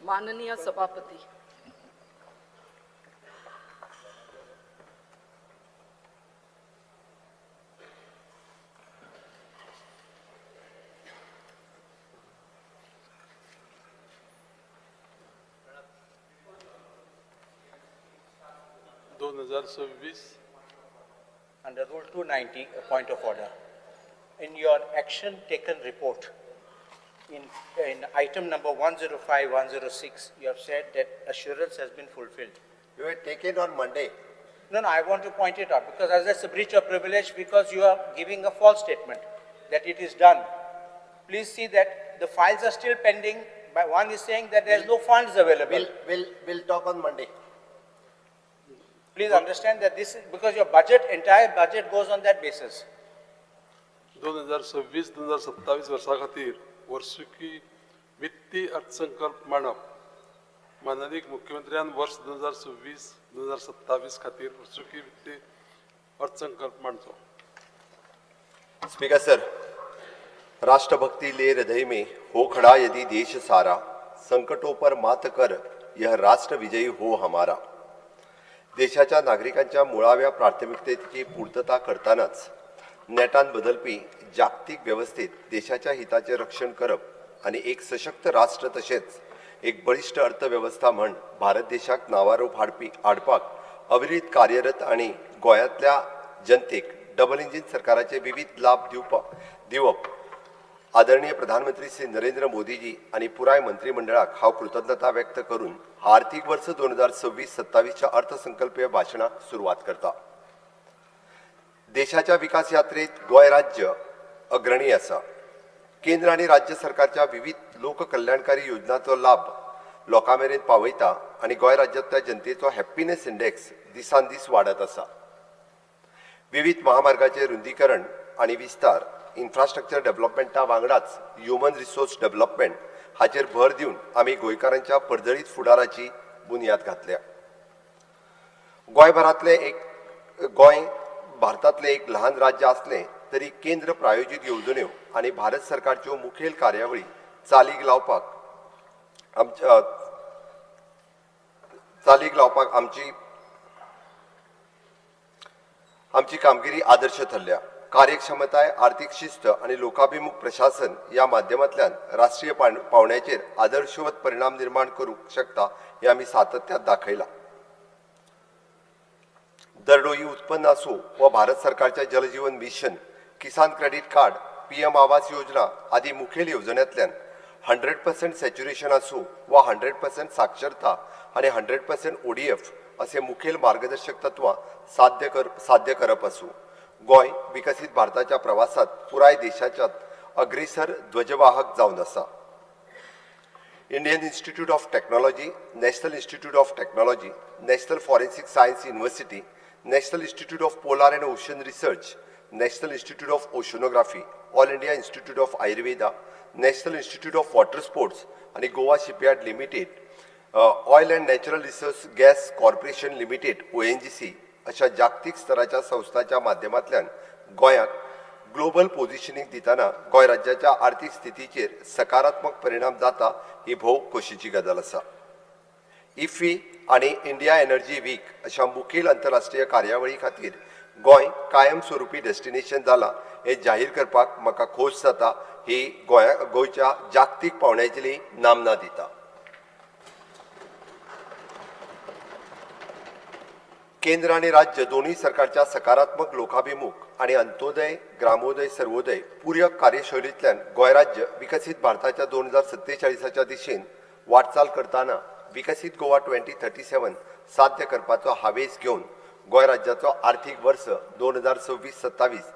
माननीय सभापती. 2026. Under Rule 290, a point of order. In your action taken report, in item number 105, 106, you have said that assurance has been fulfilled. You were taken on Monday. No, no, I want to point it out because as that's a breach of privilege because you are giving a false statement that it is done. Please see that the files are still pending. But one is saying that there is no funds available. We'll talk on Monday. Please understand that this is because your budget, entire budget goes on that basis. 2026 2027 वर्सा खातीर वर्सुकी वित्तीय अर्थसंकल्प मांडप. माननीय मुख्यमंत्र्यान वर्स 2026 2027 खातीर वर्सुकी वित्तीय अर्थसंकल्प मांडचो. स्पीकर सर, राष्ट्रभक्ति ले हृदय में हो खड़ा यदि देश सारा, संकटों पर मात कर यह राष्ट्र विजयी हो हमारा. देशाच्या नागरिकांच्या मुळाव्या प्राथमिकतेची पूर्तता करतानाच नेटान बदलपी जागतीक वेवस्थेत देशाच्या हिताचें रक्षण करप आनी एक सशक्त राष्ट्र तशेंच एक बळिश्ट अर्थवेवस्था म्हण भारत देशाक नावारूप हाडपाक अविरीत कार्यरत आनी गोंयांतल्या जनतेक डबल इंजीन सरकाराचे विविध लाभ दिवप आदरणीय प्रधानमंत्री श्री नरेंद्र मोदीजी आनी पुराय मंत्रिमंडळाक हांव कृतज्ञता व्यक्त करून आर्थिक वर्स 2026-27च्या अर्थसंकल्पीय भाशणाक सुरवात करता. देशाच्या विकास यात्रेत गोंय राज्य अग्रणी आसा. केंद्र आनी राज्य सरकारच्या विविध लोककल्याणकारी योजनांचो लाभ लोकां मेरेन पावयता आनी गोंय राज्यांतल्या जनतेचो हॅप्पीनेस इंडेक्स दिसान दीस वाडत आसा. विविध महामार्गाचे रुंदीकरण आनी विस्तार, इन्फ्रास्ट्रक्चर डेव्हलपमेंटा वांगडाच ह्युमन रिसोर्स डेव्हलपमेंट हाचेर भर दिवन आमी गोंयकारांच्या पर्जळीत फुडाराची बुन्याद घातल्या. गोंय भारतांतलें एक ल्हान राज्य आसलें तरी केंद्र प्रायोजीत येवजण्यो आनी भारत सरकारच्यो मुखेल कार्यावळी चालीक लावपाक आमची कामगिरी आदर्श थरल्या. कार्यक्षमताय, आर्थिक शिस्त आनी लोकाभिमुख प्रशासन ह्या माध्यमांतल्यान राष्ट्रीय पावंड्याचेर आदर्शवत परिणाम निर्माण करूंक शकता हें आमी सातत्यात दाखयलां. दरडोई उत्पन्न आसूं वा भारत सरकारच्या Jal Jeevan mission, Kisan credit card, PM Awas Yojana आदी मुखेल येवजण्यांतल्यान 100% सॅच्युरेशन आसूं वा 100% साक्षरता आनी 100% ODF असे मुखेल मार्गदर्शक तत्वां साध्य करप आसूं, गोंय विकसीत भारताच्या प्रवासात पुराय देशाच्या अग्रेसर ध्वजवाहक जावन आसा. Indian Institute of Technology, National Institute of Technology, National Forensic Science University, National Institute of Polar and Ocean Research, National Institute of Oceanography, All India Institute of Ayurveda, National Institute of Water Sports आनी Goa Shipyard Limited, Oil and Natural Resource Gas Corporation Limited ONGC अशा जागतीक स्तराच्या संस्थांच्या माध्यमांतल्यान गोंयाक global पोजिशनींग दितना गोंय राज्याच्या आर्थिक स्थितीचेर सकारात्मक परिणाम जाता ही भोव खोशीची गजाल आसा. इफ्फी आनी इंडिया एनर्जी वीक अशा मुखेल आंतरराष्ट्रीय कार्यावळी खातीर गोंय कायम स्वरुपी डेस्टिनेशन जालां हें जाहीर करपाक म्हाका खोस जाता. ही गोंयच्या जागतीक पावंड्याचेली नामना दिता. केंद्र आनी राज्य दोनूय सरकारच्या सकारात्मक लोकाभिमुख आनी अंत्योदय, ग्रामोदय, सर्वोदय पूरक कार्यशैलींतल्यान गोंय राज्य विकसीत भारताच्या 2047च्या दिशेन वाटचाल करतना विकसीत गोवा 2037 साध्य करपाचो हावेस घेवन गोंय राज्याचो आर्थिक वर्स 2026-27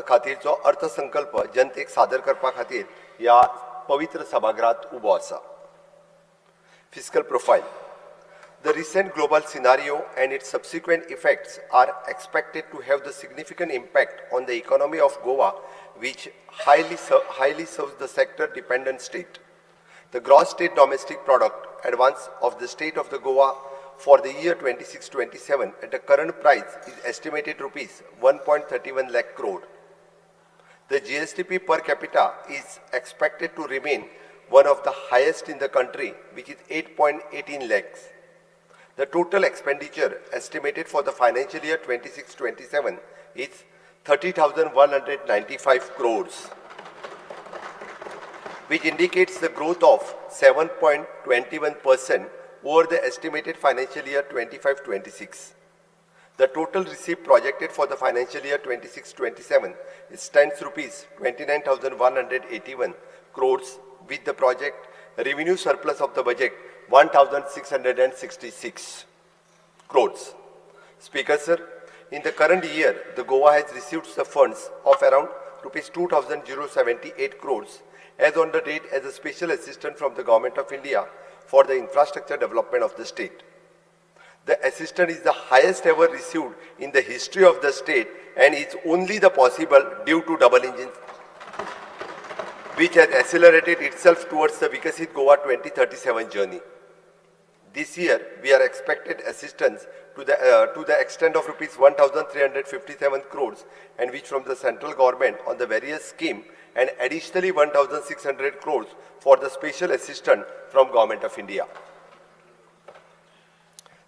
खातीरचो अर्थसंकल्प जनतेक सादर करपा खातीर ह्या पवित्र सभागृहात उबो आसा. Fiscal profile. The recent global scenario and its subsequent effects are expected to have the significant impact on the economy of Goa, which highly serves the sector-dependent state. The gross state domestic product advance of the state of the Goa for the year 26-27 at the current price is estimated rupees 1.31 lakh crore. The GSDP per capita is expected to remain one of the highest in the country, which is 8.18 lakhs. The total expenditure estimated for the financial year 26-27 is 30,195 crores, which indicates the growth of 7.21% over the estimated financial year 25-26. The total receipt projected for the financial year 26-27 stands rupees 29,181 crores, with the project revenue surplus of the budget 1,666 crores. Speaker sir, in the current year, the Goa has received the funds of around rupees 2,078 crores as on the date as a special assistant from the Government of India for the infrastructure development of the state. The assistance is the highest ever received in the history of the state and is only the possible due to double engine, which has accelerated itself towards the Vikasit Goa 2037 journey. This year, we are expected assistance to the extent of rupees 1,357 crores, and which from the central government on the various scheme, and additionally 1,600 crores for the special assistance from Government of India.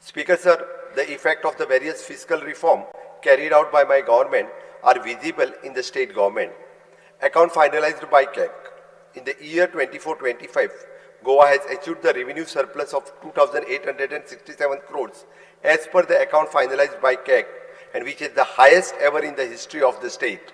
Speaker sir, the effect of the various fiscal reform carried out by my government are visible in the state government. Account finalized by CAG. In the year 24-25, Goa has achieved the revenue surplus of 2,867 crores as per the account finalized by CAG, and which is the highest ever in the history of the state.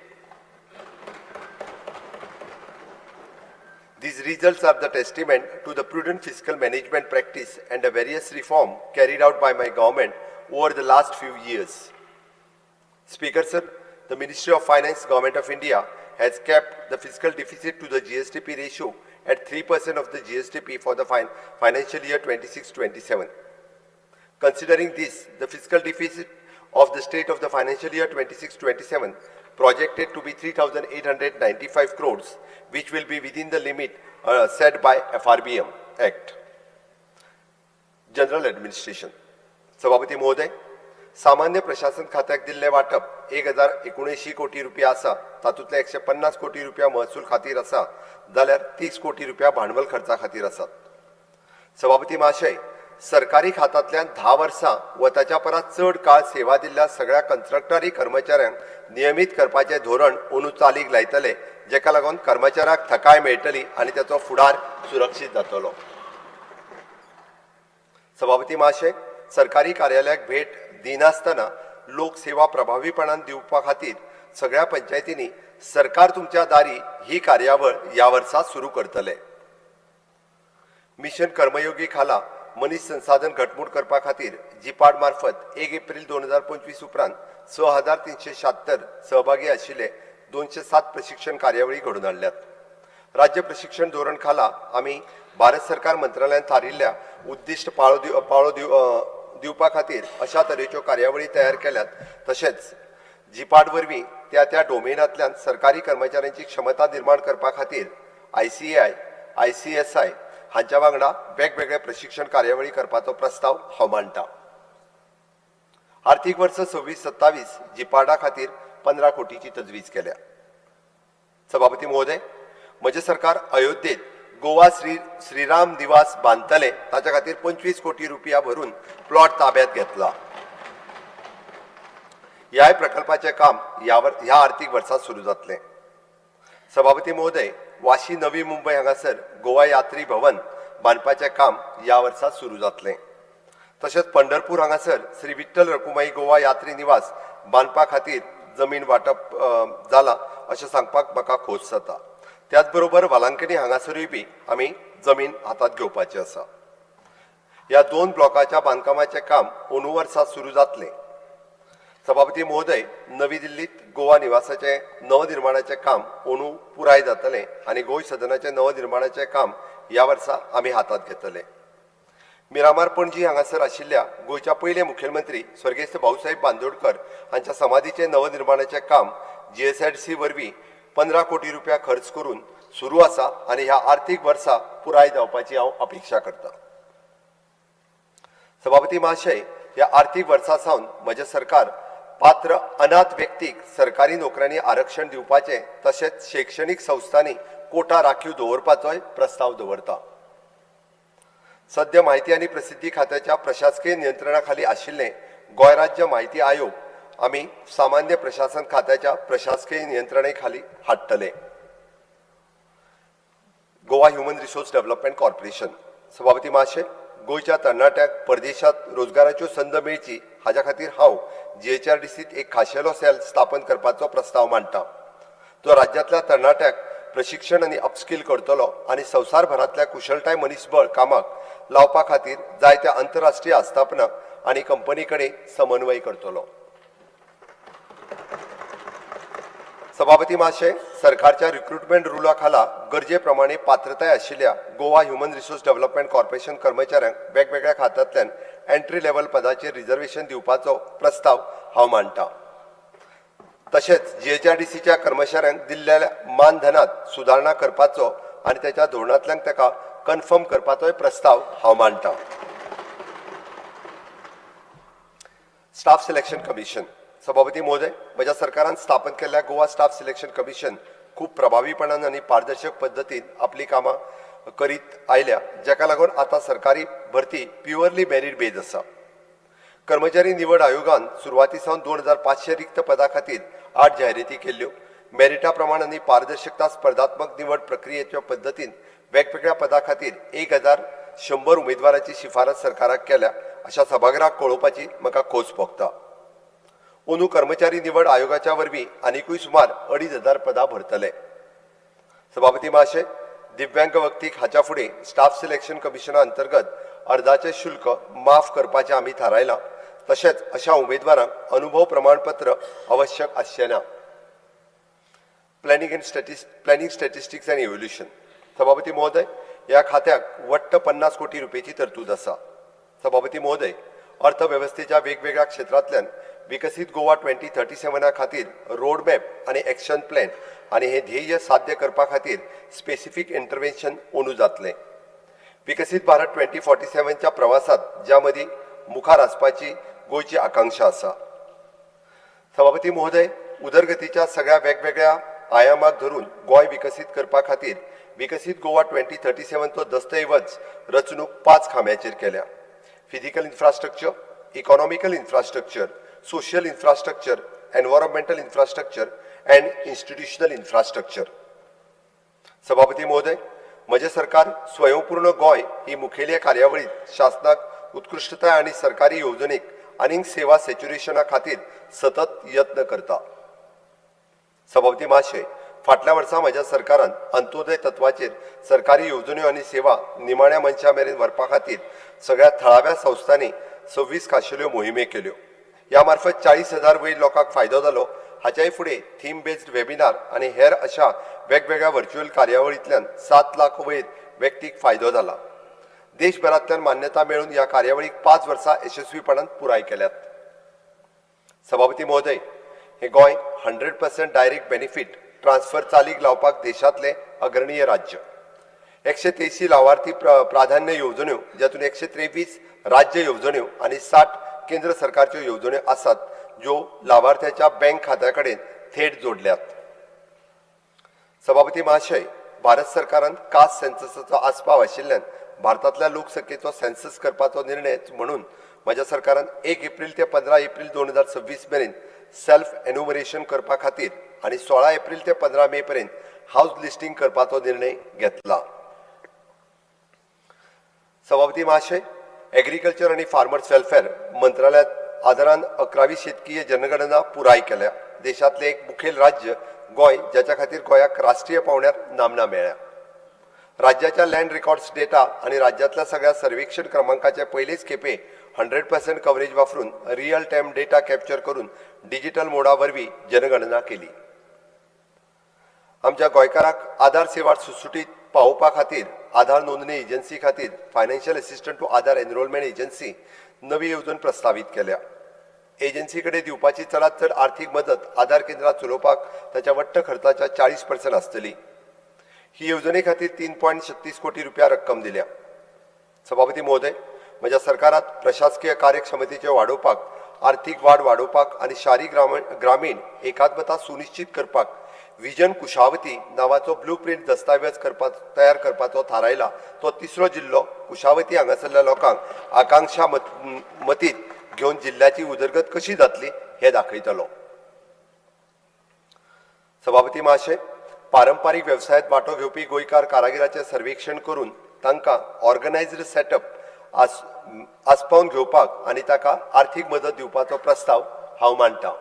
These results are the testament to the prudent fiscal management practice and the various reform carried out by my government over the last few years. Speaker sir, the Ministry of Finance, Government of India has kept the fiscal deficit to the GSDP ratio at 3% of the GSDP for the financial year 26-27. Considering this, the fiscal deficit of the state of the financial year 26-27 projected to be 3,895 crores, which will be within the limit set by FRBM Act. General Administration. सभापती महोदय, सामान्य प्रशासन खात्याक दिल्लें वांटप 1,079 कोटी रुपया आसा. तातूंतले 150 कोटी रुपया महसूल खातीर आसा, जाल्यार 30 कोटी रुपया भांडवल खर्चा खातीर आसात. सभापती महाशय, सरकारी खात्यांतल्यान 10 वर्सां वा ताच्या परस चड काळ सेवा दिल्ल्या सगळ्या कंत्राटदारी कर्मचाऱ्यांक नियमीत करपाचें धोरण अंदू चालीक लायतले, जेका लागून कर्मचाऱ्यांक थकाय मेळटली आनी ताचो फुडार सुरक्षीत जातलो. सभापती महाशय, सरकारी कार्यालयाक भेट दिनासतना लोक सेवा प्रभावीपणान दिवपा खातीर सगळ्या पंचायतींनी सरकार तुमच्या दारी ही कार्यावळ ह्या वर्सा सुरू करतले. मिशन कर्मयोगी खाला मनीस संसाधन घटमूट करपा खातीर जिपाड मार्फत 1 एप्रिल 2025 उपरांत 6,376 सहभागी आशिल्ले 207 प्रशिक्षण कार्यावळी घडोवन हाडल्यात. राज्य प्रशिक्षण धोरण खाला आमी भारत सरकार मंत्रालयान थारिल्ल्या उद्दिश्ट पाळो दिवपा खातीर अशा तरेच्यो कार्यावळी तयार केल्यात. तशेंच जिपाड वरवीं त्या त्या डोमेनांतल्यान सरकारी कर्मचाऱ्यांची क्षमता निर्माण करपा खातीर ICAI, ICSI हांच्या वांगडा वेगवेगळे प्रशिक्षण कार्यावळी करपाचो प्रस्ताव हांव मांडटा. आर्थीक वर्स 26-27 जिपाडा खातीर 15 कोटीची तजवीज केल्या. सभापती महोदय, म्हजें सरकार अयोध्येत गोवा श्रीराम निवास बांदतले, ताच्या खातीर 25 कोटी रुपया भरून प्लॉट ताब्यात घेतला. ह्याय प्रकल्पाचें काम ह्या आर्थीक वर्सा सुरू जातलें. सभापती महोदय, वाशी नवी मुंबय हांगासर गोवा यात्री भवन बांदपाचें काम ह्या वर्सा सुरू जातलें. तशेंच पंढरपूर हांगासर श्री विठ्ठल रखुमाई गोवा यात्री निवास बांदपा खातीर जमीन वांटप जालां अशें सांगपाक म्हाका खोस जाता. त्याच बरोबर वालांकनी हांगासरूय बी आमी जमीन हातांत घेवपाची आसा. ह्या 2 ब्लॉकाच्या बांदकामाचें काम अंदू वर्सा सुरू जातलें. सभापती महोदय, नवी दिल्लीत गोवा निवासाचें नवनिर्माणाचें काम अंदू पुराय जातलें आनी गोंय सदनाचें नवनिर्माणाचें काम ह्या वर्सा आमी हातांत घेतले. मिरामार पणजी हांगासर आशिल्ल्या गोंयच्या पयले मुखेलमंत्री स्वर्गेस्त भाऊसाहेब बांदोडकर हांच्या समाधीचें नवनिर्माणाचें काम GSIDC वरवीं 15 कोटी रुपया खर्च करून सुरू आसा आनी ह्या आर्थीक वर्सा पुराय जावपाची हांव अपेक्षा करता. सभापती महाशय, ह्या आर्थीक वर्सा सावन म्हजें सरकार पात्र अनाथ व्यक्तीक सरकारी नोकऱ्यांनी आरक्षण दिवपाचें तशेंच शैक्षणीक संस्थांनी कोटा राखीव दवरपाचोय प्रस्ताव दवरता. सद्या म्हायती आनी प्रसिद्धी खात्याच्या प्रशासकीय नियंत्रणा खाली आशिल्लें गोंय राज्य म्हायती आयोग आमी सामान्य प्रशासन खात्याच्या प्रशासकीय नियंत्रणे खाली हाडटले. Goa human resource development corporation. सभापती महाशय, गोंयच्या तरणाट्यांक परदेशांत रोजगाराच्यो संद मेळची हाज्या खातीर हांव GHRDCत एक खाशेलो सेल स्थापन करपाचो प्रस्ताव मांडटा. तो राज्यांतल्या तरणाट्यांक प्रशिक्षण आनी अपस्कील करतलो आनी संवसारभरांतल्या कुशळटाय मनीसबळ कामाक लावपा खातीर जायत्या आंतरराष्ट्रीय आस्थापनां आनी कंपनी कडेन समन्वय करतलो. सभापती महाशय, सरकारच्या रिक्रुटमेंट रुला खाला गरजे प्रमाणे पात्रताय आशिल्ल्या Goa human resource development corporation कर्मचाऱ्यांक वेगवेगळ्या खात्यांतल्यान एंट्री लेवल पदाचेर रिजर्वेशन दिवपाचो प्रस्ताव हांव मांडटा. तशेंच GHRDCच्या कर्मचाऱ्यांक दिल्ल्या मानधनांत सुदारणा करपाचो आनी त्याच्या धोरणांतल्यान ताका कन्फर्म करपाचोय प्रस्ताव हांव मांडटा. Staff selection commission. सभापती महोदय, म्हज्या सरकारान स्थापन केल्ल्या गोवा स्टाफ सिलेक्शन कमिशन खूब प्रभावीपणान आनी पारदर्शक पद्दतीन आपली कामां करीत आयल्या, जाका लागून आतां सरकारी भरती प्युअरली मेरीट बेज आसा. कर्मचारी निवड आयोगान सुरवाती सावन 2500 रिक्त पदां खातीर 8 जायराती केल्ल्यो. मेरिटा प्रमाण आनी पारदर्शकता स्पर्धात्मक निवड प्रक्रियेच्या पद्दतीन वेगवेगळ्या पदां खातीर 1100 उमेदवाराची शिफारस सरकाराक केल्या अशा सभागृहाक कळोवपाची म्हाका खोस भोगता. अंदू कर्मचारी निवड आयोगाच्या वरवीं आनिकूय सुमार 2500 पदां भरतले. सभापती महाशय, दिव्यांग व्यक्तीक हाच्या फुडें स्टाफ सिलेक्शन कमिशना अंतर्गत अर्जाचें शुल्क माफ करपाचें आमी थारायलां. तशेंच अशा उमेदवारांक अनुभव प्रमाणपत्र आवश्यक आसचें ना. प्लॅनिंग स्टॅटिस्टिक्स आनी इव्होल्युशन. सभापती महोदय, ह्या खात्याक वट्ट 50 कोटी रुपयेची तरतूद आसा. सभापती महोदय, अर्थवेवस्थेच्या वेगवेगळ्या क्षेत्रांतल्यान विकसीत गोवा 2037 खातीर रोडमॅप आनी एक्शन प्लॅन आनी हे ध्येय साध्य करपा खातीर स्पेसिफीक इंटरव्हेन्शन अंदू जातलें. विकसीत भारत 2047च्या प्रवासांत ज्या मदीं मुखार आसपाची गोंयची आकांक्षा आसा. सभापती महोदय, उदरगतीच्या सगळ्या वेगवेगळ्या आयामाक धरून गोंय विकसीत करपा खातीर विकसीत गोवा 2037चो दस्तऐवज रचणूक 5 खांब्याचेर केल्या. Physical infrastructure, economical infrastructure, social infrastructure, environmental infrastructure and institutional infrastructure. सभापती महोदय, म्हजें सरकार स्वयंपूर्ण गोंय ही मुखेली कार्यावळींत शासनाक उत्कृश्टताय आनी सरकारी येवजणेक आनीक सेवा सेच्युरेशना खातीर सतत यत्न करता. सभापती महाशय, फाटल्या वर्सा म्हज्या सरकारान अंत्योदय तत्वाचेर सरकारी येवजण्यो आनी सेवा निमाण्या मनशां मेरेन व्हरपा खातीर सगळ्या थळाव्या संस्थांनी 26 खाशेल्यो मोहिमे केल्यो. ह्या मार्फत 40,000 वयर लोकांक फायदो जालो. हाच्याय फुडें थीम बेस्ड वेबिनार आनी हेर अशा वेगवेगळ्या व्हर्च्युअल कार्यावळींतल्यान 7 लाख वयर व्यक्तीक फायदो जाला. देशभरांतल्यान मान्यता मेळून ह्या कार्यावळीक 5 वर्सां यशस्वीपणान पुराय केल्यात. सभापती महोदय, हे गोंय 100% डायरेक्ट बेनिफीट ट्रान्सफर चालीक लावपाक देशांतलें अग्रणीय राज्य. 183 लावार्थी प्राधान्य येवजण्यो, जातूंत 123 राज्य येवजण्यो आनी 60 केंद्र सरकारच्यो येवजण्यो आसात ज्यो लावार्थ्याच्या बँक खात्या कडेन थेट जोडल्यात. सभापती महाशय, भारत सरकारान कास्ट सेन्ससाचो आस्पाव आशिल्ल्यान भारतांतल्या लोकसंख्येचो सेन्सस करपाचो निर्णय म्हणून म्हज्या सरकारान 1 एप्रील ते 15 एप्रील 2026 मेरेन सेल्फ एन्युमरेशन करपा खातीर आनी 16 एप्रील ते 15 मे पर्यंत हावज लिस्टींग करपाचो निर्णय घेतला. सभापती महाशय, एग्रीकल्चर आनी फार्मर्स वेलफेअर मंत्रालयात आदारान 11वी शेतकीय जनगणना पुराय केल्या. देशांतलें एक मुखेल राज्य गोंय, जाच्या खातीर गोंयाक राष्ट्रीय पांवड्यार नामना मेळ्ळ्या. राज्याच्या लँड रेकॉर्ड्स डेटा आनी राज्यांतल्या सगळ्या सर्वेक्षण क्रमांकाचे पयलेच खेपे 100% कवरेज वापरून रियल टायम डेटा कॅप्चर करून डिजिटल मोडा वरवीं जनगणना केली. आमच्या गोंयकारांक आधार सेवा सुटसुटीत पावोवपा खातीर आधार नोंदणी एजन्सी खातीर financial assistant to Aadhaar enrolment agency नवी येवजण प्रस्तावीत केल्या. एजन्सी कडेन दिवपाची चडांत चड आर्थीक मदत आधार केंद्रां चलोवपाक ताच्या वट्ट खर्चाच्या 40% आसतली. ही येवजणे खातीर 3.36 कोटी रुपया रक्कम दिल्या. सभापती महोदय, म्हज्या सरकारात प्रशासकीय कार्यक्षमतेचे वाडोवपाक, आर्थीक वाड वाडोवपाक आनी शारी ग्रामीण एकात्मता सुनिश्चित करपाक विजन कुशावती नांवाचो ब्लू प्रिंट दस्तावेज तयार करपाचो थारायला. तो तिसरो जिल्लो कुशावती हांगासरल्या लोकांक आकांक्षा मतींत घेवन जिल्ल्याची उदरगत कशी जातली हें दाखयतलो. सभापती महाशय, पारंपारीक वेवसायांत वांटो घेवपी गोंयकार कारागिराचें सर्वेक्षण करून तांकां ऑर्गनायज्ड सेटअप आसपावन घेवपाक आनी ताका आर्थीक मदत दिवपाचो प्रस्ताव हांव मांडटा.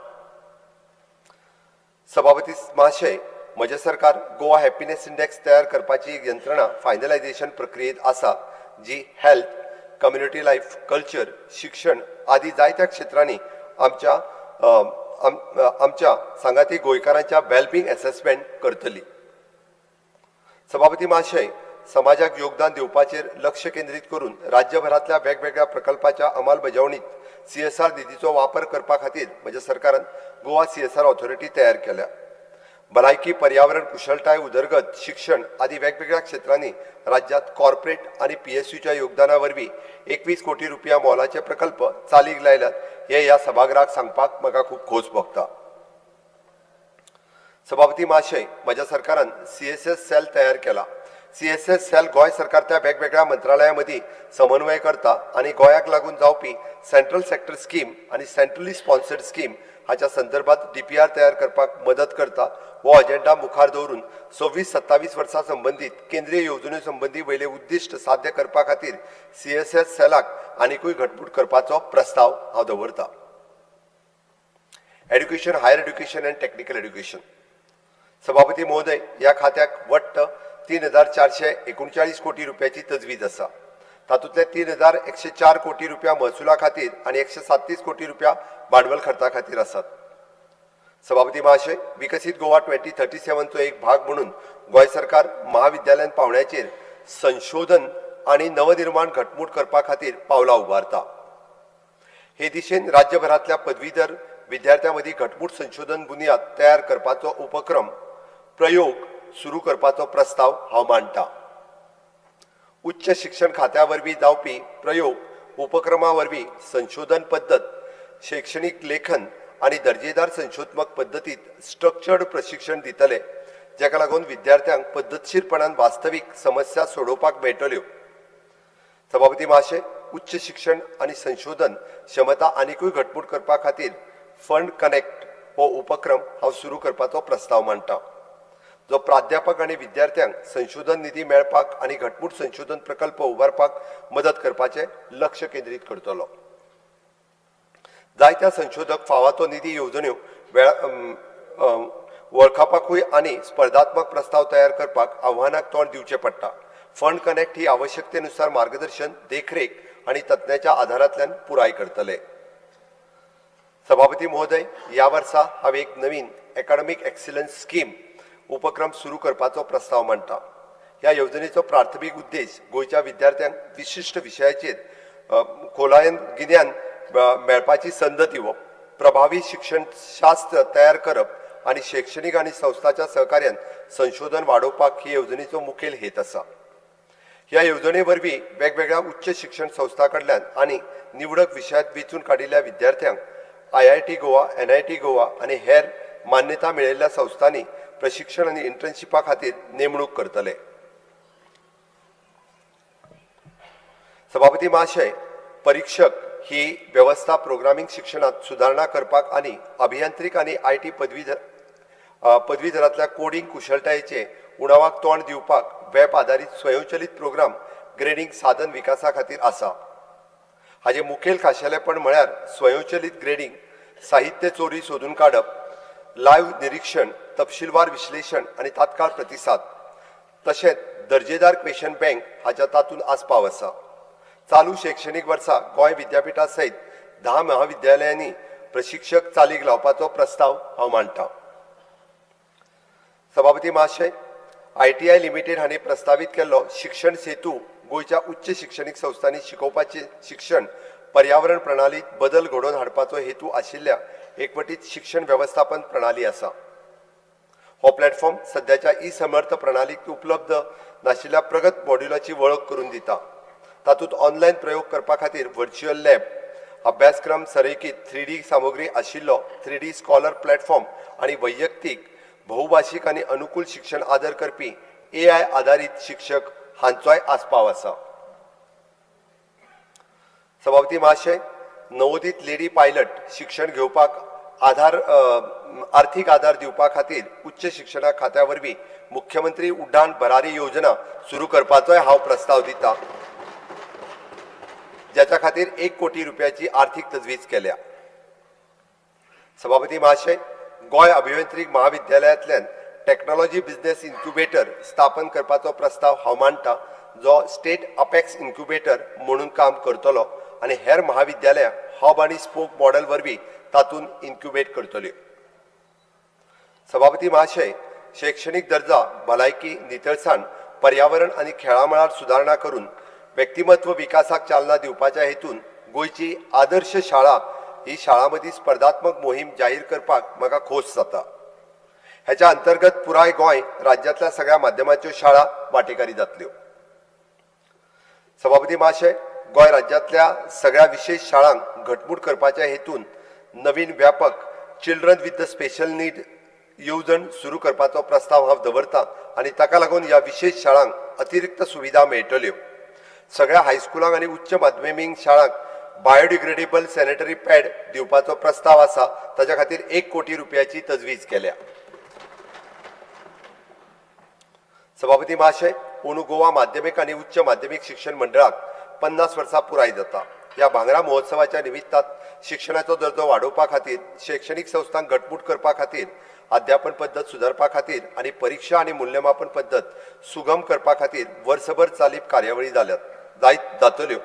सभापती महाशय, म्हजें सरकार गोवा हॅपिनेस इंडेक्स तयार करपाची एक यंत्रणा फायनलायझेशन प्रक्रियेंत आसा, जी हेल्थ, कम्युनिटी लायफ, कल्चर, शिक्षण आदी जायत्या क्षेत्रांनी आमच्या आमच्या सांगाती गोंयकारांच्या वेलबिंग एसेसमेंट करतली. सभापती महाशय, समाजाक योगदान दिवपाचेर लक्ष केंद्रीत करून राज्यभरांतल्या वेगवेगळ्या प्रकल्पाच्या अंमलबजावणीत सीएसआर निधीचो वापर करपा खातीर म्हज्या सरकारान गोवा सीएसआर ऑथॉरिटी तयार केल्या. भलायकी, पर्यावरण, कुशळटाय उदरगत, शिक्षण आदी वेगवेगळ्या क्षेत्रांनी राज्यांत कॉर्पोरेट आनी पीएसयूच्या योगदाना वरवीं 21 कोटी रुपया मोलाचे प्रकल्प चालीक लायल्यात हे ह्या सभागृहाक सांगपाक म्हाका खूब खोस भोगता. सभापती महाशय, म्हज्या सरकारान सीएसएस सेल तयार केला. सीएसएस सेल गोंय सरकारच्या वेगवेगळ्या मंत्रालयां मदीं समन्वय करता आनी गोंयाक लागून जावपी सेंट्रल सेक्टर स्कीम आनी सेंट्रली स्पॉन्सर्ड स्कीम हाच्या संदर्भात डीपीआर तयार करपाक मदत करता. हो अजेंडा मुखार दवरून 26-27 वर्सां संबंदीत केंद्रीय येवजण्यो संबंदी वयले उद्दिश्ट साध्य करपा खातीर सीएसएस सेलाक आनिकूय घटमूट करपाचो प्रस्ताव हांव दवरता. Education, higher education and technical education. सभापती महोदय, ह्या खात्याक वट्ट 3,439 कोटी रुपयाची तजवीज आसा. तातूंतले 3,104 कोटी रुपया महसुला खातीर आनी 137 कोटी रुपया भांडवल खर्चा खातीर आसात. सभापती महाशय, विकसीत गोवा 2037चो एक भाग म्हणून गोंय सरकार महाविद्यालयीन पावंड्याचेर संशोधन आनी नवनिर्माण घटमूट करपा खातीर पावलां उबारता. हे दिशेन राज्यभरांतल्या पदवीधर विद्यार्थ्यां मदीं घटमूट संशोधन बुन्याद तयार करपाचो उपक्रम प्रयोग सुरू करपाचो प्रस्ताव हांव मांडटा. उच्च शिक्षण खात्या वरवीं जावपी प्रयोग उपक्रमा वरवीं संशोधन पद्दत, शैक्षणीक लेखन आनी दर्जेदार संशोत्मक पद्दतींत स्ट्रक्चर्ड प्रशिक्षण दितले, जाका लागून विद्यार्थ्यांक पद्दतशीरपणान वास्तवीक समस्या सोडोवपाक मेळटल्यो. सभापती महाशय, उच्च शिक्षण आनी संशोधन क्षमता आनिकूय घटमूट करपा खातीर फंड कनेक्ट हो उपक्रम हांव सुरू करपाचो प्रस्ताव मांडटा, जो प्राध्यापक आनी विद्यार्थ्यांक संशोधन निधी मेळपाक आनी घटमूट संशोधन प्रकल्प उबारपाक मदत करपाचें लक्ष केंद्रीत करतलो. जायत्या संशोधक फावा तो निधी येवजण्यो वळखपाकूय आनी स्पर्धात्मक प्रस्ताव तयार करपाक आव्हानाक तोंड दिवचें पडटा. फंड कनेक्ट ही आवश्यकतेनुसार मार्गदर्शन, देखरेख आनी तज्ञाच्या आधारांतल्यान पुराय करतले. सभापती महोदय, ह्या वर्सा हांव एक नवीन एकाडमीक एक्सिलन्स स्कीम उपक्रम सुरू करपाचो प्रस्ताव मांडटा. ह्या येवजणेचो प्राथमीक उद्देश गोंयच्या विद्यार्थ्यांक विशिश्ट विशयाचेर खोलायेन गिन्यान मेळपाची संद दिवप, प्रभावी शिक्षणशास्त्र तयार करप आनी शैक्षणीक आनी संस्थाच्या सहकार्यान संशोधन वाडोवपाक ही येवजणेचो मुखेल हेत आसा. ह्या येवजणे वरवीं वेगवेगळ्या उच्च शिक्षण संस्थां कडल्यान आनी निवडक विशयांत वेंचून काडिल्ल्या विद्यार्थ्यांक IIT Goa, NIT Goa आनी हेर मान्यता मेळिल्ल्या संस्थांनी प्रशिक्षण आनी इंटर्नशिपा खातीर नेमणूक करतले. सभापती महाशय, परिक्षक ही वेवस्था प्रोग्रामींग शिक्षणांत सुदारणा करपाक आनी अभियांत्रिक आनी IT पदवीधरांतल्या कोडींग कुशळटायेचे उणावाक तोंड दिवपाक वेब आदारीत स्वयंचलित प्रोग्राम ग्रेडींग साधन विकासा खातीर आसा. हाजें मुखेल खाशेलेपण म्हळ्यार स्वयंचलित ग्रेडींग, साहित्य चोरी सोदून काडप, लायव्ह निरीक्षण, तपशीलवार विश्लेशण आनी तात्काळ प्रतिसाद, तशेंच दर्जेदार क्वेशन बँक हाच्या तातूंत आस्पाव आसा. चालू शैक्षणीक वर्सा गोंय विद्यापिठा सयत 10 महाविद्यालयांनी प्रशिक्षक चालीक लावपाचो प्रस्ताव हांव मांडटा. सभापती महाशय, ITI limited हांणी प्रस्तावीत केल्लो शिक्षण सेतू गोंयच्या उच्च शिक्षणीक संस्थांनी शिकोवपाचें शिक्षण पर्यावरण प्रणालीत बदल घडोवन हाडपाचो हेतू आशिल्ल्या एकवटीत शिक्षण वेवस्थापन प्रणाली आसा. हो प्लॅटफॉर्म सद्याच्या ई समर्थ प्रणालीक उपलब्ध नाशिल्ल्या प्रगत मॉड्युलाची वळख करून दिता. तातूंत ऑनलायन प्रयोग करपा खातीर व्हर्च्युअल लॅब, अभ्यासक्रम सरेखीत 3D सामुग्री आशिल्लो 3D scholar platform आनी वैयक्तीक बहुभाशीक आनी अनुकूल शिक्षण आदर करपी AI आदारीत शिक्षक हांचोय आस्पाव आसा. सभापती महाशय, नवोदीत लेडी पायलट शिक्षण घेवपाक आधार आर्थीक आधार दिवपा खातीर उच्च शिक्षणा खात्या वरवीं मुख्यमंत्री उड्डाण भरारी योजना सुरू करपाचोय हांव प्रस्ताव दिता, ज्याच्या खातीर 1 कोटी रुपयाची आर्थीक तजवीज केल्या. सभापती महाशय, गोंय अभियांत्रिक महाविद्यालयांतल्यान टॅक्नॉलॉजी बिझनेस इन्क्युबेटर स्थापन करपाचो प्रस्ताव हांव मांडटा, जो स्टेट अपेक्स इन्क्युबेटर म्हणून काम करतलो आनी हेर महाविद्यालयां हब आनी स्पोक मॉडेल वरवीं तातूंत इन्क्युबेट करतल्यो. सभापती महाशय, शैक्षणीक दर्जा, भलायकी, नितळसाण, पर्यावरण आनी खेळां मळार सुदारणा करून व्यक्तिमत्व विकासाक चालना दिवपाच्या हेतून गोंयची आदर्श शाळा ही शाळां मदीं स्पर्धात्मक मोहीम जाहीर करपाक म्हाका खोस जाता. हेच्या अंतर्गत पुराय गोंय राज्यांतल्या सगळ्या माध्यमाच्यो शाळा वांटेकारी जातल्यो. सभापती महाशय, गोंय राज्यांतल्या सगळ्या विशेष शाळांक घटमूट करपाच्या हेतून नवीन व्यापक children with the special need येवजण सुरू करपाचो प्रस्ताव हांव दवरतां आनी ताका लागून ह्या विशेष शाळांक अतिरिक्त सुविधा मेळटल्यो. सगळ्या हायस्कुलांक आनी उच्च माध्यमीक शाळांक बायोडिग्रेडेबल सॅनिटरी पॅड दिवपाचो प्रस्ताव आसा, ताच्या खातीर 1 कोटी रुपयाची तजवीज केल्या. सभापती महाशय, अंदू गोवा माध्यमीक आनी उच्च माध्यमीक शिक्षण मंडळाक 50 वर्सां पुराय जाता. ह्या भांगरा महोत्सवाच्या निमित्तान शिक्षणाचो दर्जो वाडोवपा खातीर, शैक्षणीक संस्थांक घटमूट करपा खातीर, अध्यापन पद्दत सुदारपा खातीर आनी परिक्षा आनी मूल्यमापन पद्दत सुगम करपा खातीर वर्सभर चालीप कार्यावळी जाल्यात जायत जातल्यो.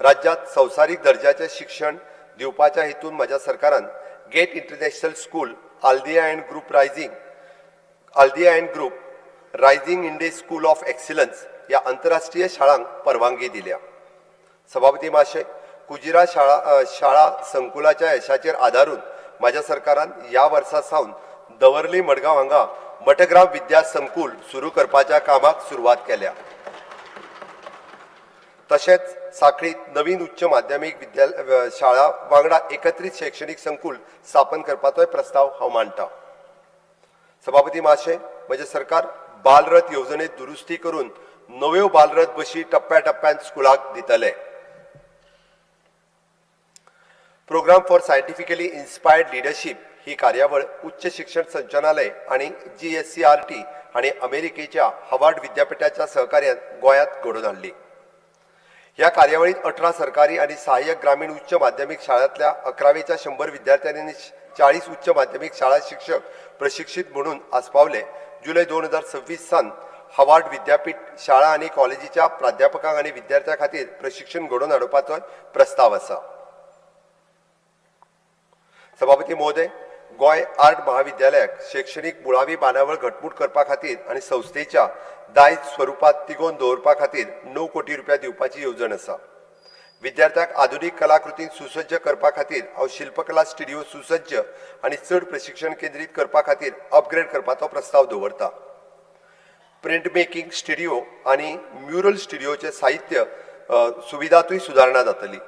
राज्यांत संवसारीक दर्जाचें शिक्षण दिवपाच्या हेतून म्हज्या सरकारान GATE international school, Aldiya and group rising India school of excellence ह्या आंतरराष्ट्रीय शाळांक परवानगी दिल्या. सभापती महाशय, कुजिरा शाळा संकुलाच्या यशाचेर आदारून म्हाज्या सरकारान ह्या वर्सा सावन दवर्ली मडगांव हांगा मठग्राम विद्या संकुल सुरू करपाच्या कामाक सुरवात केल्या. तशेंच साखळीत नवीन उच्च माध्यमीक विद्यालय शाळा वांगडा एकत्रीत शैक्षणीक संकुल स्थापन करपाचोय प्रस्ताव हांव मांडटा. सभापती महाशय, म्हजें सरकार बालरथ येवजणेत दुरुस्ती करून नव्यो बालरथ बशी टप्प्या टप्प्यान स्कुलाक दितले. Programme for scientifically inspired leadership ही कार्यावळ उच्च शिक्षण संचालनालय आनी GSCERT हांणी अमेरिकेच्या हार्वर्ड विद्यापिठाच्या सहकार्यान गोंयांत घडोवन हाडली. ह्या कार्यावळीत 18 सरकारी आनी सहाय्यक ग्रामीण उच्च माध्यमीक शाळांतल्या 11वेच्या 100 विद्यार्थ्यांनी आनी 40 उच्च माध्यमीक शाळा शिक्षक प्रशिक्षीत म्हणून आस्पावले. जुलय 2026 सावन हार्वर्ड विद्यापीठ शाळा आनी कॉलेजीच्या प्राध्यापकांक आनी विद्यार्थ्यां खातीर प्रशिक्षण घडोवन हाडपाचो प्रस्ताव आसा. सभापती महोदय, गोंय आर्ट महाविद्यालयाक शैक्षणीक मुळावी बांदावळ घटमूट करपा खातीर आनी संस्थेच्या दायज स्वरुपांत तिगोवन दवरपा खातीर 9 कोटी रुपया दिवपाची येवजण आसा. विद्यार्थ्यांक आधुनीक कलाकृतीन सुसज्ज करपा खातीर हांव शिल्पकला स्टुडिओ सुसज्ज आनी चड प्रशिक्षण केंद्रीत करपा खातीर अपग्रेड करपाचो प्रस्ताव दवरता. प्रिंट मेकिंग स्टुडिओ आनी म्युरल स्टुडिओचे साहित्य सुविधांतूय सुदारणा जातली.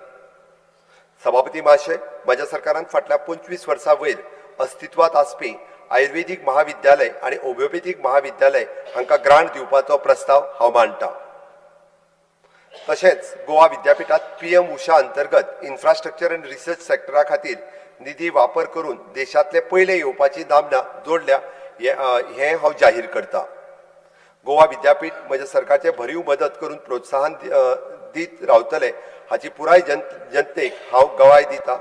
सभापती महाशय, म्हज्या सरकारान फाटल्या 25 वर्सां वयर अस्तित्वांत आसपी आयुर्वेदीक महाविद्यालय आनी होमिओपॅथीक महाविद्यालय हांकां ग्रांट दिवपाचो प्रस्ताव हांव मांडटा. तशेंच गोवा विद्यापिठांत PM उषा अंतर्गत इन्फ्रास्ट्रक्चर आनी रिसर्च सेक्टरा खातीर निधी वापर करून देशांतले पयले येवपाची नामना जोडल्या हें हांव जाहीर करता. गोवा विद्यापीठ म्हज्या सरकारचे भरीव मदत करून प्रोत्साहन दीत रावतले हाची पुराय जनतेक हांव गवाय दिता.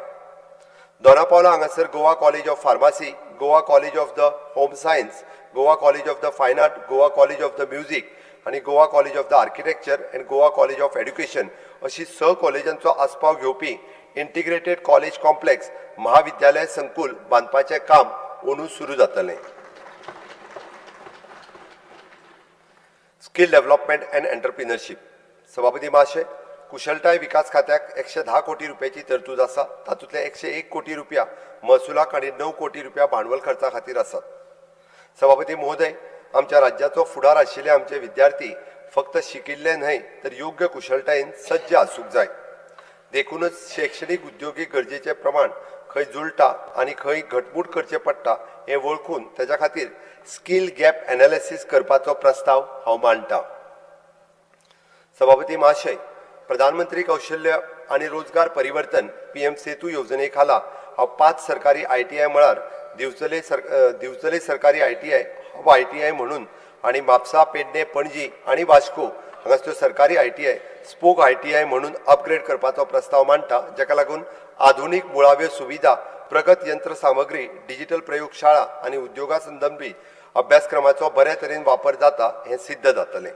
दोनापावला हांगासर Goa college of pharmacy, Goa college of the home science, Goa college of the fine art, Goa college of the music आनी Goa college of the architecture and Goa college of education अशी 6 कॉलेजांचो आस्पाव घेवपी integrated college complex महाविद्यालय संकुल बांदपाचें काम अंदू सुरू जातलें. Skill development and entrepreneurship. सभापती महाशय, कुशळटाय विकास खात्याक 110 कोटी रुपयाची तरतूद आसा. तातूंतले 101 कोटी रुपया महसुलाक आनी 9 कोटी रुपया भांडवल खर्चा खातीर आसात. सभापती महोदय, आमच्या राज्याचो फुडार आशिल्ले आमचे विद्यार्थी फक्त शिकिल्ले न्हय तर योग्य कुशळटायेन सज्ज आसूंक जाय. देखूनच शैक्षणीक उद्योगीक गरजेचे प्रमाण खंय जुळटा आनी खंय घटमूट करचें पडटा हें वळखून तेज्या खातीर स्कील गॅप एनालिसीस करपाचो प्रस्ताव हांव मांडटा. सभापती महाशय, प्रधानमंत्री कौशल्य आनी रोजगार परिवर्तन PM सेतू येवजणे खाला हांव 5 सरकारी ITI मळार दिवचले सरकारी ITI हो ITI म्हणून आनी म्हापसा, पेडणे, पणजी आनी वास्को हांगासर सरकारी ITI spoke ITI म्हणून अपग्रेड करपाचो प्रस्ताव मांडटा, जाका लागून आधुनीक मुळाव्यो सुविधा, प्रगत यंत्र सामग्री, डिजिटल प्रयोगशाळा आनी उद्योगा संदर्भी अभ्यासक्रमाचो बऱ्या तरेन वापर जाता हें सिद्ध जातलें.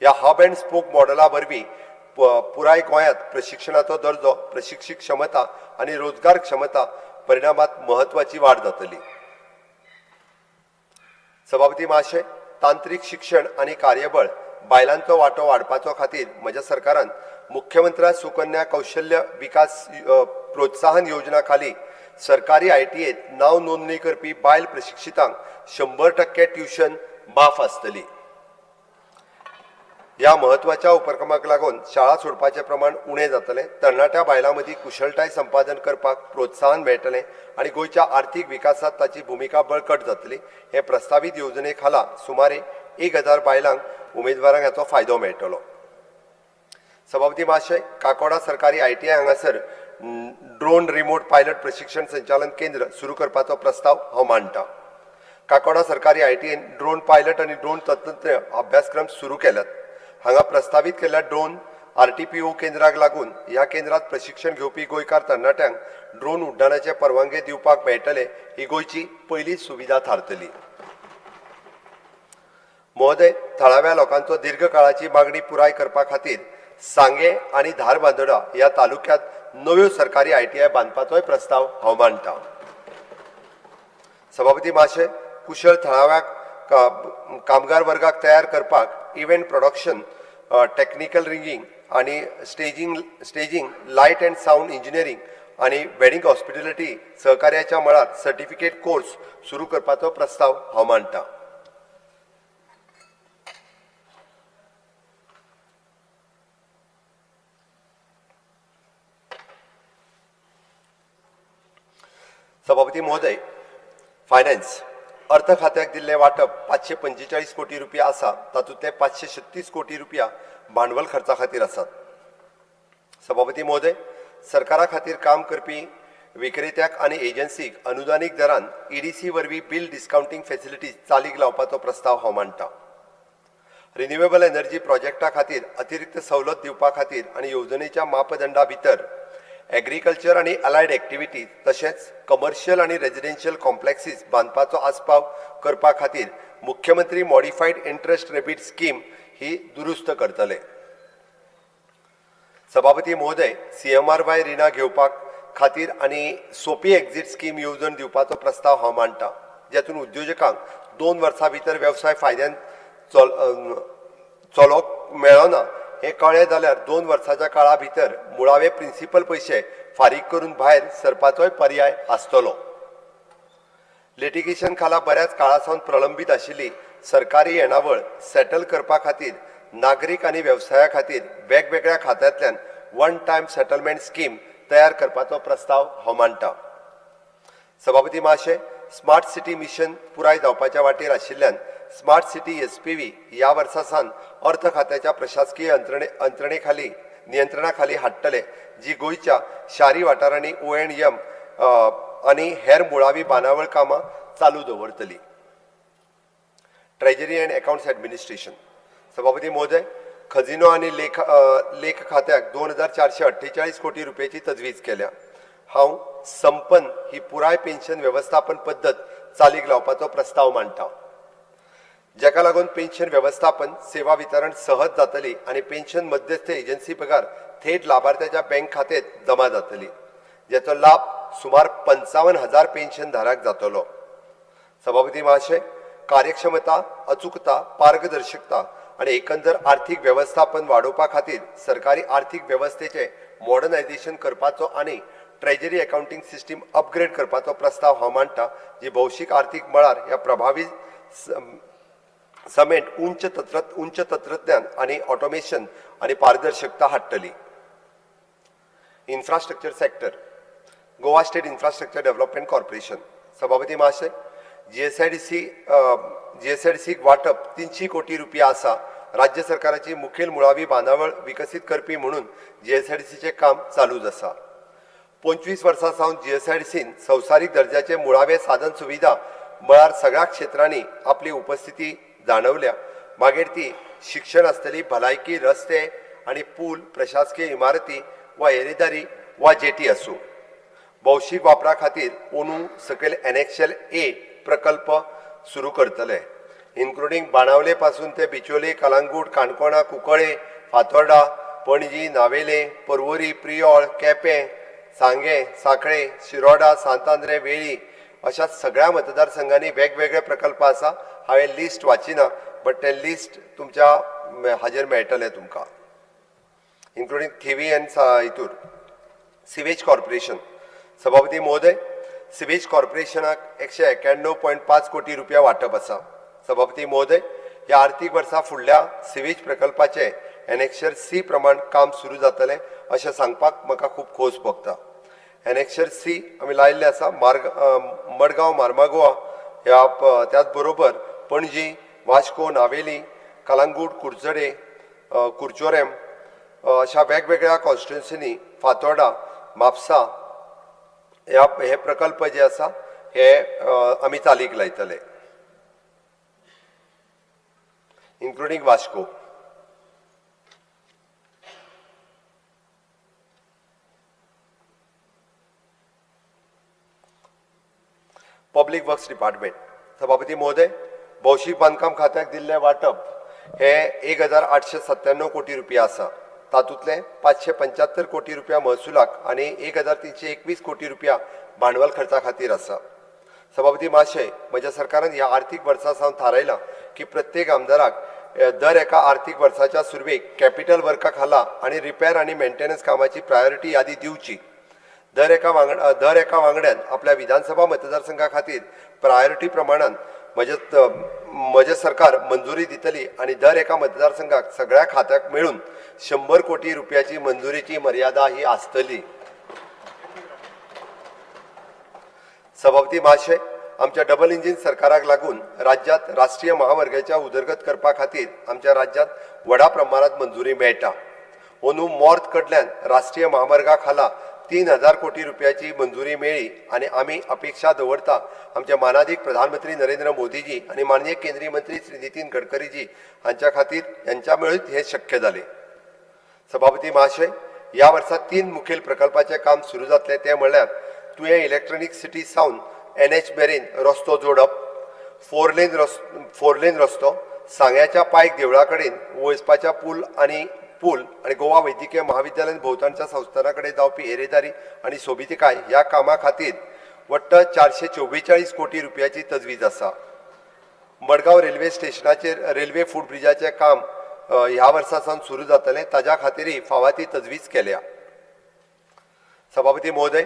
ह्या हब अँड स्पोक मॉडला वरवीं पुराय गोंयांत प्रशिक्षणाचो दर्जो, प्रशिक्षीत क्षमता आनी रोजगार क्षमता परिणामात म्हत्वाची वाड जातली. सभापती महाशय, तांत्रीक शिक्षण आनी कार्यबळ बायलांचो वांटो वाडपाचो खातीर म्हज्या सरकारान मुख्यमंत्री सुकन्या कौशल्य विकास प्रोत्साहन योजना खाली सरकारी ITIत नांव नोंदणी करपी बायल प्रशिक्षितांक 100% ट्युशन माफ आसतली. ह्या म्हत्वाच्या उपक्रमाक लागून शाळा सोडपाचें प्रमाण उणें जातलें, तरणाट्या बायलां मदीं कुशळटाय संपादन करपाक प्रोत्साहन मेळटलें आनी गोंयच्या आर्थीक विकासांत ताची भुमिका बळकट जातली. हे प्रस्तावीत येवजणे खाला सुमारे 1000 बायलांक उमेदवारांक हाचो फायदो मेळटलो. सभापती महाशय, काकोडा सरकारी ITI हांगासर ड्रोन रिमोट पायलट प्रशिक्षण संचालन केंद्र सुरू करपाचो प्रस्ताव हांव मांडटा. काकोडा सरकारी ITIन ड्रोन पायलट आनी ड्रोन तंत्रज्ञ अभ्यासक्रम सुरू केल्यात. हांगा प्रस्तावीत केल्ल्या ड्रोन RTPO केंद्राक लागून ह्या केंद्रात प्रशिक्षण घेवपी गोंयकार तरणाट्यांक ड्रोन उड्डाणाचे परवानगे दिवपाक मेळटले ही गोंयची पयली सुविधा थारतली. महोदय, थळाव्या लोकांचो दीर्घकाळाची मागणी पुराय करपा खातीर सांगे आनी धारबांदोडा ह्या तालुक्यांत नव्यो सरकारी ITI बांदपाचोय प्रस्ताव हांव मांडटा. सभापती महाशय, कुशळ थळाव्या कामगार वर्गाक तयार करपाक इव्हेंट प्रोडक्शन, टॅक्निकल रिंगींग आनी staging, light and sound engineering आनी वेडिंग हॉस्पिटॅलिटी सहकार्याच्या मळार सर्टिफिकेट कोर्स सुरू करपाचो प्रस्ताव हांव मांडटा. सभापती महोदय, फायनान्स अर्थ खात्याक दिल्लें वांटप 545 कोटी रुपया आसा, तातूंतले 536 कोटी रुपया भांडवल खर्चा खातीर आसात. सभापती महोदय, सरकारा खातीर काम करपी विक्रेत्याक आनी एजन्सीक अनुदानीक दरान EDC वरवीं बिल डिस्कावंटींग फॅसिलिटीज चालीक लावपाचो प्रस्ताव हांव मांडटा. रिन्युएबल एनर्जी प्रोजेक्टा खातीर अतिरिक्त सवलत दिवपा खातीर आनी येवजणेच्या मापदंडा भितर एग्रीकल्चर आनी अलायड एक्टिविटीज तशेंच कमर्शियल आनी रेजिडेन्शियल कॉम्प्लेक्सीस बांदपाचो आस्पाव करपा खातीर मुख्यमंत्री मॉडिफायड इंट्रस्ट रेबीट स्कीम ही दुरुस्त करतले. सभापती महोदय, CMRY रिणां घेवपाक खातीर आनी सोपी एक्झीट स्कीम येवजण दिवपाचो प्रस्ताव हांव मांडटा, जातूंत उद्योजकांक 2 वर्सां भितर वेवसाय फायद्यान चलोवंक मेळना हें कळ्ळें जाल्यार 2 वर्साच्या काळा भितर मुळावे प्रिंसिपल पयशे फारीक करून भायर सरपाचोय पर्याय आसतलो. लिटिगेशन खाला बऱ्याच काळा सावन प्रलंबीत आशिल्ली सरकारी येणावळ सेटल करपा खातीर नागरीक आनी वेवसाया खातीर वेगवेगळ्या खात्यांतल्यान वन टायम सेटलमेंट स्कीम तयार करपाचो प्रस्ताव हांव मांडटा. सभापती महाशय, स्मार्ट सिटी मिशन पुराय जावपाच्या वाटेर आशिल्ल्यान स्मार्ट सिटी SPV ह्या वर्सा सावन अर्थ खात्याच्या प्रशासकीय यंत्रणेखाली नियंत्रणाखाली हाडटले, जी गोंयच्या शारी वाठारांनी O&M आनी हेर मुळावी बांदावळ कामां चालू दवरतली. Treasury and accounts administration. सभापती महोदय, खजिनो आनी लेख खात्याक 2448 कोटी रुपयाची तजवीज केल्या. हांव संपन्न ही पुराय पेन्शन वेवस्थापन पद्दत चालीक लावपाचो प्रस्ताव मांडटा, जाका लागून पेन्शन वेवस्थापन सेवा वितरण सहज जातली आनी पेन्शन मध्यस्थ एजन्सी बगर थेट लाभार्थ्याच्या बँक खात्यात जमा जातली, ज्याचो लाभ सुमार 55,000 पेन्शन धारक जातलो. सभापती महाशय, कार्यक्षमता, अचूकता, पारदर्शकता आनी एकंदर आर्थीक वेवस्थापन वाडोवपा खातीर सरकारी आर्थीक वेवस्थेचें मॉडर्नायझेशन करपाचो आनी ट्रेजरी अकाउंटींग सिस्टीम अपग्रेड करपाचो प्रस्ताव हांव मांडटा, जी भौशीक आर्थीक मळार ह्या प्रभावी समेट उंच तंत्रज्ञान आनी ऑटोमेशन आनी पारदर्शकता हाडटली. Infrastructure sector. Goa state infrastructure development corporation. सभापती महाशय, जीएसआयडीसी जीएसआयडीसीक वांटप 300 कोटी रुपया आसा. राज्य सरकाराची मुखेल मुळावी बांदावळ विकसीत करपी म्हणून जीएसआयडीसीचें काम चालूच आसा. 25 वर्सां सावन जीएसआयडीसीन संवसारीक दर्जाचे मुळावे साधन सुविधा मळार सगळ्या क्षेत्रांनी आपली उपस्थिती जाणवल्या. मागीर ती शिक्षण आसतली, भलायकी, रस्ते आनी पूल, प्रशासकीय इमारती वा येरेदारी वा जेटी आसूं. भौशीक वापरा खातीर अंदू सकयल एनेक्शल ए प्रकल्प सुरू करतले, इन्क्लुडींग बाणावले पासून ते बिचोले, कलांगूट, काणकोणा, कुंकळे, फातोर्डा, पणजी, नावेले, पर्वरी, प्रियोळ, केपें, सांगें, सांखळे, शिरोडा, सांत आंद्रे, वेळी अशा सगळ्या मतदारसंघांनी वेगवेगळे प्रकल्प आसा. हांवें लिस्ट वाचिना, बट तें लिस्ट तुमच्या हाजेर मेळटलें तुमकां, including Thivim and Hitur. Sewage corporation. सभापती महोदय, सिवेज कॉर्पोरेशनाक 191.5 कोटी रुपया वांटप आसा. सभापती महोदय, ह्या आर्थीक वर्सा फुडल्या सिवेज प्रकल्पाचें एनेक्शर सी प्रमाण काम सुरू जातलें अशें सांगपाक म्हाका खूब खोस भोगता. एनेक्शर सी आमी लायिल्लें आसा. मार्ग मडगांव, मार्मागोवा ह्या, त्याच बरोबर पणजी, वास्को, नावेली, कलांगूट, कुडचडे, कुरचोरेम अशा वेगवेगळ्या कॉन्स्टिट्युन्सीनी, फातोर्डा, म्हापसा ह्या हे प्रकल्प जे आसा हे आमी चालीक लायतले, including Vasco. Public works department. सभापती महोदय, भौशीक बांदकाम खात्याक दिल्लें वांटप हे 1897 कोटी रुपया आसा. तातूंतले 575 कोटी रुपया महसुलाक आनी 1321 कोटी रुपया भांडवल खर्चा खातीर आसा. सभापती महाशय, म्हज्या सरकारान ह्या आर्थीक वर्सा सावन थारायलां की प्रत्येक आमदाराक दर एका आर्थीक वर्साच्या सुरवेक कॅपिटल वर्का खाला आनी रिपेर आनी मेंटेनन्स कामाची प्रायोरिटी यादी दिवची. दर एका वांगड्यान आपल्या विधानसभा मतदारसंघा खातीर प्रायोरिटी प्रमाणान म्हजें सरकार मंजुरी दितली आनी दर एका मतदारसंघाक सगळ्या खात्याक मेळून 100 कोटी रुपयाची मंजुरीची मर्यादा ही आसतली. सभापती महाशय, आमच्या डबल इंजीन सरकाराक लागून राज्यांत राष्ट्रीय महामार्गाच्या उदरगत करपा खातीर आमच्या राज्यांत व्हडा प्रमाणांत मंजुरी मेळटा. अंदू मॉर्थ कडल्यान राष्ट्रीय महामार्गा खाला 3000 कोटी रुपयाची मंजुरी मेळ्ळी आनी आमी अपेक्षा दवरता आमचे मानादीक प्रधानमंत्री नरेंद्र मोदीजी आनी माननीय केंद्रीय मंत्री श्री नितीन गडकरीजी हांच्या खातीर यांच्या मेळून हें शक्य जालें. सभापती महाशय, ह्या वर्सा 3 मुखेल प्रकल्पाचें काम सुरू जातलें, तें म्हणल्यार तुयें इलेक्ट्रॉनीक सिटी सावन एनएच मेरेन रस्तो जोडप, फोर लेन रस्तो, सांग्याच्या पायक देवळा कडेन वचपाच्या पूल आनी गोवा वैद्यकीय महाविद्यालय भोंवतणच्या संस्थाना कडेन जावपी येरेदारी आनी सोबितिकाय ह्या कामा खातीर वट्ट 444 कोटी रुपयाची तजवीज आसा. मडगांव रेल्वे स्टेशनाचेर रेल्वे फूट ब्रिजाचें काम ह्या वर्सा सावन सुरू जातलें, ताज्या खातीरय फावा ती तजवीज केल्या. सभापती महोदय,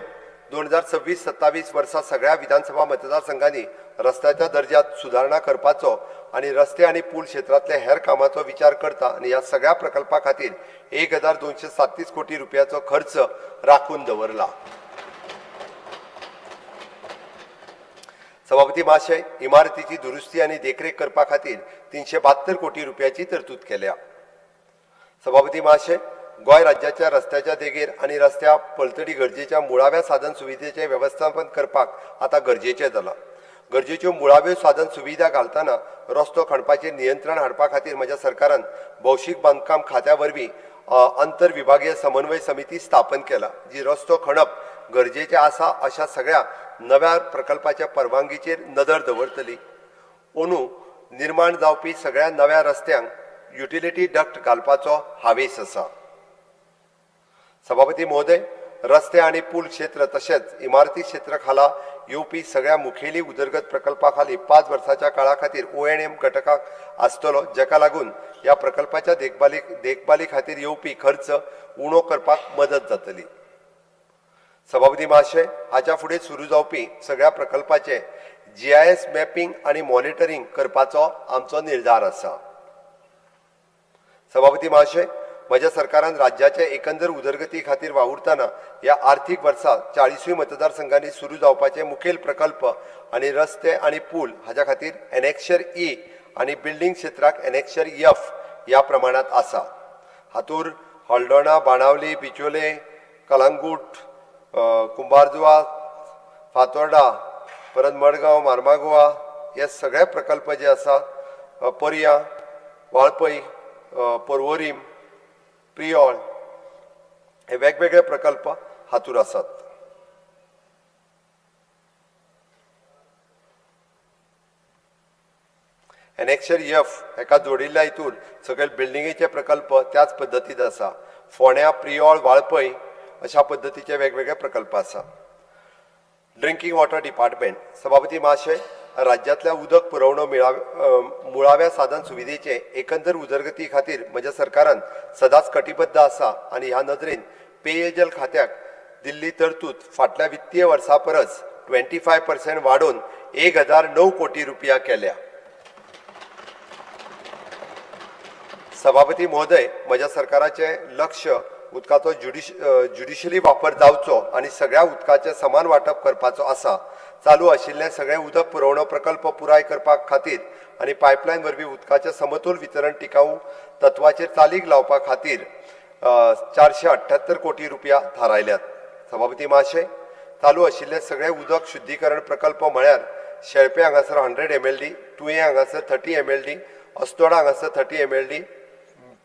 2026-27 वर्सा सगळ्या विधानसभा मतदारसंघांनी रस्त्याच्या दर्ज्यात सुदारणा करपाचो आनी रस्ते आनी पूल क्षेत्रांतले हेर कामाचो विचार करता आनी ह्या सगळ्या प्रकल्पा खातीर 1237 कोटी रुपयाचो खर्च राखून दवरला. सभापती महाशय, इमारतीची दुरुस्ती आनी देखरेख करपा खातीर 372 कोटी रुपयाची तरतूद केल्या. सभापती महाशय, गोंय राज्याच्या रस्त्याच्या देगेर आनी रस्त्या पलतडी गरजेच्या मुळाव्या साधन सुविधेचें वेवस्थापन करपाक आतां गरजेचें जालां. गरजेच्यो मुळाव्यो साधन सुविधा घालतना रस्तो खणपाचेर नियंत्रण हाडपा खातीर म्हज्या सरकारान भौशीक बांदकाम खात्या वरवीं आंतर विभागीय समन्वय समिती स्थापन केला, जी रस्तो खणप गरजेचें आसा अशा सगळ्या नव्या प्रकल्पाच्या परवानगीचेर नदर दवरतली. अंदू निर्माण जावपी सगळ्या नव्या रस्त्यांक युटिलिटी डक्ट घालपाचो हावेस आसा. सभापती महोदय, रस्ते आनी पूल क्षेत्र तशेंच इमारती क्षेत्र खाला येवपी सगळ्या मुखेली उदरगत प्रकल्पा खाली 5 वर्सांच्या काळा खातीर O&M घटकाक आसतलो, जाका लागून ह्या प्रकल्पाच्या देखभाली खातीर येवपी खर्च उणो करपाक मदत जातली. सभापती महाशय, हाच्या फुडें सुरू जावपी सगळ्या प्रकल्पाचे GIS mapping आनी मॉनिटरींग करपाचो आमचो निर्धार आसा. सभापती महाशय, म्हज्या सरकारान राज्याचे एकंदर उदरगती खातीर वावुरतना ह्या आर्थीक वर्सा 40 मतदारसंघांनी सुरू जावपाचे मुखेल प्रकल्प आनी रस्ते आनी पूल हाज्या खातीर एनेक्शर ई आनी बिल्डींग क्षेत्राक एनेक्शर एफ ह्या प्रमाणांत आसा. हातूर हळदोणा, बाणावली, बिचोले, कलांगूट, कुंभारजुवा, फातोर्डा, परत मडगांव, मार्मागोवा हे सगळे प्रकल्प जे आसा, पर्या, वाळपय, पर्वरीम, प्रियोळ हे वेगवेगळे प्रकल्प हातूर आसात. एनेक्शर एफ हेका जोडिल्ल्या हितूर सगळे बिल्डिंगेचे प्रकल्प त्याच पद्दतीत आसा. फोंड्या, प्रियोळ, वाळपय अशा पद्दतीचे वेगवेगळे प्रकल्प आसा. Drinking water department. सभापती महाशय, राज्यांतल्या उदक पुरवणो मुळाव्या साधन सुविधेचे एकंदर उदरगती खातीर म्हज्या सरकारान सदांच कटिबद्ध आसा आनी ह्या नदरेन पेयजल खात्याक दिल्ली तरतूद फाटल्या वित्तीय वर्सा परस 25% वाडोवन 1009 कोटी रुपया केल्या. सभापती महोदय, म्हज्या सरकाराचें लक्ष उदकाचो ज्युडिशली वापर जावचो आनी सगळ्या उदकाचें समान वांटप करपाचो आसा. चालू आशिल्ले सगळे उदक पुरवणो प्रकल्प पुराय करपा खातीर आनी पायपलायन वरवीं उदकाचें समतोल वितरण टिकाऊ तत्वाचेर चालीक लावपा खातीर 478 कोटी रुपया थारायल्यात. सभापती महाशय, चालू आशिल्ले सगळे उदक शुद्धीकरण प्रकल्प म्हळ्यार शेळपे हांगासर 100 MLD, तुयें हांगासर 30 MLD, Assonora हांगासर 30 MLD,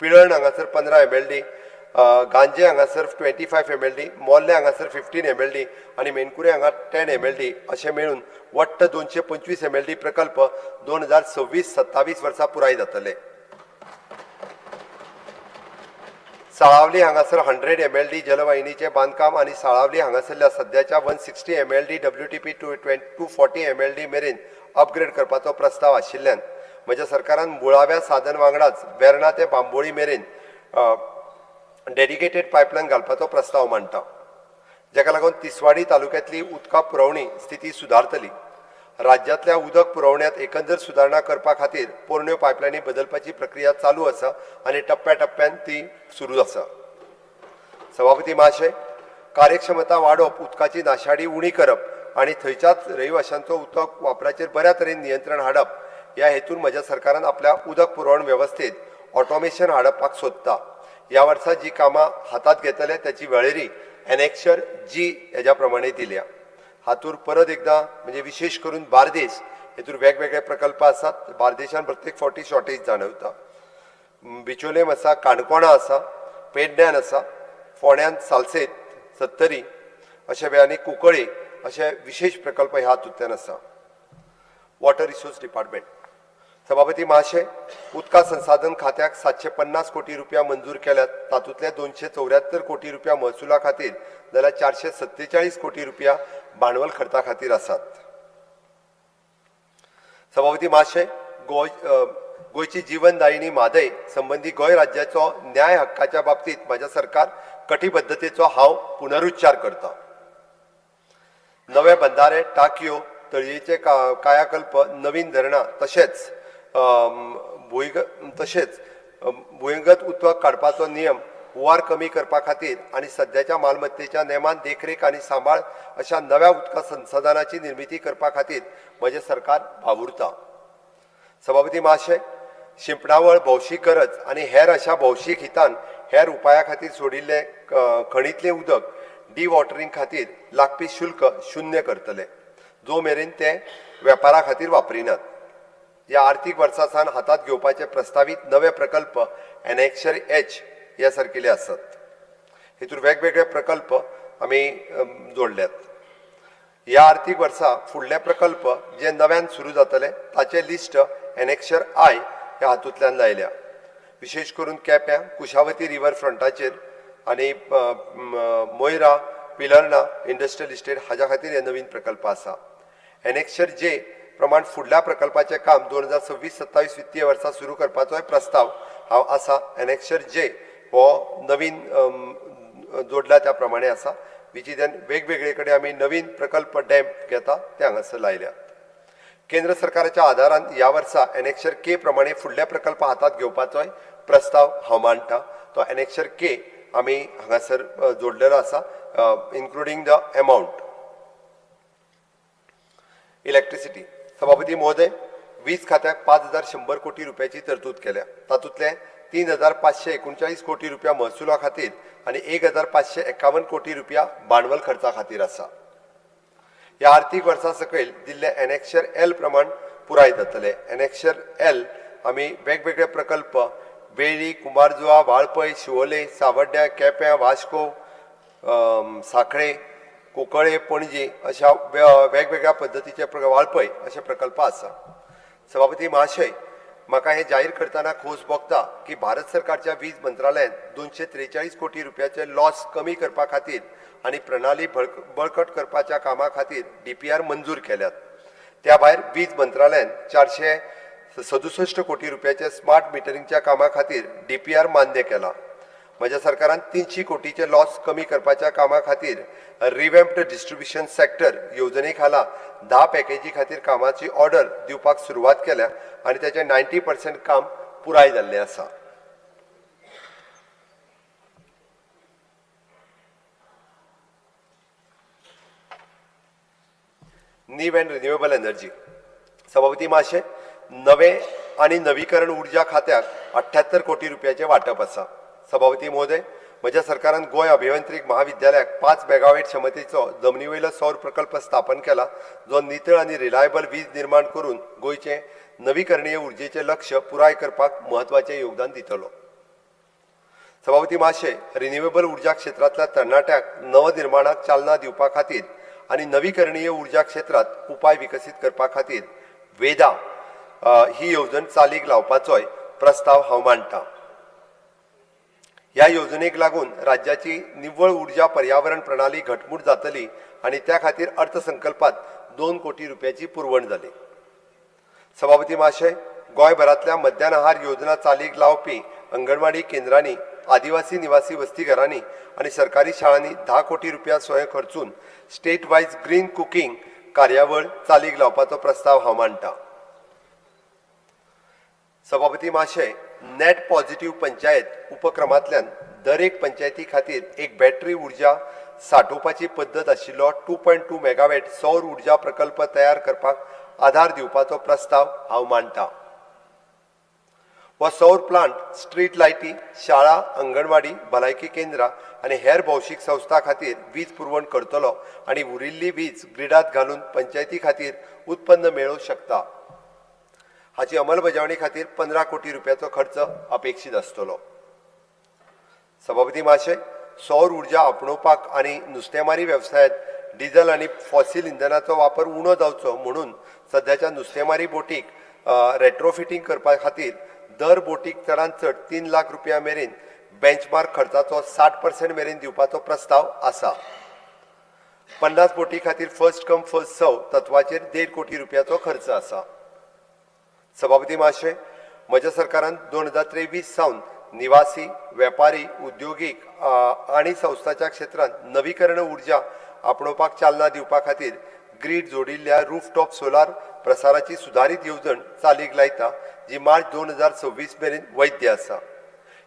Pilerne हांगासर 15 MLD, गांजे हांगासर 25 MLD, Morley हांगासर 15 MLD आनी मेनकुरे हांगा 10 MLD अशें मेळून वट्ट 225 MLD प्रकल्प 2026-27 वर्सा पुराय जातले. साळावली हांगासर 100 MLD जलवाहिनीचें बांदकाम आनी साळावली हांगासरल्या सद्याच्या 160 MLD WTP 240 MLD मेरेन अपग्रेड करपाचो प्रस्ताव आशिल्ल्यान म्हज्या सरकारान मुळाव्या साधन वांगडाच वेर्णा ते बांबोळी मेरेन डेडिकेटेड पायपलायन घालपाचो प्रस्ताव मांडटा, जाका लागून तिसवाडी तालुक्यांतली उदका पुरवणी स्थिती सुदारतली. राज्यांतल्या उदक पुरवण्यांत एकंदर सुदारणा करपा खातीर पोरण्यो पायपलायनी बदलपाची प्रक्रिया चालू आसा आनी टप्प्या टप्प्यान ती सुरू आसा. सभापती महाशय, कार्यक्षमता वाडोवप, उदकाची नाशाडी उणी करप आनी थंयच्याच रहिवाशांचो उदक वापराचेर बऱ्या तरेन नियंत्रण हाडप ह्या हेतून म्हज्या सरकारान आपल्या उदक पुरवण वेवस्थेत ऑटोमेशन हाडपाक सोदता. ह्या वर्सा जी कामां हातांत घेतले त्याची वळेरी एनेक्शर जी हेज्या प्रमाणे दिल्या. हातूर परत एकदां म्हणजे विशेष करून बार्देस हेतूर वेगवेगळे प्रकल्प आसात. बार्देशान प्रत्येक फावटी शॉर्टेज जाणवता. बिचोलेम आसा, काणकोणा आसा, पेडण्यान आसा, फोंड्यान सालसेत, सत्तरी अशे आनी कुंकळी अशे विशेष प्रकल्प ह्या हातूंतल्यान आसा. Water resource department. सभापती महाशय, उदका संसाधन खात्याक 750 कोटी रुपया मंजूर केल्यात. तातूंतले 274 कोटी रुपया महसुला खातीर जाल्यार 447 कोटी रुपया भांडवल खर्चा खातीर आसात. सभापती महाशय, गोंयची जीवनदायिनी म्हादय संबंदी गोंय राज्याचो न्याय हक्काच्या बाबतींत म्हज्या सरकार कटिबद्धतेचो हांव पुनरुच्चार करता. नवे बंधारे, टाकयो, तळयेचे कायाकल्प, नवीन धरणां तशेंच भुंयगत उदक काडपाचो नियम हुंवार कमी करपा खातीर आनी सद्याच्या मालमत्तेच्या नेमान देखरेख आनी सांबाळ अशा नव्या उदका संसाधनाची निर्मिती करपा खातीर म्हजें सरकार वावुरता. सभापती महाशय, शिंपणावळ, भौशीक गरज आनी हेर अशा भौशीक हितान हेर उपाया खातीर सोडिल्ले खणींतलें उदक डिवॉटरिंग खातीर लागपी शुल्क शून्य करतले, जो मेरेन ते वेपारा खातीर वापरिनात. ह्या आर्थीक वर्सा सावन हातांत घेवपाचे प्रस्तावीत नवे प्रकल्प एनेक्शर एच ह्या सारकिले आसात. हेतूर वेगवेगळे प्रकल्प आमी जोडल्यात. ह्या आर्थीक वर्सा फुडले प्रकल्प जे नव्यान सुरू जातले ताचे लिस्ट एनेक्शर I ह्या हातूंतल्यान लायल्या. विशेष करून केप्यां कुशावती रिवर फ्रंटाचेर आनी मोयरा पिलर्णा इंडस्ट्रियल इस्टेट हाज्या खातीर हे नवीन प्रकल्प आसा. एनेक्शर जे प्रमाण फुडल्या प्रकल्पाचें काम 2026-27 वित्तीय वर्सा सुरू करपाचोय प्रस्ताव हांव आसा. एनेक्शर जे हो नवीन जोडला त्या प्रमाणे आसा, which is वेगवेगळे कडेन आमी नवीन प्रकल्प डॅम घेता ते हांगासर लायल्यात. केंद्र सरकाराच्या आदारान ह्या वर्सा एनेक्शर के प्रमाणे फुडले प्रकल्प हातांत घेवपाचोय प्रस्ताव हांव मांडटा. तो एनेक्शर के आमी हांगासर जोडलेलो आसा, including the amount. Electricity. सभापती महोदय, वीज खात्याक 5100 कोटी रुपयाची तरतूद केल्या. तातूंतले 3539 कोटी रुपया महसुला खातीर आनी 1551 कोटी रुपया भांडवल खर्चा खातीर आसा. ह्या आर्थीक वर्सा सकयल दिल्ले एनेक्शर एल प्रमाण पुराय जातले. एनेक्शर एल आमी वेगवेगळे प्रकल्प वेळ्ळी, कुंभारजुआ, वाळपय, शिवोले, सावड्ड्या, केप्यां, वास्को, साखळे, कुंकळे, पणजी अशा वेगवेगळ्या पद्दतीचे वाळपय अशे प्रकल्प आसा. सभापती महाशय, म्हाका हें जाहीर करतना खोस भोगता की भारत सरकारच्या वीज मंत्रालयान 243 कोटी रुपयाचे लॉस कमी करपा खातीर आनी प्रणाली बळकट करपाच्या कामा खातीर DPR मंजूर केल्यात. त्या भायर वीज मंत्रालयान 467 कोटी रुपयाचे स्मार्ट मिटरिंगच्या कामा खातीर DPR मान्य केला. म्हज्या सरकारान 300 कोटीचे लॉस कमी करपाच्या कामा खातीर रिवॅम्प्ड डिस्ट्रिब्युशन सेक्टर येवजणे खाला 10 पॅकेजी खातीर कामाची ऑर्डर दिवपाक सुरवात केल्या आनी ताचें 90% काम पुराय जाल्लें आसा. नीव अँड रिन्युएबल एनर्जी. सभापती महाशय, नवे आनी नवीकरण ऊर्जा खात्याक 78 कोटी रुपयाचें वांटप आसा. सभापती महोदय, म्हज्या सरकारान गोंय अभियांत्रिक महाविद्यालयाक 5 मेगावॅट क्षमतेचो जमनी वयलो सौर प्रकल्प स्थापन केला, जो नितळ आनी रिलायबल वीज निर्माण करून गोंयचें नवीकरणीय उर्जेचें लक्ष्य पुराय करपाक म्हत्वाचें योगदान दितलो. सभापती महाशय, रिन्युएबल ऊर्जा क्षेत्रांतल्या तरणाट्यांक नवनिर्माणाक चालना दिवपा खातीर आनी नवीकरणीय ऊर्जा क्षेत्रांत उपाय विकसीत करपा खातीर वेदा ही येवजण चालीक लावपाचोय प्रस्ताव हांव मांडटा. ह्या येवजणेक लागून राज्याची निव्वळ ऊर्जा पर्यावरण प्रणाली घटमूट जातली आनी त्या खातीर अर्थसंकल्पात 2 कोटी रुपयाची पुरवण जाली. सभापती महाशय, गोंयभरांतल्या मध्यान आहार योजना चालीक लावपी अंगणवाडी केंद्रांनी, आदिवासी निवासी वसतीघरांनी आनी सरकारी शाळांनी 10 कोटी रुपया स्वयं खर्चून स्टेट वायज ग्रीन कुकींग कार्यावळ चालीक लावपाचो प्रस्ताव हांव मांडटा. सभापती महाशय, नॅट पॉझिटिव्ह पंचायत उपक्रमांतल्यान दरेक पंचायती खातीर एक बॅटरी ऊर्जा साठोवपाची पद्दत आशिल्लो 2.2 मेगावॅट सौर ऊर्जा प्रकल्प तयार करपाक आधार दिवपाचो प्रस्ताव हांव मांडटा. हो सौर प्लांट स्ट्रीट लायटी, शाळा, अंगणवाडी, भलायकी केंद्रां आनी हेर भौशीक संस्था खातीर वीज पुरवण करतलो आनी उरिल्ली वीज ग्रिडांत घालून पंचायती खातीर उत्पन्न मेळोवंक शकता. हाची अंमलबजावणी खातीर 15 कोटी रुपयाचो खर्च अपेक्षीत आसतलो. सभापती महाशय, सौर ऊर्जा आपणोवपाक आनी नुस्तेमारी वेवसायांत डिझल आनी फॉसील इंधनाचो वापर उणो जावचो म्हणून सद्याच्या नुस्तेमारी बोटीक रेट्रोफिटींग करपा खातीर दर बोटीक चडांत चड 3 लाख रुपया मेरेन बेंचमार्क खर्चाचो 60% मेरेन दिवपाचो प्रस्ताव आसा. 50 बोटी खातीर फर्स्ट कम फर्स्ट सर्व तत्वाचेर 1.5 कोटी रुपयाचो खर्च आसा. सभापती महाशय, म्हज्या सरकारान 2023 सावन निवासी, वेपारी, उद्योगीक आनी संस्थाच्या क्षेत्रांत नवीकरण ऊर्जा आपणोवपाक चालना दिवपा खातीर ग्रीड जोडिल्ल्या रूफटॉप सोलार प्रसाराची सुदारीत येवजण चालीक लायता, जी मार्च 2026 मेरेन वैद्य आसा.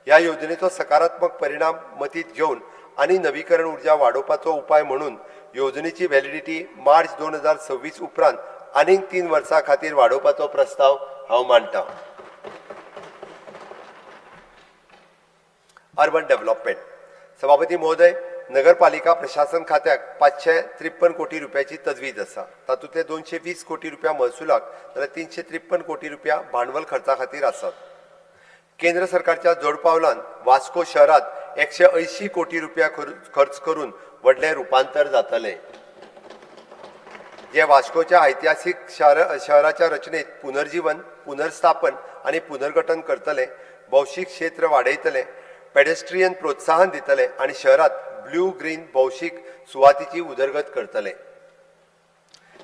ह्या येवजणेचो सकारात्मक परिणाम मतींत घेवन आनी नवीकरण ऊर्जा वाडोवपाचो उपाय म्हणून येवजणेची व्हॅलिडिटी मार्च 2026 उपरांत आनीक 3 वर्सां खातीर वाडोवपाचो प्रस्ताव हांव मांडटा. Urban development. सभापती महोदय, नगरपालिका प्रशासन खात्याक 553 कोटी रुपयाची तजवीज आसा. तातूंतले 220 कोटी रुपया महसुलाक जाल्यार 353 कोटी रुपया भांडवल खर्चा खातीर आसात. केंद्र सरकारच्या जोडपावलान वास्को शहरात 180 कोटी रुपया खर्च करून व्हडलें रुपांतर जातलें, जे वास्कोच्या ऐतिहासीक शहराच्या रचनेत पुनर्जीवन, पुनर्स्थापन आनी पुनर्गठन करतले, भौशीक क्षेत्र वाडयतले, पेडेस्ट्रियन प्रोत्साहन दितले आनी शहरात ब्ल्यू ग्रीन भौशीक सुवातीची उदरगत करतले.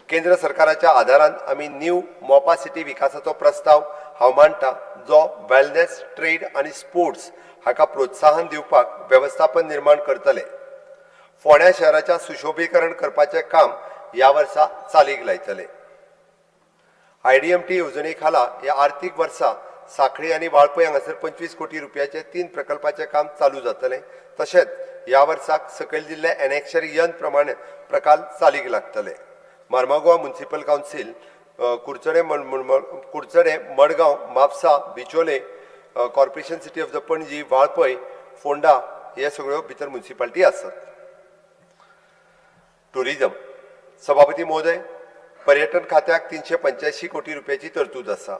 केंद्र सरकाराच्या आदारान आमी न्यू मोपा सिटी विकासाचो प्रस्ताव हांव मांडटा, जो वेलनेस, ट्रेड आनी स्पोर्ट्स हाका प्रोत्साहन दिवपाक वेवस्थापन निर्माण करतले. फोंड्या शहराच्या सुशोभीकरण करपाचें काम ह्या वर्सा चालीक लायतले. IDMT येवजणे खाला ह्या आर्थीक वर्सा सांखळी आनी वाळपय हांगासर 25 कोटी रुपयाचे 3 प्रकल्पाचें काम चालू जातलें. तशेंच ह्या वर्साक सकयल दिल्ले एनेक्शर यन प्रमाणे प्रकल्प चालीक लागतले. Marmagoa municipal council, Curchorem, Curchorem, Madgaon, Mapusa, Bicholim corporation city of the Panaji, Valpoi, Ponda हे सगळ्यो भितर मुन्सिपालिटी आसात. टुरिजम. सभापती महोदय, पर्यटन खात्याक 385 कोटी रुपयाची तरतूद आसा.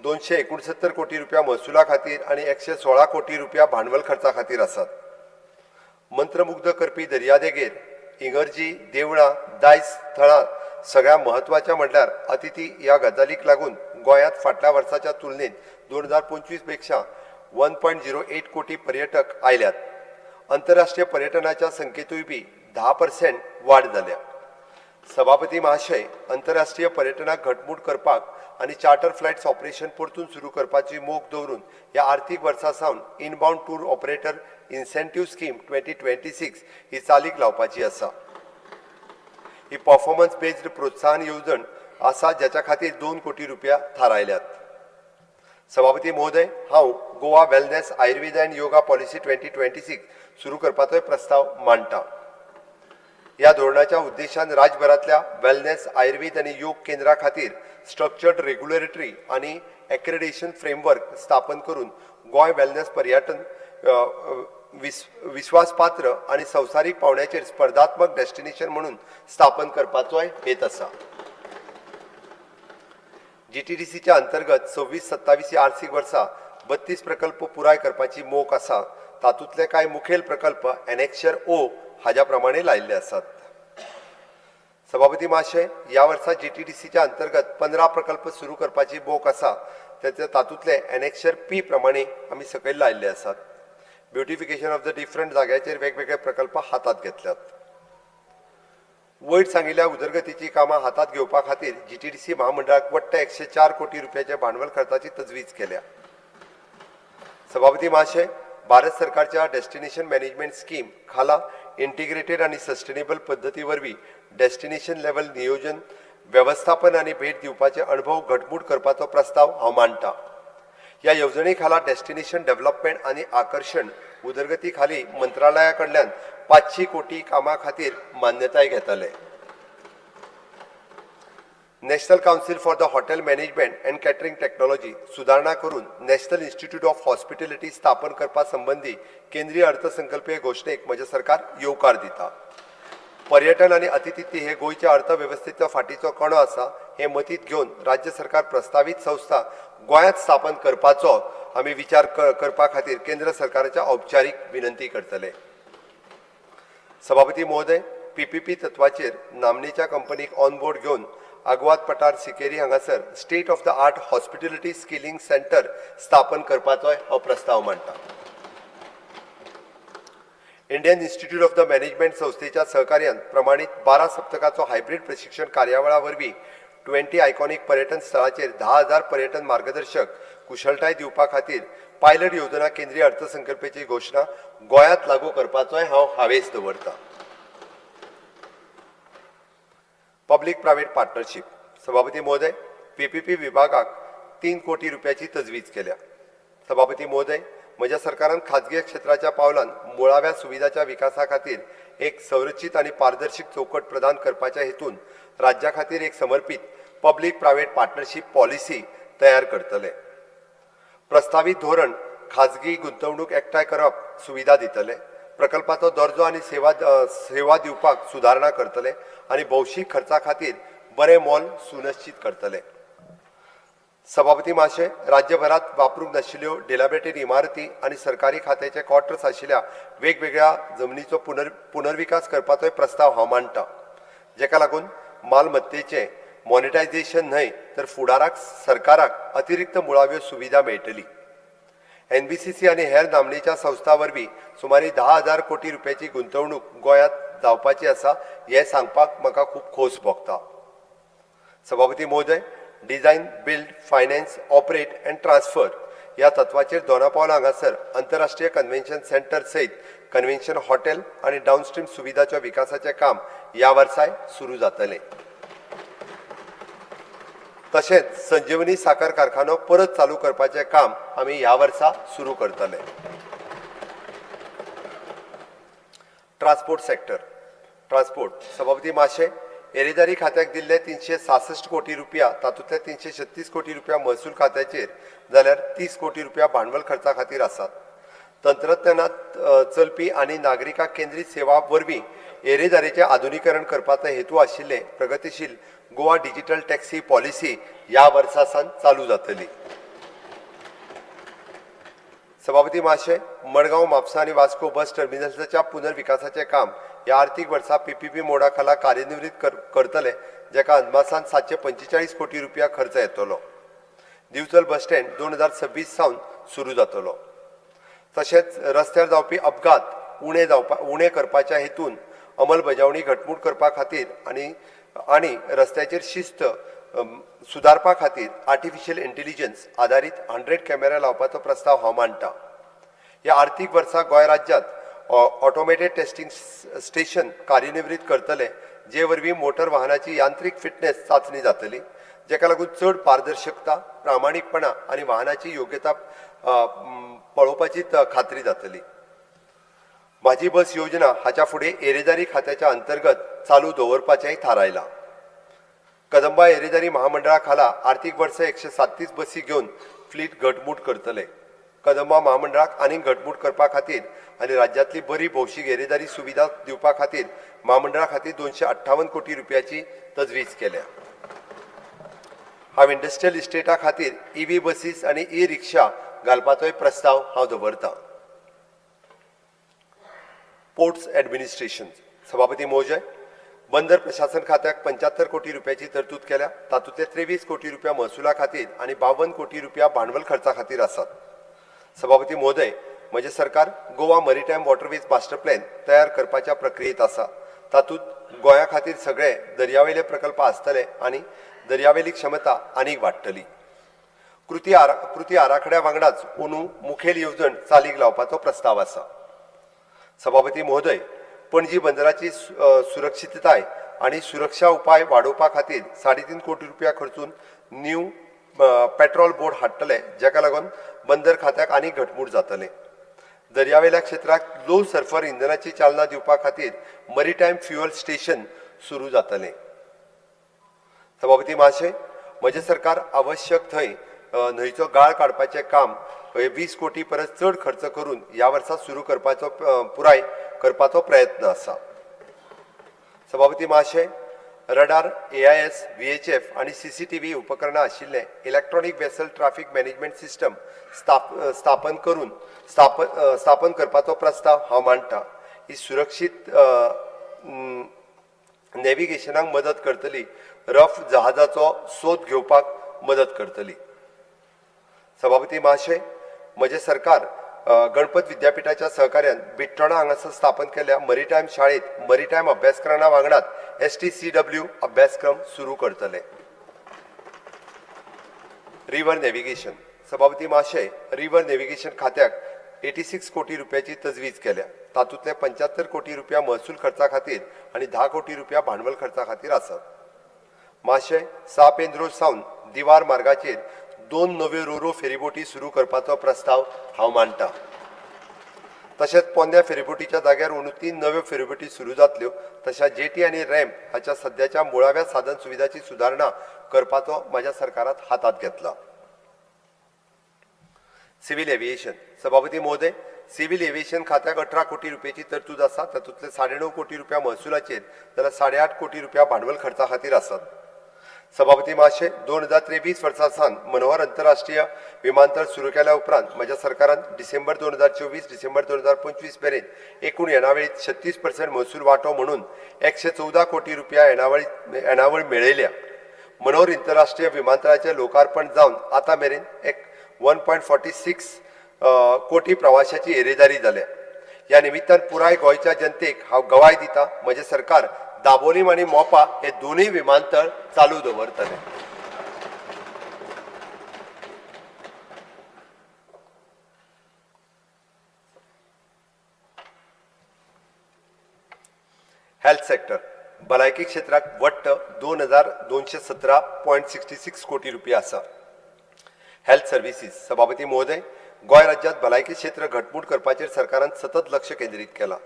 269 कोटी रुपया महसुला खातीर आनी 116 कोटी रुपया भांडवल खर्चा खातीर आसात. मंत्रमुग्ध करपी दर्यादेगेर इगर्जी, देवळां, दायज थळां सगळ्या म्हत्वाच्या म्हणल्यार अतिथी ह्या गजालीक लागून गोंयांत फाटल्या वर्साच्या तुलनेत 2025 पेक्षा 1.08 कोटी पर्यटक आयल्यात. अंतरराष्ट्रीय पर्यटनाच्या संख्येतूय बी 10% वाड जाल्या. सभापती महाशय, अंतरराष्ट्रीय पर्यटनाक घटमूट करपाक आनी चार्टर फ्लायट्स ऑपरेशन परतून सुरू करपाची मोख दवरून ह्या आर्थीक वर्सा सावन inbound tour operator incentive scheme 2026 ही चालीक लावपाची आसा. ही परफॉर्मन्स बेज्ड प्रोत्साहन येवजण आसा, ज्याच्या खातीर 2 कोटी रुपया थारायल्यात. सभापती महोदय, हांव Goa wellness Ayurveda and yoga policy 2026 सुरू करपाचोय प्रस्ताव मांडटा. ह्या धोरणाच्या उद्देशान राज्यभरांतल्या वेलनेस, आयुर्वेद आनी योग केंद्रा खातीर स्ट्रक्चर्ड रेग्युलेटरी आनी एक्रेडिटेशन फ्रेमवर्क स्थापन करून गोंय वेलनेस पर्यटन विस्वासपात्र आनी संवसारीक पावंड्याचेर स्पर्धात्मक डेस्टिनेशन म्हणून स्थापन करपाचोय हेत आसा. जीटीडीसीच्या अंतर्गत 26-27 ह्या आर्थिक वर्सा 32 प्रकल्प पुराय करपाची मोख आसा. तातूंतले कांय मुखेल प्रकल्प एनेक्शर ओ हाज्या प्रमाणे लायिल्ले आसात. सभापती महाशय, ह्या वर्सा जीटीडीसीच्या अंतर्गत 15 प्रकल्प सुरू करपाची मोख आसा. तातूंतले एनेक्शर पी प्रमाणे आमी सकयल लायिल्ले आसात. ब्युटिफिकेशन ऑफ the different जाग्याचेर वेगवेगळे प्रकल्प हातांत घेतल्यात. वयर सांगिल्ल्या उदरगतीची कामां हातांत घेवपा खातीर जीटीडीसी म्हामंडळाक वट्ट 104 कोटी रुपयाचे भांडवल खर्चाची तजवीज केल्या. सभापती महाशय, भारत सरकारच्या डेस्टिनेशन मॅनेजमेंट स्कीम खाला इंटिग्रेटेड आनी सस्टेनेबल पद्दती वरवीं डेस्टिनेशन लेवल नियोजन, वेवस्थापन आनी भेट दिवपाचे अणभव घटमूट करपाचो प्रस्ताव हांव मांडटा. ह्या येवजणे खाला डेस्टिनेशन डेव्हलपमेंट आनी आकर्शण उदरगती खाली मंत्रालया कडल्यान 500 कोटी कामां खातीर मान्यताय घेतले. National council for the hotel management and catering technology सुदारणा करून नॅशनल इन्स्टिट्यूट ऑफ हॉस्पिटॅलिटी स्थापन करपा संबंदी केंद्रीय अर्थसंकल्पीय घोशणेक म्हजें सरकार येवकार दिता. पर्यटन आनी अतिथी हे गोंयच्या अर्थवेवस्थेचो फाटीचो कणो आसा हें मतींत घेवन राज्य सरकार प्रस्तावीत संस्था गोंयांत स्थापन करपाचो आमी विचार करपा खातीर केंद्र सरकाराच्या औपचारीक विनंती करतले. सभापती महोदय, पीपीपी तत्वाचेर नामनेच्या कंपनीक ऑन बोर्ड घेवन आगवाद पठार सिकेरी हांगासर state of the art hospitality skilling centre स्थापन करपाचोय हो प्रस्ताव मांडटा. Indian institute of the management संस्थेच्या सहकार्यान प्रमाणीत 12 सप्तकाचो हायब्रीड प्रशिक्षण कार्यावळा वरवीं 20 आयकॉनीक पर्यटन स्थळाचेर 10,000 पर्यटन मार्गदर्शक कुशळटाय दिवपा खातीर पायलट योजना केंद्रीय अर्थसंकल्पाची घोशणा गोंयांत लागू करपाचोय हांव हावेस दवरता. Public private partnership. सभापती महोदय, पीपीपी विभागाक 3 कोटी रुपयाची तजवीज केल्या. सभापती महोदय, म्हज्या सरकारान खाजगी क्षेत्राच्या पावलान मुळाव्या सुविधाच्या विकासा खातीर एक संरचीत आनी पारदर्शीक चौकट प्रदान करपाच्या हेतून राज्या खातीर एक समर्पीत पब्लीक प्रायव्हेट पार्टनरशीप पॉलिसी तयार करतले. प्रस्तावीत धोरण खाजगी गुंतवणूक एकठांय करप सुविधा दितले, प्रकल्पाचो दर्जो आनी सेवा दिवपाक सुदारणा करतले आनी भौशीक खर्चा खातीर बरें मोल सुनिश्चित करतले. सभापती महाशय, राज्यभरात वापरूंक नाशिल्ल्यो डिलॅबरेटेड इमारती आनी सरकारी खात्याचे क्वॉर्टर्स आशिल्ल्या वेगवेगळ्या जमनीचो पुनर्विकास करपाचोय प्रस्ताव हांव मांडटा, जेका लागून मालमत्तेचें मॉनिटायझेशन न्हय तर फुडाराक सरकाराक अतिरिक्त मुळाव्यो सुविधा मेळटली. एनबीसीसी आनी हेर नामनेच्या संस्था वरवीं सुमारे 10,000 कोटी रुपयाची गुंतवणूक गोंयांत जावपाची आसा हें सांगपाक म्हाका खूब खोस भोगता. सभापती महोदय, design, build, finance, operate and transfer ह्या तत्वाचेर दोनापावल हांगासर अंतरराष्ट्रीय कन्व्हेन्शन सेंटर सयत कन्व्हेन्शन हॉटेल आनी डावनस्ट्रीम सुविधाच्या विकासाचें काम ह्या वर्साय सुरू जातलें. तशेंच संजीवनी साखर कारखानो परत चालू करपाचें काम आमी ह्या वर्सा सुरू करतले. ट्रान्सपोर्ट सेक्टर ट्रान्सपोर्ट सभापती माशे, येरेदारी खात्याक दिल्ले 366 कोटी रुपया, तातूंतले 336 कोटी रुपया महसूल खात्याचेर जाल्यार 30 कोटी रुपया भांडवल खर्चा खातीर आसात. तंत्रज्ञानांत चलपी आनी नागरिकां केंद्रीत सेवा वरवीं येरेदारीचें आधुनिकीकरण करपाचो हेतू आशिल्ले प्रगतीशील गोवा डिजिटल टॅक्सी पॉलिसी ह्या वर्सा सावन चालू जातली. सभापती महाशय, मडगांव, म्हापसा आनी वास्को बस टर्मिनल्साच्या पुनर्विकासाचें काम ह्या आर्थीक वर्सा पीपीपी मोडा खाला कार्यान्वित करतले, जाका अदमासान 745 कोटी रुपया खर्च येतलो. दिवचल बस स्टँड 2026 सावन सुरू जातलो. तशेंच रस्त्यार जावपी अपघात उणे करपाच्या हेतून अंमलबजावणी घटमूट करपा खातीर आनी रस्त्याचेर शिस्त सुदारपा खातीर आर्टिफिशियल इंटेलिजन्स आदारीत 100 कॅमेरा लावपाचो प्रस्ताव हांव मांडटा. ह्या आर्थीक वर्सा गोंय राज्यांत ऑटोमेटेड टेस्टिंग स्टेशन कार्यान्वित करतले, जे वरवीं मोटर वाहनाची यांत्रीक फिटनेस चांचणी जातली, जाका लागून चड पारदर्शकता, प्रामाणीकपणा आनी वाहनाची योग्यता पळोवपाची खात्री जातली. म्हाजी बस योजना हाच्या फुडें येरेदारी खात्याच्या अंतर्गत चालू दवरपाचेंय थारायलां. कदंबा येरेदारी महामंडळा खाला आर्थीक वर्स 137 बसी घेवन फ्लीट घटमूट करतले. कदंबा महामंडळाक आनीक घटमूट करपा खातीर आनी राज्यांतली बरी भौशीक येरेदारी सुविधा दिवपा खातीर महामंडळा खातीर 258 कोटी रुपयाची तजवीज केल्या. हांव इंडस्ट्रियल इस्टेटा खातीर ईव्ही बसीस आनी ई रिक्षा घालपाचोय प्रस्ताव हांव दवरतां. पोर्ट्स ॲडमिनिस्ट्रेशन सभापती महोदय, बंदर प्रशासन खात्याक 75 कोटी रुपयाची तरतूद केल्या, तातूंतले 23 कोटी रुपया महसुला खातीर आनी 52 कोटी रुपया भांडवल खर्चा खातीर आसात. सभापती महोदय, म्हजें सरकार Goa maritime waterways master plan तयार करपाच्या प्रक्रियेंत आसा. तातूंत गोंया खातीर सगळे दर्यावेले प्रकल्प आसतले आनी दर्यावेली क्षमता आनीक वाडटली. कृती आराखड्या वांगडाच अंदू मुखेल येवजण चालीक लावपाचो प्रस्ताव आसा. सभापती महोदय, पणजी बंदराची सुरक्षितताय आनी सुरक्षा उपाय वाडोवपा खातीर 3.5 कोटी रुपया खर्चून न्यू पेट्रोल बोट हाडटले, जाका लागून बंदर खात्याक आनीक घटमूट जातलें. दर्यावेल्या क्षेत्राक लो सल्फर इंधनाची चालना दिवपा खातीर मरीटायम फ्युअल स्टेशन सुरू जातलें. सभापती महाशय, म्हजें सरकार आवश्यक थंय न्हंयचो गाळ काडपाचें काम 20 कोटी परस चड खर्च करून ह्या वर्सा सुरू करपाचो पुराय करपाचो प्रयत्न आसा. सभापती महाशय, रडार, AIS, VHF आनी CCTV उपकरणां आशिल्लें electronic vessel traffic management system स्थापन करपाचो प्रस्ताव हांव मांडटा. ही सुरक्षीत नॅव्हिगेशनाक मदत करतली, रफ जहाजाचो सोद घेवपाक मदत करतली. सभापती महाशय, म्हजें सरकार गणपत विद्यापीठाच्या सहकार्यान बिट्टोणा हांगासर स्थापन केल्ल्या मरीटायम शाळेंत मरीटायम अभ्यासक्रमा वांगडाच STCW अभ्यासक्रम सुरू करतले. रिव्हर नॅव्हिगेशन सभापती महाशय, रिव्हर नॅव्हिगेशन खात्याक 86 कोटी रुपयाची तजवीज केल्या, तातूंतले 75 कोटी रुपया महसूल खर्चा खातीर आनी 10 कोटी रुपया भांडवल खर्चा खातीर आसात. महाशय, सा पेंद्रो सावन दिवार मार्गाचेर 2 नव्यो रोरो फेरीबोटी सुरू करपाचो प्रस्ताव हांव मांडटा. तशेंच पोन्न्या फेरीबोटीच्या जाग्यार अंदू 3 नव्यो फेरीबोटी सुरू जातल्यो. तशेंच जेटी आनी रॅम्प हाच्या सद्याच्या मुळाव्या साधन सुविधाची सुदारणा करपाचो म्हज्या सरकारान हातांत घेतला. सिव्हील एव्हिएशन सभापती महोदय, सिव्हील एव्हिएशन खात्याक 18 कोटी रुपयाची तरतूद आसा, तातूंतले 9.5 कोटी रुपया महसुलाचेर जाल्यार 8.5 कोटी रुपया भांडवल खर्चा खातीर आसात. सभापती महाशय, 2023 वर्सा सावन मनोहर अंतरराष्ट्रीय विमानतळ सुरू केल्या उपरांत म्हज्या सरकारान डिसेंबर 2024 डिसेंबर 2025 मेरेन एकूण येणावळींत 36% महसूल वांटो म्हणून 114 कोटी रुपया येणावळ मेळयल्या. मनोहर अंतरराष्ट्रीय विमानतळाचें लोकार्पण जावन आतां मेरेन 1.46 कोटी प्रवाशाची येरेदारी जाल्या. ह्या निमित्तान पुराय गोंयच्या जनतेक हांव गवाय दिता, म्हजें सरकार दाबोलीम आनी मोपा हे दोनूय विमानतळ चालू दवरतले. हेल्थ सेक्टर भलायकी क्षेत्राक वट्ट 2217.66 कोटी रुपया आसा. Health services. सभापती महोदय, गोंय राज्यांत भलायकी क्षेत्र घटमूट करपाचेर सरकारान सतत लक्ष केंद्रीत केलां.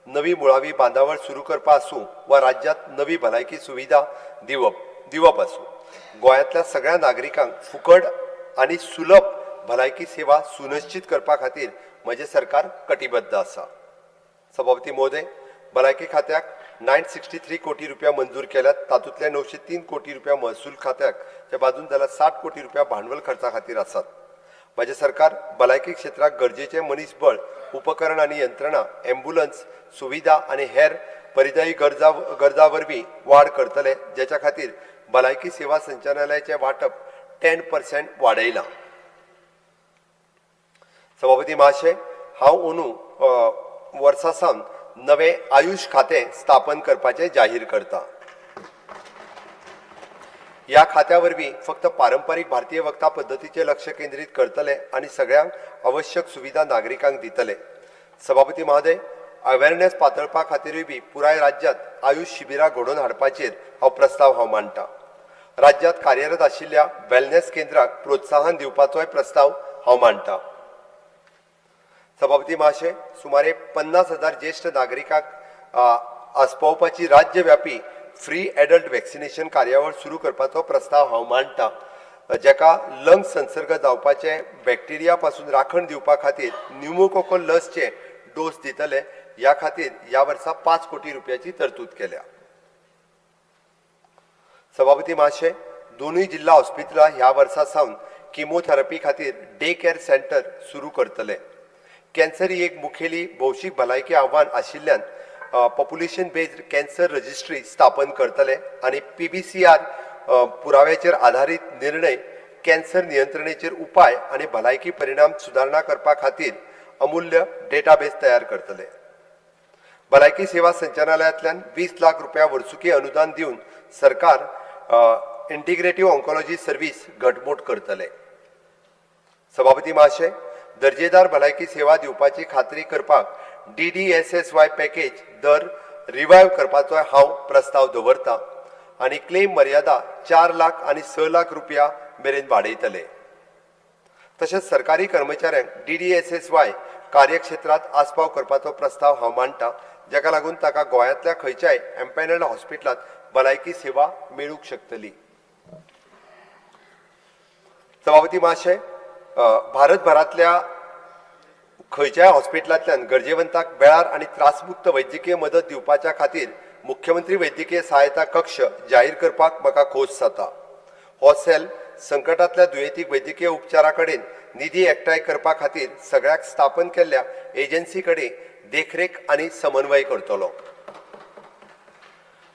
नवी मुळावी बांदावळ सुरू करपा आसूं वा राज्यांत नवी भलायकी सुविधा दिवप आसूं, गोंयांतल्या सगळ्या नागरिकांक फुकट आनी सुलभ भलायकी सेवा सुनिश्चित करपा खातीर म्हजें सरकार कटिबद्ध आसा. सभापती महोदय, भलायकी खात्याक 963 कोटी रुपया मंजूर केल्यात. तातूंतले 903 कोटी रुपया महसूल खात्याक च्या बाजून जाल्यार 60 कोटी रुपया भांडवल खर्चा खातीर आसात. म्हजें सरकार भलायकी क्षेत्राक गरजेचें मनीसबळ, उपकरण आनी यंत्रणा, एम्ब्युलन्स सुविधा आनी हेर परिदायी गरजा वरवीं वाड करतले, जेच्या खातीर भलायकी सेवा संचालनालयाचें वांटप 10% वाडयलां. सभापती महाशय, हांव अंदू वर्सा सावन नवें आयुश खातें स्थापन करपाचें जाहीर करता. ह्या खात्या वरवीं फक्त पारंपारीक भारतीय वखदां पद्दतीचेर लक्ष केंद्रीत करतले आनी सगळ्यांक आवश्यक सुविधा नागरिकांक दितले. सभापती महोदय, अवेरनेस पातळपा खातीरूय बी पुराय राज्यांत आयुश शिबिरां घडोवन हाडपाचेर हो प्रस्ताव हांव मांडटा. राज्यांत कार्यरत आशिल्ल्या वेलनेस केंद्राक प्रोत्साहन दिवपाचोय प्रस्ताव हांव मांडटा. सभापती महाशय, सुमारे 50,000 ज्येश्ठ नागरिकांक आस्पावपाची राज्यव्यापी फ्री एडल्ट वॅक्सिनेशन कार्यावळ सुरू करपाचो प्रस्ताव हांव मांडटा, जाका लंग संसर्ग जावपाचे बॅक्टेरिया पासून राखण दिवपा खातीर न्युमोकोकल लसचे डोस दितले. ह्या खातीर ह्या वर्सा 5 कोटी रुपयाची तरतूद केल्या. सभापती महाशय, दोनूय जिल्हा हॉस्पिटलां ह्या वर्सा सावन किमोथेरपी खातीर डे केअर सेंटर सुरू करतले. कॅन्सर ही एक मुखेली भौशीक भलायकी आव्हान आशिल्ल्यान पॉप्युलेशन बेज्ड कॅन्सर रजिस्ट्री स्थापन करतले आनी PBCR पुराव्याचेर आधारीत निर्णय, कॅन्सर नियंत्रणेचेर उपाय आनी भलायकी परिणाम सुदारणा करपा खातीर अमूल्य डेटाबेस तयार करतले. भलायकी सेवा संचालनालयांतल्यान 20 लाख रुपया वर्सुकी अनुदान दिवन सरकार इंटिग्रेटीव ऑन्कोलॉजी सर्वीस घटमूट करतले. सभापती महाशय, दर्जेदार भलायकी सेवा दिवपाची खात्री करपाक DDSSY package दर रिवायव करपाचो हांव प्रस्ताव दवरता आनी क्लेम मर्यादा 4 लाख आनी 6 लाख रुपया मेरेन वाडयतले. तशेंच सरकारी कर्मचाऱ्यांक DDSSY कार्यक्षेत्रांत आस्पाव करपाचो प्रस्ताव हांव मांडटा, जाका लागून ताका गोंयांतल्या खंयच्याय एम्पॅनल्ड हॉस्पिटलांत भलायकी सेवा मेळूंक शकतली. सभापती महाशय, भारतभरांतल्या खंयच्याय हॉस्पिटलांतल्यान गरजेवंताक वेळार आनी त्रासमुक्त वैद्यकीय मदत दिवपाच्या खातीर मुख्यमंत्री वैद्यकीय सहायता कक्ष जाहीर करपाक म्हाका खोस जाता. हो सेल संकटांतल्या दुयेंतीक वैद्यकीय उपचारा कडेन निधी एकठांय करपा खातीर सगळ्याक स्थापन केल्ल्या एजन्सी कडेन देखरेख आनी समन्वय करतलो.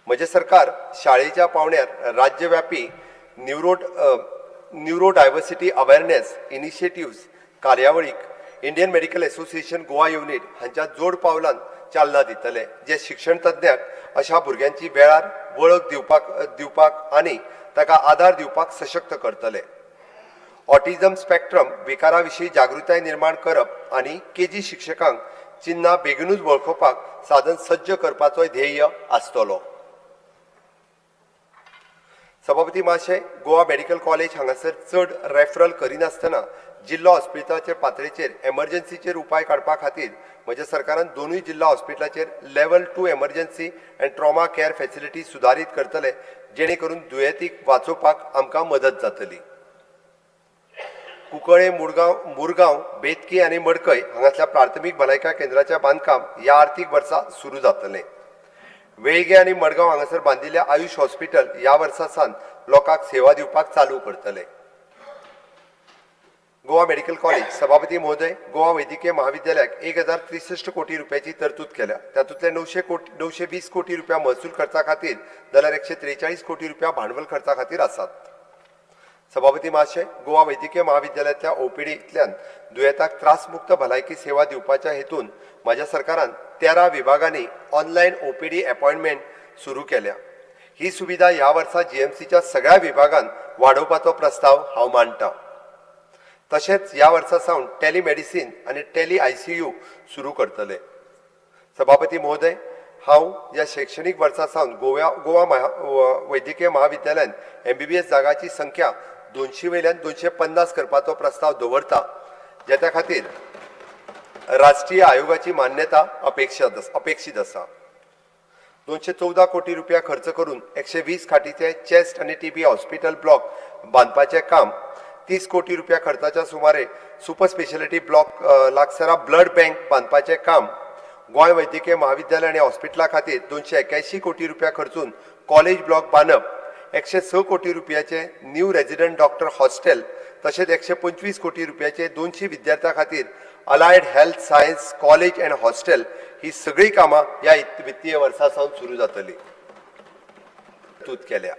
म्हजें सरकार शाळेच्या पावंड्यार राज्यव्यापी न्युरो डायवर्सिटी अवेरनेस इनिशिएटिव्स कार्यावळीक Indian Medical Association Goa unit हांच्या जोड पावलान चालना दितले, जे शिक्षण तज्ञांक अशा भुरग्यांची वेळार वळख दिवपाक आनी ताका आदार दिवपाक सशक्त करतले. ऑटिझम स्पेक्ट्रम विकारा विशीं जागृताय निर्माण करप आनी केजी शिक्षकांक चिन्हां बेगीनूच वळखुपाक साधन सज्ज करपाचोय ध्येय आसतलो. सभापती महाशय, गोवा मेडिकल कॉलेज हांगासर चड रेफरल करिनासतना जिल्लो हॉस्पिटलाचे पातळेचेर एमर्जन्सीचेर उपाय काडपा खातीर म्हज्या सरकारान दोनूय जिल्लो हॉस्पिटलाचेर level 2 emergency and trauma care facility सुदारीत करतले, जेणे करून दुयेंतीक वाचोवपाक आमकां मदत जातली. कुंकळे, मुरगांव, बेतकी आनी मडकय हांगासल्या प्राथमीक भलायकी केंद्राचें बांदकाम ह्या आर्थीक वर्सा सुरू जातलें. वेळगे आनी मडगांव हांगासर बांदिल्ल्या आयुश हॉस्पिटल ह्या वर्सा सावन लोकांक सेवा दिवपाक चालू करतले. Goa medical college. सभापती महोदय, गोवा वैद्यकीय महाविद्यालयाक 1063 कोटी रुपयाची तरतूद केल्या. तातूंतले 920 कोटी रुपया महसूल खर्चा खातीर जाल्यार 143 कोटी रुपया भांडवल खर्चा खातीर आसात. सभापती महाशय, गोवा वैद्यकीय महाविद्यालयांतल्या ओपीडींतल्यान दुयेंताक त्रासमुक्त भलायकी सेवा दिवपाच्या हेतून म्हज्या सरकारान 13 विभागांनी ऑनलायन ओपीडी अपॉयंटमेंट सुरू केल्या. ही सुविधा ह्या वर्सा जीएमसीच्या सगळ्या विभागांत वाडोवपाचो प्रस्ताव हांव मांडटा. तशेंच ह्या वर्सा सावन टेलिमेडिसीन आनी टेली आयसीयू सुरू करतले. सभापती महोदय, हांव ह्या शैक्षणीक वर्सा सावन गोवा वैद्यकीय महाविद्यालयान MBBS जागाची संख्या 200 वयल्यान 250 करपाचो प्रस्ताव दवरता, जेच्या खातीर राष्ट्रीय आयोगाची मान्यता अपेक्षीत आसा. 214 कोटी रुपया खर्च करून 120 खाटीचे चेस्ट आनी टीबी हॉस्पिटल ब्लॉक बांदपाचें काम, 30 कोटी रुपया खर्चाच्या सुमारे सुपर स्पेशलिटी ब्लॉक लागसरा ब्लड बँक बांदपाचें काम, गोंय वैद्यकीय महाविद्यालय आनी हॉस्पिटला खातीर 281 कोटी रुपया खर्चून कॉलेज ब्लॉक बांदप, 106 कोटी रुपयाचे न्यू रेजिडंट डॉक्टर हॉस्टेल, तशेंच 125 कोटी रुपयाचे 200 विद्यार्थ्यां खातीर allied health science college and hostel ही सगळीं कामां ह्या वित्तीय वर्सा सावन सुरू जातली. तरतूद केल्या.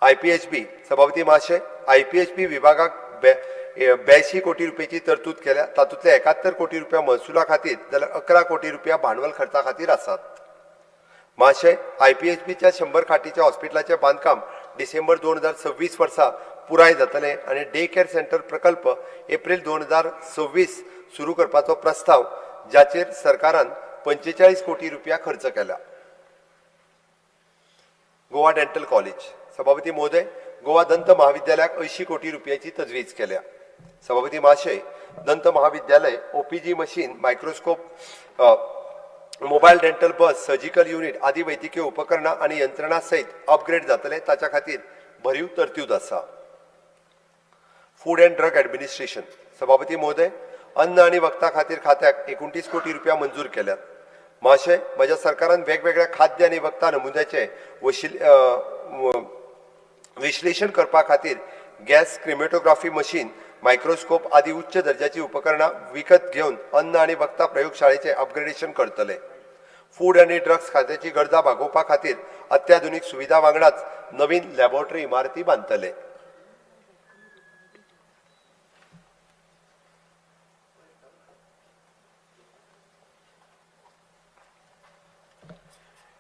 IPHB सभापती महाशय, IPHB विभागाक 82 कोटी रुपयाची तरतूद केल्या. तातूंतले 71 कोटी रुपया महसुला खातीर जाल्यार 11 कोटी रुपया भांडवल खर्चा खातीर आसात. महाशय, IPHBच्या 100 खाटीच्या हॉस्पिटलाचें बांदकाम डिसेंबर 2026 वर्सा पुराय जातलें आनी डे केअर सेंटर प्रकल्प एप्रील 2026 सुरू करपाचो प्रस्ताव, जाचेर सरकारान 45 कोटी रुपया खर्च केला. गोवा डेंटल कॉलेज सभापती महोदय, गोवा दंत महाविद्यालयाक 80 कोटी रुपयाची तजवीज केल्या. सभापती महाशय, दंत महाविद्यालय OPG machine, microscope, mobile dental bus, surgical unit आदी वैद्यकीय उपकरणां आनी यंत्रणा सयत अपग्रेड जातले, ताच्या खातीर भरीव तरतूद आसा. फूड अँड ड्रग ॲडमिनिस्ट्रेशन सभापती महोदय, अन्न आनी वखदां खातीर खात्याक 29 कोटी रुपया मंजूर केल्यात. महाशय, म्हज्या सरकारान वेगवेगळ्या खाद्य आनी वखदां नमुन्याचे विश्लेशण करपा खातीर गॅस क्रिमेटोग्राफी मशीन, मायक्रोस्कोप आदी उच्च दर्जाची उपकरणां विकत घेवन अन्न आनी वखदां प्रयोगशाळेचें अपग्रेडेशन करतले. फूड आनी ड्रग्स खात्याची गरजा भागोवपा खातीर अत्याधुनीक सुविधा वांगडाच नवीन लॅबोरेटरी इमारती बांदतले.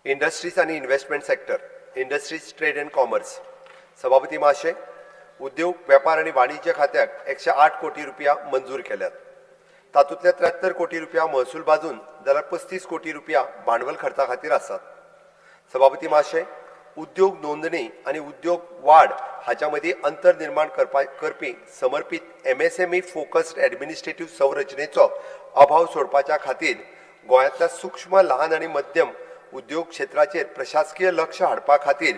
इंडस्ट्रीज आनी investment sector, industries trade and commerce सभापती महाशय, उद्योग वेपार आनी वाणिज्य खात्याक 108 कोटी रुपया मंजूर केल्यात. तातूंतले 73 कोटी रुपया महसूल बाजून जाल्यार 35 कोटी रुपया भांडवल खर्चा खातीर आसात. सभापती महाशय, उद्योग नोंदणी आनी उद्योग वाड हाच्या मदीं अंतर निर्माण करपी समर्पीत MSME focused administrative संरचनेचो अभाव सोडपाच्या खातीर गोंयांतल्या सूक्ष्म, लहान आनी मध्यम उद्योग क्षेत्राचेर प्रशासकीय लक्ष हाडपा खातीर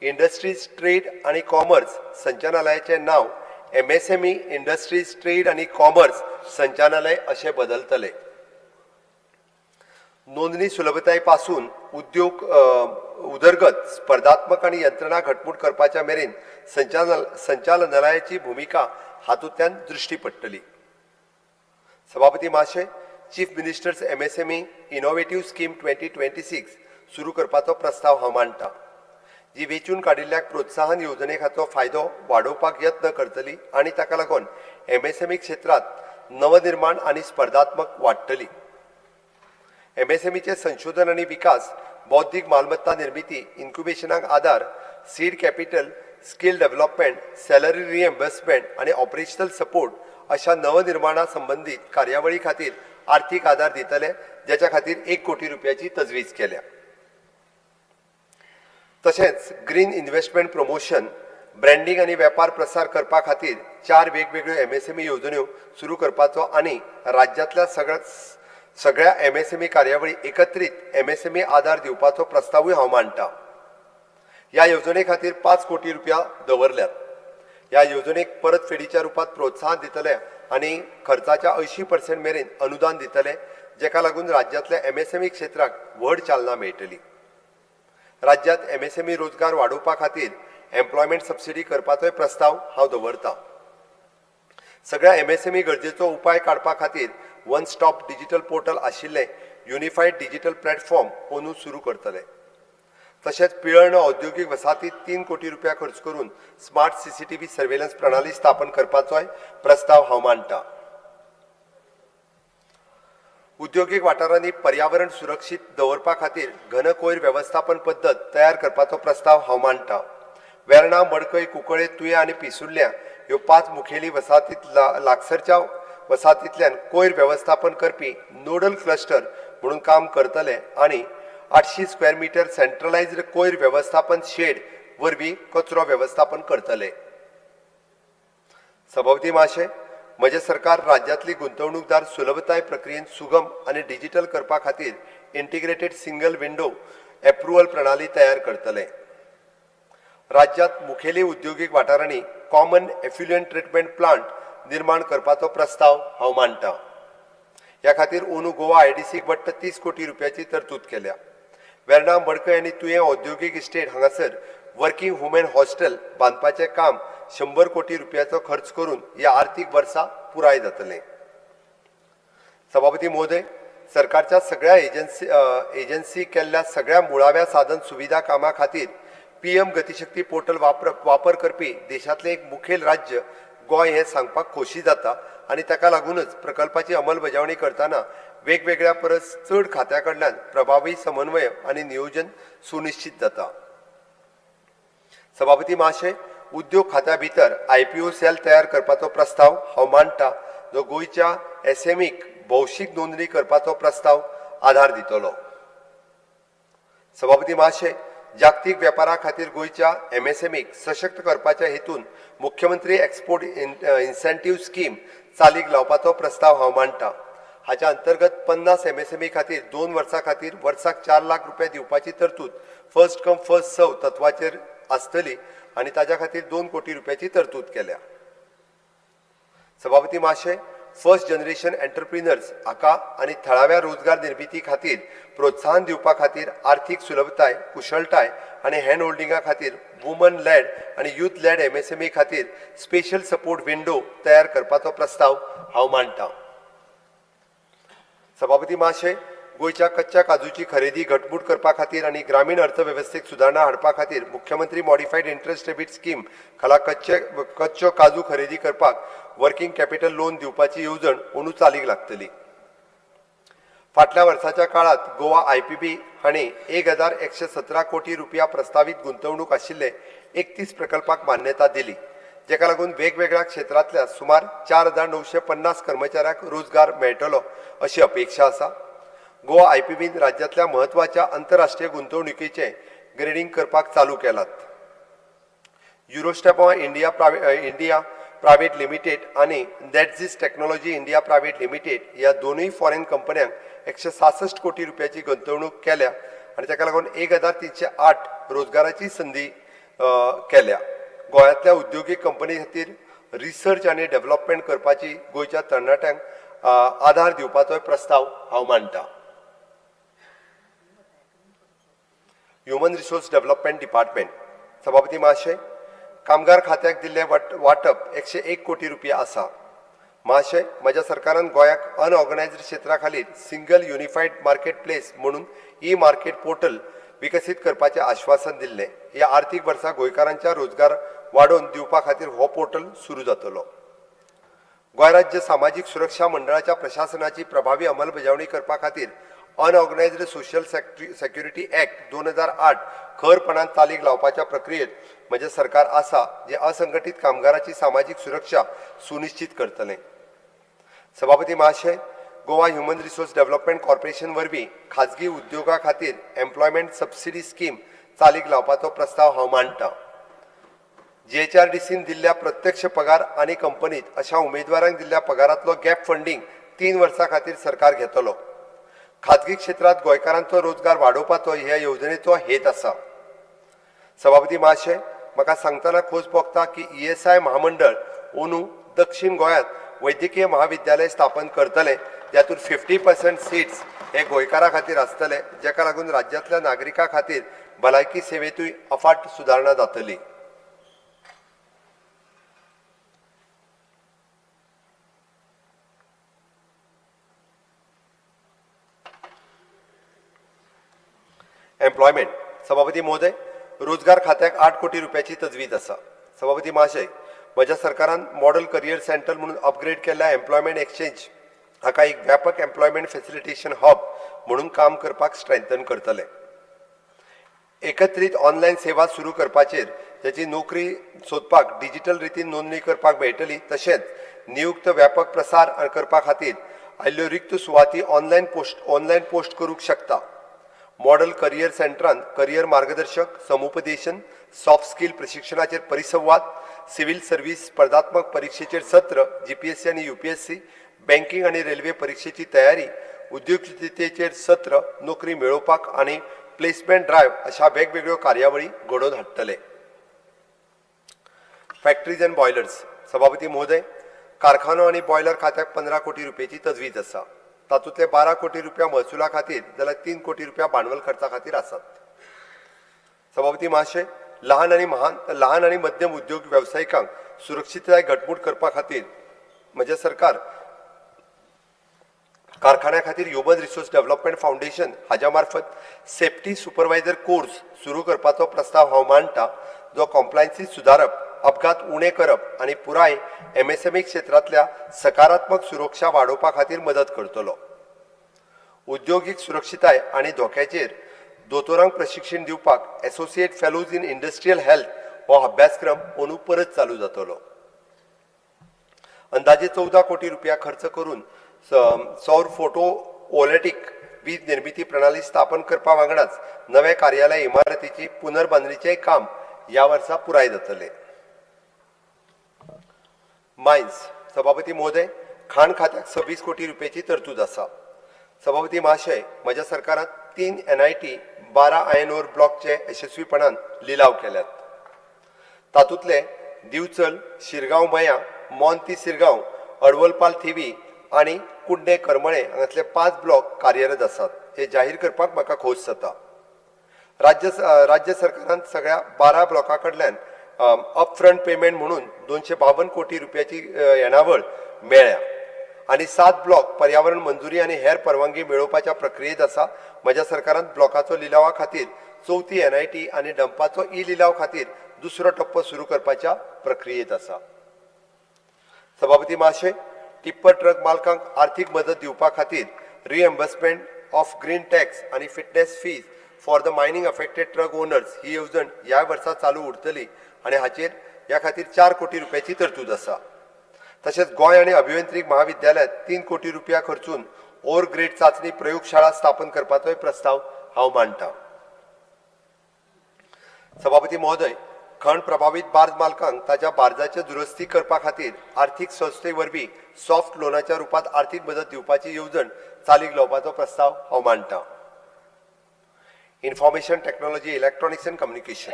इंडस्ट्रीज ट्रेड आनी कॉमर्स संचालनालयाचें नांव MSME industries trade आनी कॉमर्स संचालनालय अशें बदलतले. नोंदणी सुलभताये पासून उद्योग उदरगत, स्पर्धात्मक आनी यंत्रणा घटमूट करपाच्या मेरेन संचालनालयाची भुमिका हातूंतल्यान दृश्टी पडटली. सभापती महाशय, chief minister's MSME innovative scheme 2026 सुरू करपाचो प्रस्ताव हांव मांडटा, जी वेंचून काडिल्ल्याक प्रोत्साहन येवजणेचो फायदो वाडोवपाक यत्न करतली आनी ताका लागून MSME क्षेत्रांत नवनिर्माण आनी स्पर्धात्मक वाडटली. MSMEचे संशोधन आनी विकास, बौद्धीक मालमत्ता निर्मिती, इन्क्युबेशनाक आदार, seed capital, skill development, salary reimbursement आनी ऑपरेशनल सपोर्ट अशा नवनिर्माणा संबंदीत कार्यावळी खातीर आर्थीक आदार दितले, ज्याच्या खातीर 1 कोटी रुपयाची तजवीज केल्या. तशेंच ग्रीन इन्व्हेस्टमेंट प्रमोशन, ब्रँडींग आनी वेपार प्रसार करपा खातीर 4 वेगवेगळ्यो MSME येवजण्यो सुरू करपाचो आनी राज्यांतल्या सगळ्या MSME कार्यावळी एकत्रीत MSME आदार दिवपाचो प्रस्तावूय हांव मांडटा. ह्या येवजणे खातीर 5 कोटी रुपया दवरल्यात. ह्या येवजणेक परतफेडीच्या रुपांत प्रोत्साहन दितले आनी खर्चाच्या 80% मेरेन अनुदान दितले, जेका लागून राज्यांतल्या MSME क्षेत्राक व्हड चालना मेळटली. राज्यांत MSME रोजगार वाडोवपा खातीर एम्प्लॉयमेंट सबसिडी करपाचोय प्रस्ताव हांव दवरता. सगळ्या MSME गरजेचो उपाय काडपा खातीर वन स्टॉप डिजिटल पोर्टल आशिल्लें युनिफायड डिजिटल प्लॅटफॉर्म अंदू सुरू करतले. तशेंच पिळर्ण औद्योगीक वसाहतीत 3 कोटी रुपया खर्च करून स्मार्ट CCTV surveillance प्रणाली स्थापन करपाचोय प्रस्ताव हांव मांडटा. उद्योगीक वाठारांनी पर्यावरण सुरक्षीत दवरपा खातीर घन कोयर वेवस्थापन पद्दत तयार करपाचो प्रस्ताव हांव मांडटा. वेर्णा, मडकय, कुंकळे, तुया आनी पिसुर्ल्या ह्यो 5 मुखेली वसाहतीत लागसरच्या वसाहतींतल्यान कोयर वेवस्थापन करपी नोडल क्लस्टर म्हणून काम करतले आनी 800 स्क्वेअर मिटर सेंट्रलायज्ड कोयर वेवस्थापन शेड वरवीं कचरो वेवस्थापन करतले. सभापती महाशय, म्हजें सरकार राज्यांतली गुंतवणूकदार सुलभताय प्रक्रियेन सुगम आनी डिजिटल करपा खातीर इंटिग्रेटेड सिंगल विंडो एप्रुवल प्रणाली तयार करतले. राज्यांत मुखेली उद्योगीक वाठारांनी कॉमन एफ्युलंट ट्रिटमेंट प्लांट निर्माण करपाचो प्रस्ताव हांव मांडटा. ह्या खातीर अंदू गोवा आयडीसीक वट्ट 30 कोटी रुपयाची तरतूद केल्या. वेर्णा, मडकय आनी तुयें औद्योगीक इस्टेट हांगासर वर्किंग वुमेन हॉस्टेल बांदपाचें काम 100 कोटी रुपयाचो खर्च करून ह्या आर्थीक वर्सा पुराय जातलें. सभापती महोदय, सरकारच्या सगळ्या एजन्सी केल्ल्या सगळ्या मुळाव्या साधन सुविधा कामां खातीर PM Gatishakti portal वापर करपी देशांतलें एक मुखेल राज्य गोंय हें सांगपाक खोशी जाता आनी ताका लागूनच प्रकल्पाची अंमलबजावणी करतना वेगवेगळ्या परस चड खात्या कडल्यान प्रभावी समन्वय आनी नियोजन सुनिश्चित जाता. सभापती महाशय, उद्योग खात्या भितर IPO sale तयार करपाचो प्रस्ताव हांव मांडटा, जो गोंयच्या एसएमईक भौशीक नोंदणी करपाचो प्रस्ताव आधार दितलो. सभापती महाशय, जागतीक वेपारा खातीर गोंयच्या एमएसएमईक सशक्त करपाच्या हेतून मुख्यमंत्री एक्सपोर्ट इन्सेंटीव स्कीम चालीक लावपाचो प्रस्ताव हांव मांडटा. हाच्या अंतर्गत 50 एमएसएमई खातीर 2 वर्सां खातीर वर्साक 4 लाख रुपया दिवपाची तरतूद फर्स्ट कम फर्स्ट सर्व तत्वाचेर आसतली आनी ताज्या खातीर 2 कोटी रुपयाची तरतूद केल्या. सभापती महाशय, फर्स्ट जनरेशन एंटरप्रिनर्स हाका आनी थळाव्या रोजगार निर्मिती खातीर प्रोत्साहन दिवपा खातीर आर्थीक सुलभताय, कुशळटाय आनी हँड होल्डिंगा खातीर वुमन लॅड आनी यूथ लॅड एमएसएमई खातीर स्पेशल सपोर्ट विंडो तयार करपाचो प्रस्ताव हांव मांडटा. सभापती महाशय, गोंयच्या कच्च्या काजूची खरेदी घटमूट करपा खातीर आनी ग्रामीण अर्थवेवस्थेक सुदारणा हाडपा खातीर मुख्यमंत्री मॉडिफायड इंट्रस्ट रेट स्कीम खाला कच्चो काजू खरेदी करपाक वर्किंग कॅपिटल लोन दिवपाची येवजण अंदू चालीक लागतली. फाटल्या वर्साच्या काळात गोवा IPB हांणी 1117 कोटी रुपया प्रस्तावीत गुंतवणूक आशिल्ले 31 प्रकल्पाक मान्यता दिली, जेका लागून वेगवेगळ्या क्षेत्रांतल्या सुमार 4950 कर्मचाऱ्यांक रोजगार मेळटलो अशी अपेक्षा आसा. गोवा IPBन राज्यांतल्या म्हत्वाच्या आंतरराष्ट्रीय गुंतवणुकीचें ग्रेडींग करपाक चालू केलात. युरोस्टेपॉ इंडिया प्रायव्हेट लिमिटेड आनी नेटझिस टेक्नॉलॉजी इंडिया प्रायव्हेट लिमिटेड ह्या दोनूय फॉरेन कंपन्यांक 166 कोटी रुपयाची गुंतवणूक केल्या आनी ताका लागून 1308 रोजगाराची संदी केल्या. गोंयांतल्या उद्योगीक कंपनी खातीर रिसर्च आनी डेव्हलपमेंट करपाची गोंयच्या तरणाट्यांक आधार दिवपाचोय प्रस्ताव हांव मांडटा. Human resource development department. सभापती महाशय, कामगार खात्याक दिल्ले वांटप 101 कोटी रुपया आसा. महाशय, म्हज्या सरकारान गोंयाक अनऑर्गनायज्ड क्षेत्रा खालील सिंगल युनिफायड मार्केट प्लेस म्हणून ई मार्केट पोर्टल विकसीत करपाचें आश्वासन दिल्लें. ह्या आर्थीक वर्सा गोंयकारांच्या रोजगार वाडोवन दिवपा खातीर हो पोर्टल सुरू जातलो. गोंय राज्य सामाजीक सुरक्षा मंडळाच्या प्रशासनाची प्रभावी अंमलबजावणी करपा खातीर अनऑर्गनायज्ड सोशल सेक्युरिटी ऍक्ट 2008 खरपणान चालीक लावपाच्या प्रक्रियेत म्हजें सरकार आसा, जें असंघटीत कामगाराची सामाजीक सुरक्षा सुनिश्चित करतलें. सभापती महाशय, Goa human resource development corporation वरवीं खाजगी उद्योगा खातीर एम्प्लॉयमेंट सबसिडी स्कीम चालीक लावपाचो प्रस्ताव हांव मांडटा. GHRDCन दिल्ल्या प्रत्यक्ष पगार आनी कंपनीत अशा उमेदवारांक दिल्ल्या पगारांतलो गॅप फंडींग 3 वर्सां खातीर सरकार घेतलो. खाजगी क्षेत्रांत गोंयकारांचो रोजगार वाडोवपाचो ह्या येवजणेचो हेत आसा. सभापती महाशय, म्हाका सांगतना खोस भोगता की ESI म्हामंडळ अंदू दक्षीण गोंयांत वैद्यकीय महाविद्यालय स्थापन करतले, ज्यातून 50% सीट्स हे गोंयकारां खातीर आसतले, जेका लागून राज्यांतल्या नागरिकां खातीर भलायकी सेवेंतूय अफाट सुदारणा जातली. एम्प्लॉयमेंट. सभापती महोदय, रोजगार खात्याक 8 कोटी रुपयाची तजवीज आसा. सभापती महाशय, म्हज्या सरकारान मॉडल करियर सेंटर म्हणून अपग्रेड केल्ल्या एम्प्लॉयमेंट एक्सचेंज हाका एक व्यापक एम्प्लॉयमेंट फेसिलिटेशन हब म्हणून काम करपाक स्ट्रेंथन करतले. एकत्रीत ऑनलायन सेवा सुरू करपाचेर जाची नोकरी सोदपाक डिजिटल रितीन नोंदणी करपाक मेळटली, तशेंच नियुक्त व्यापक प्रसार करपा खातीर आयिल्ल्यो रिक्त सुवाती ऑनलायन पोस्ट करूंक शकता. मॉडल करियर सेंटरान करियर मार्गदर्शक, समुपदेशन, सॉफ्ट स्कील प्रशिक्षणाचेर परिसंवाद, सिव्हिल सर्व्हिस स्पर्धात्मक परिक्षेचेर सत्र, जीपीएससी आनी यूपीएससी, बँकिंग आनी रेल्वे परिक्षेची तयारी, उद्योजकतेचेर सत्र, नोकरी मेळोवपाक आनी प्लेसमेंट ड्रायव्ह अशा वेगवेगळ्यो कार्यावळी घडोवन हाडटले. Factories and boilers. सभापती महोदय, कारखानो आनी बॉयलर खात्याक 15 कोटी रुपयेची तजवीज आसा. तातूंतले 12 कोटी रुपया महसुला खातीर जाल्यार 3 कोटी रुपया भांडवल खर्चा खातीर आसात. सभापती महाशय, लहान आनी मध्यम उद्योग वेवसायिकांक सुरक्षितताय घटमूट करपा खातीर म्हजें सरकार कारखान्या खातीर ह्युमन रिसोर्स डेव्हलपमेंट फावंडेशन हाज्या मार्फत सेफ्टी सुपरवायझर कोर्स सुरू करपाचो प्रस्ताव हांव मांडटा, जो कॉम्प्लायन्सीस सुदारप, अपघात उणे करप आनी पुराय एमएसएमई क्षेत्रांतल्या सकारात्मक सुरक्षा वाडोवपा खातीर मदत करतलो. उद्योगीक सुरक्षिताय आनी धोक्याचेर दोतोरांक प्रशिक्षण दिवपाक Associate Fellows in Industrial Health हो अभ्यासक्रम अंदू परत चालू जातलो. अंदाजे 14 कोटी रुपया खर्च करून सौर फोटो वोल्टेक वीज निर्मिती प्रणाली स्थापन करपा वांगडाच नवे कार्यालय इमारतीची पुनर्बांदणीचेय काम ह्या वर्सा पुराय जातले. मायन्स. सभापती महोदय, खाण खात्याक 26 कोटी रुपयाची तरतूद आसा. सभापती महाशय, म्हज्या सरकारांत तीन एनआयटी, 12 आयर्न ओर ब्लॉकचे यशस्वीपणान लिलाव केल्यात. तातूंतले दिवचल, शिरगांव मया, मोंती सिरगांव, अडवलपाल थिवी आनी कुड्डे करमळे हांगासले पांच ब्लॉक कार्यरत आसात हे जाहीर करपाक म्हाका खोस जाता. राज्य सरकारान सगळ्या 12 ब्लॉका कडल्यान अपफ्रंट पेमेंट म्हणून 252 कोटी रुपयाची येणावळ मेळ्ळ्या आनी सात ब्लॉक पर्यावरण मंजुरी आनी हेर परवानगी मेळोवपाच्या प्रक्रियेत आसा. म्हज्या सरकारान ब्लॉकाचो लिलावा खातीर चवथी एनआयटी आनी डंपाचो ई लिलाव खातीर दुसरो टप्पो सुरू करपाच्या प्रक्रियेत आसा. सभापती महाशय, टिप्पर ट्रक मालकांक आर्थीक मदत दिवपा खातीर रिएम्बर्समेंट ऑफ ग्रीन टॅक्स आनी fitness fees for the mining affected truck owners ही येवजण ह्या वर्सा चालू उरतली आनी हाचेर ह्या खातीर 4 कोटी रुपयाची तरतूद आसा. तशेंच गोंय आनी अभियांत्रिक महाविद्यालयांत 3 कोटी रुपया खर्चून ओर ग्रेड चांचणी प्रयोगशाळा स्थापन करपाचोय प्रस्ताव हांव मांडटा. सभापती महोदय, खण प्रभावीत बार्ज मालकांक ताच्या बार्जाचे दुरुस्ती करपा खातीर आर्थीक संस्थे वरवीं सॉफ्ट लोनाच्या रुपात आर्थीक मदत दिवपाची येवजण चालीक लावपाचो प्रस्ताव हांव मांडटा. Information Technology, Electronics and Communication.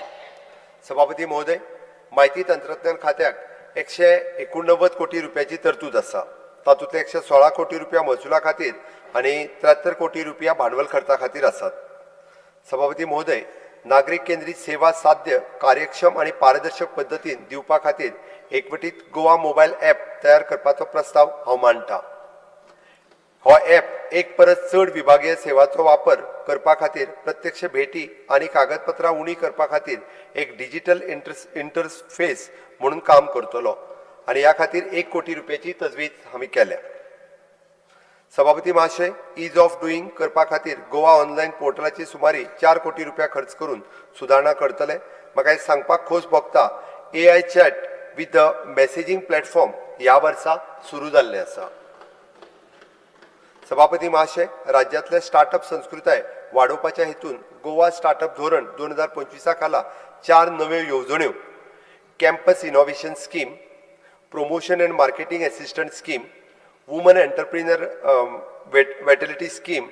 सभापती महोदय, माहिती तंत्रज्ञान खात्याक 189 कोटी रुपयाची तरतूद आसा. तातूंतले 116 कोटी रुपया महसुला खातीर आनी 73 कोटी रुपया भांडवल खर्चा खातीर आसात. सभापती महोदय, नागरीक केंद्रीत सेवा साध्य, कार्यक्षम आनी पारदर्शक पद्दतीन दिवपा खातीर एकवटीत गोवा मोबायल ॲप तयार करपाचो प्रस्ताव हांव मांडटा. हो ॲप एक परस चड विभागीय सेवाचो वापर करपा खातीर प्रत्यक्ष भेटी आनी कागदपत्रां उणी करपा खातीर एक डिजिटल इंटरफेस म्हणून काम करतलो आनी ह्या खातीर 1 कोटी रुपयाची तजवीज आमी केल्या. सभापती महाशय, is of doing करपा खातीर गोवा ऑनलायन पोर्टलाची सुमारे 4 कोटी रुपया खर्च करून सुदारणा करतले. म्हाका हें सांगपाक खोस भोगता, AI chat with the messaging platform ह्या वर्सा सुरू जाल्लें आसा. सभापती महाशय, राज्यांतले स्टार्टअप संस्कृताय वाडोवपाच्या हेतून गोवा स्टार्टअप धोरण 2025 खाला चार नव्यो येवजण्यो, Campus Innovation Scheme, Promotion and Marketing Assistance Scheme, Women Entrepreneur Vitality Scheme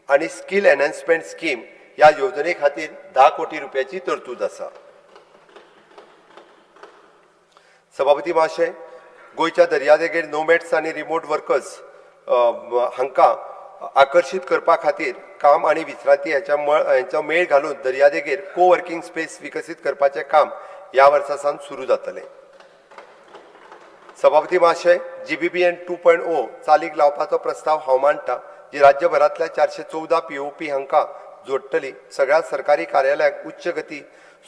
आनी स्कील एनहान्समेंट स्कीम ह्या येवजणे खातीर 10 कोटी रुपयाची तरतूद आसा. सभापती महाशय, गोंयच्या दर्यादेगेर नोमॅड्स आनी रिमोट वर्कर्स हांकां आकर्शीत करपा खातीर काम आनी विश्रांती हाच्या मळ हांचो मेळ घालून दर्यादेगेर को वर्किंग स्पेस विकसीत करपाचें काम ह्या वर्सा सावन सुरू जातलें. सभापती महाशय, जीबीबीएन 2.0 चालीक लावपाचो प्रस्ताव हांव मांडटा, जी राज्यभरांतल्या 414 पीओपी हांकां जोडटली, सगळ्या सरकारी कार्यालयांक उच्च गती,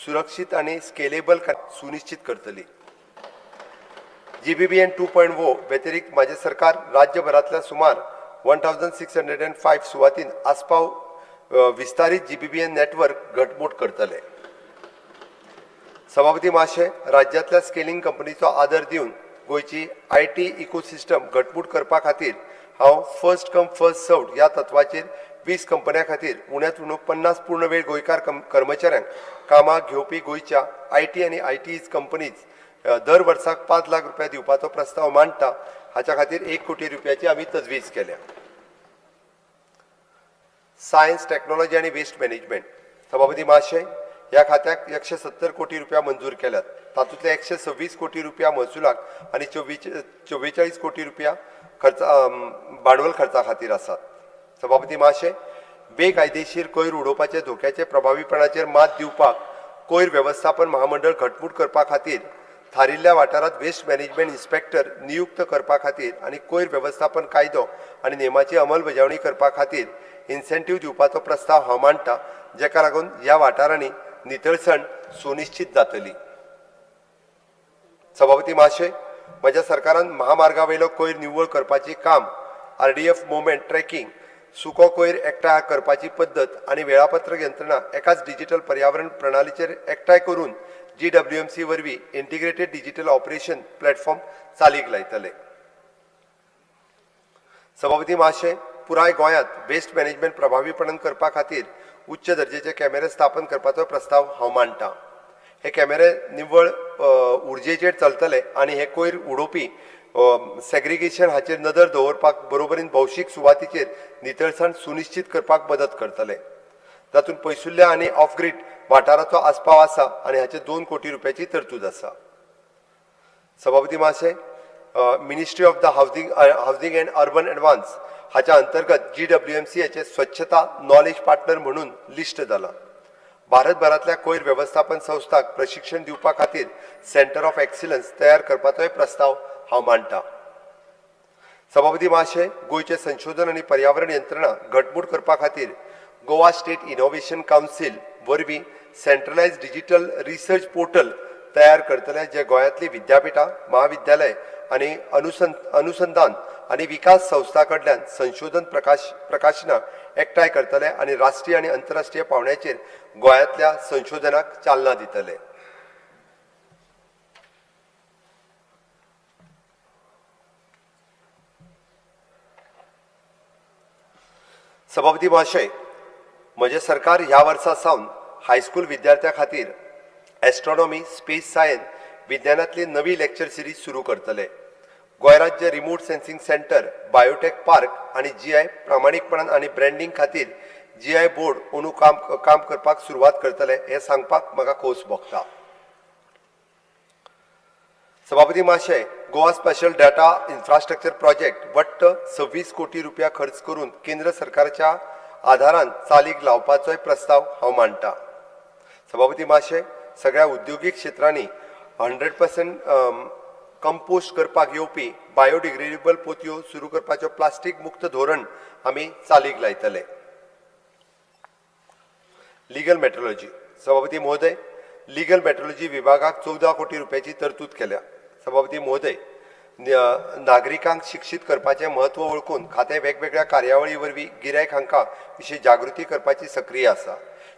सुरक्षीत आनी स्केलेबल सुनिश्चित करतली. जीबीबीएन 2.0 व्यतिरिक्त म्हाजें सरकार राज्यभरांतल्या सुमार 1605 सुवातीन आस्पाव विस्तारीत जीबीबीएन नेटवर्क घटमूट करतले. सभापती महाशय, राज्यांतल्या स्केलिंग कंपनीचो आदर दिवन गोंयची IT ecosystem घटमूट करपा खातीर हांव फर्स्ट कम फर्स्ट सर्वड ह्या तत्वाचेर 20 कंपन्यां खातीर उण्यांत उणो 50 पूर्ण वेळ गोंयकार कर्मचाऱ्यांक कामाक घेवपी गोंयच्या IT आनी आयटीज कंपनीज दर वर्साक 5 लाख रुपया दिवपाचो प्रस्ताव मांडटा. हाच्या खातीर 1 कोटी रुपयाची आमी तजवीज केल्या. सायन्स, टॅक्नॉलॉजी आनी वेस्ट मॅनेजमेंट. सभापती महाशय, ह्या खात्याक 170 कोटी रुपया मंजूर केल्यात. तातूंतले 126 कोटी रुपया महसुलाक आनी 44 कोटी रुपया खर्च भांडवल खर्चा खातीर आसात. सभापती महाशय, बेकायदेशीर कोयर उडोवपाचे धोक्याचे प्रभावीपणाचेर मात दिवपाक कोयर वेवस्थापन महामंडळ घटमूट करपा खातीर थारिल्ल्या वाठारांत वेस्ट मॅनेजमेंट इन्स्पेक्टर नियुक्त करपा खातीर आनी कोयर वेवस्थापन कायदो आनी नेमाची अंमलबजावणी करपा खातीर इन्सेंटीव दिवपाचो प्रस्ताव हांव मांडटा, जेका लागून ह्या वाठारांनी नितळसाण सुनिश्चित जातली. सभापती महाशय, म्हज्या सरकारान महामार्गा वयलो कोयर निवळ करपाची काम, आरडीएफ मुवमेंट ट्रॅकिंग, सुको कोयर एकठांय करपाची पद्दत आनी वेळापत्रक यंत्रणा एकाच डिजिटल पर्यावरण प्रणालीचेर एकठांय करून GWMC वरवीं इंटिग्रेटेड डिजिटल ऑपरेशन प्लॅटफॉर्म चालीक लायतले. सभापती महाशय, पुराय गोंयांत वेस्ट मॅनेजमेंट प्रभावीपणान करपा खातीर उच्च दर्जेचे कॅमेरे स्थापन करपाचो प्रस्ताव हांव मांडटा. हे कॅमेरे निव्वळ उर्जेचेर चलतले आनी हे कोयर उडोवपी सेग्रिगेशन हाचेर नदर दवरपाक बरोबरीन भौशीक सुवातीचेर नितळसाण सुनिश्चित करपाक मदत करतले. तातूंत पयसुल्ल्या आनी ऑफ ग्रीड वाठाराचो आस्पाव आसा आनी हाचेर 2 कोटी रुपयाची तरतूद आसा. सभापती महाशय, ministry of the housing and urban advance हाच्या अंतर्गत GWMC हाचे स्वच्छता नॉलेज पार्टनर म्हणून लिस्ट जाला. भारतभरांतल्या कोयर वेवस्थापन संस्थांक प्रशिक्षण दिवपा खातीर सेंटर ऑफ एक्सिलन्स तयार करपाचोय प्रस्ताव हांव मांडटा. सभापती महाशय, गोंयचें संशोधन आनी पर्यावरण यंत्रणा घटमूट करपा खातीर गोवा स्टेट इनोव्हेशन कावन्सील वरवीं सेंट्रलायज डिजिटल रिसर्च पोर्टल तयार करतले, जे गोंयांतली विद्यापिठां, महाविद्यालय आनी अनुसंधान आनी विकास संस्था कडल्यान संशोधन प्रकाशनां एकठांय करतले आनी राष्ट्रीय आनी अंतरराष्ट्रीय पांवड्याचेर गोंयांतल्या संशोधनाक चालना दितले. सभापती महाशय, म्हजें सरकार ह्या वर्सा सावन हायस्कूल विद्यार्थ्यां खातीर एस्ट्रॉनॉमी, स्पेस सायन्स विज्ञानांतली नवी लेक्चर सिरीज सुरू करतले. गोंय राज्य remote sensing centre, biotech park आनी GI प्रामाणीकपणान आनी ब्रँडींग खातीर GI board अंदू काम करपाक सुरवात करतले हें सांगपाक म्हाका खोस भोगता. सभापती महाशय, Goa special data infrastructure project वट्ट 26 कोटी रुपया खर्च करून केंद्र सरकारच्या आधारान चालीक लावपाचोय प्रस्ताव हांव मांडटा. सभापती महाशय, सगळ्या उद्योगीक क्षेत्रांनी 100% कंपोस्ट करपाक येवपी बायोडिग्रेडेबल पोतयो सुरू करपाच्यो प्लास्टीक मुक्त धोरण आमी चालीक लायतले. Legal metrology. सभापती महोदय, लिगल मेट्रोलॉजी विभागाक 14 कोटी रुपयाची तरतूद केल्या. सभापती महोदय, नागरिकांक शिक्षीत करपाचें म्हत्व वळखून खातें वेगवेगळ्या कार्यावळी वरवीं गिरायक हांकां विशीं जागृती करपाची सक्रिय आसा.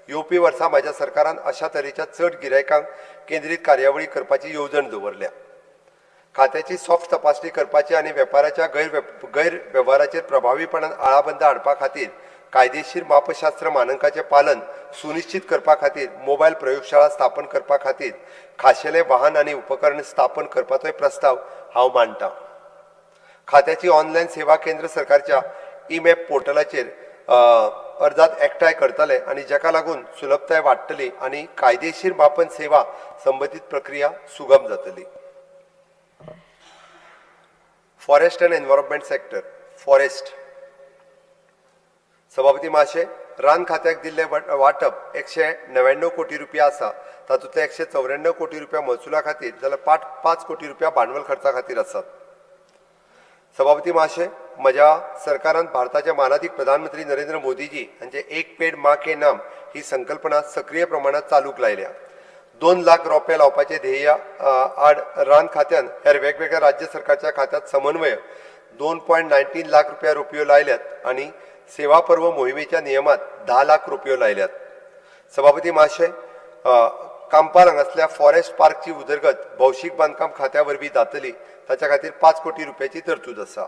येवपी वर्सा म्हाज्या सरकारान अशा तरेच्या चड गिरायकांक केंद्रीत कार्यावळी करपाची येवजण दवरल्या. खात्याची सॉफ्ट तपासणी करपाची आनी वेपाराच्या गैरवेव्हाराचेर प्रभावीपणान आळाबंद हाडपा खातीर कायदेशीर मापशास्त्र मानकांचें पालन सुनिश्चित करपा खातीर मोबायल प्रयोगशाळा स्थापन करपा खातीर खाशेले वाहन आनी उपकरण स्थापन करपाचोय प्रस्ताव हांव मांडटा. खात्याची ऑनलायन सेवा केंद्र सरकारच्या ई-मॅप पोर्टलाचेर अर्जात एकठांय करतले आनी जाका लागून सुलभताय वाडटली आनी कायदेशीर मापन सेवा संबंदीत प्रक्रिया सुगम जातली. Forest and environment sector. Forest. सभापती महाशय, रान खात्याक दिल्लें वांटप 199 कोटी रुपया आसा. तातूंतले 194 कोटी रुपया महसुला खातीर जाल्यार 5 कोटी रुपया भांडवल खर्चा खातीर आसात. सभापती महाशय, म्हज्या सरकारान भारताचे मानादीक प्रधानमंत्री नरेंद्र मोदीजी हांचे एक पेड माँ के नाम ही संकल्पना सक्रीय प्रमाणात चालूक लायल्या. 2 लाख रोपे लावपाचे ध्येय आड रान खात्यान हेर वेगवेगळ्या राज्य सरकारच्या खात्यात समन्वय 2.19 लाख रुपया रुपयो लायल्यात आनी सेवा पर्व मोहिमेच्या नियमात 10 लाख रुपयो लायल्यात. सभापती महाशय, कांपाल हांगासल्या फॉरेस्ट पार्कची उदरगत भौशीक बांदकाम खात्या वरवीं जातली. ताच्या खातीर 5 कोटी रुपयाची तरतूद आसा.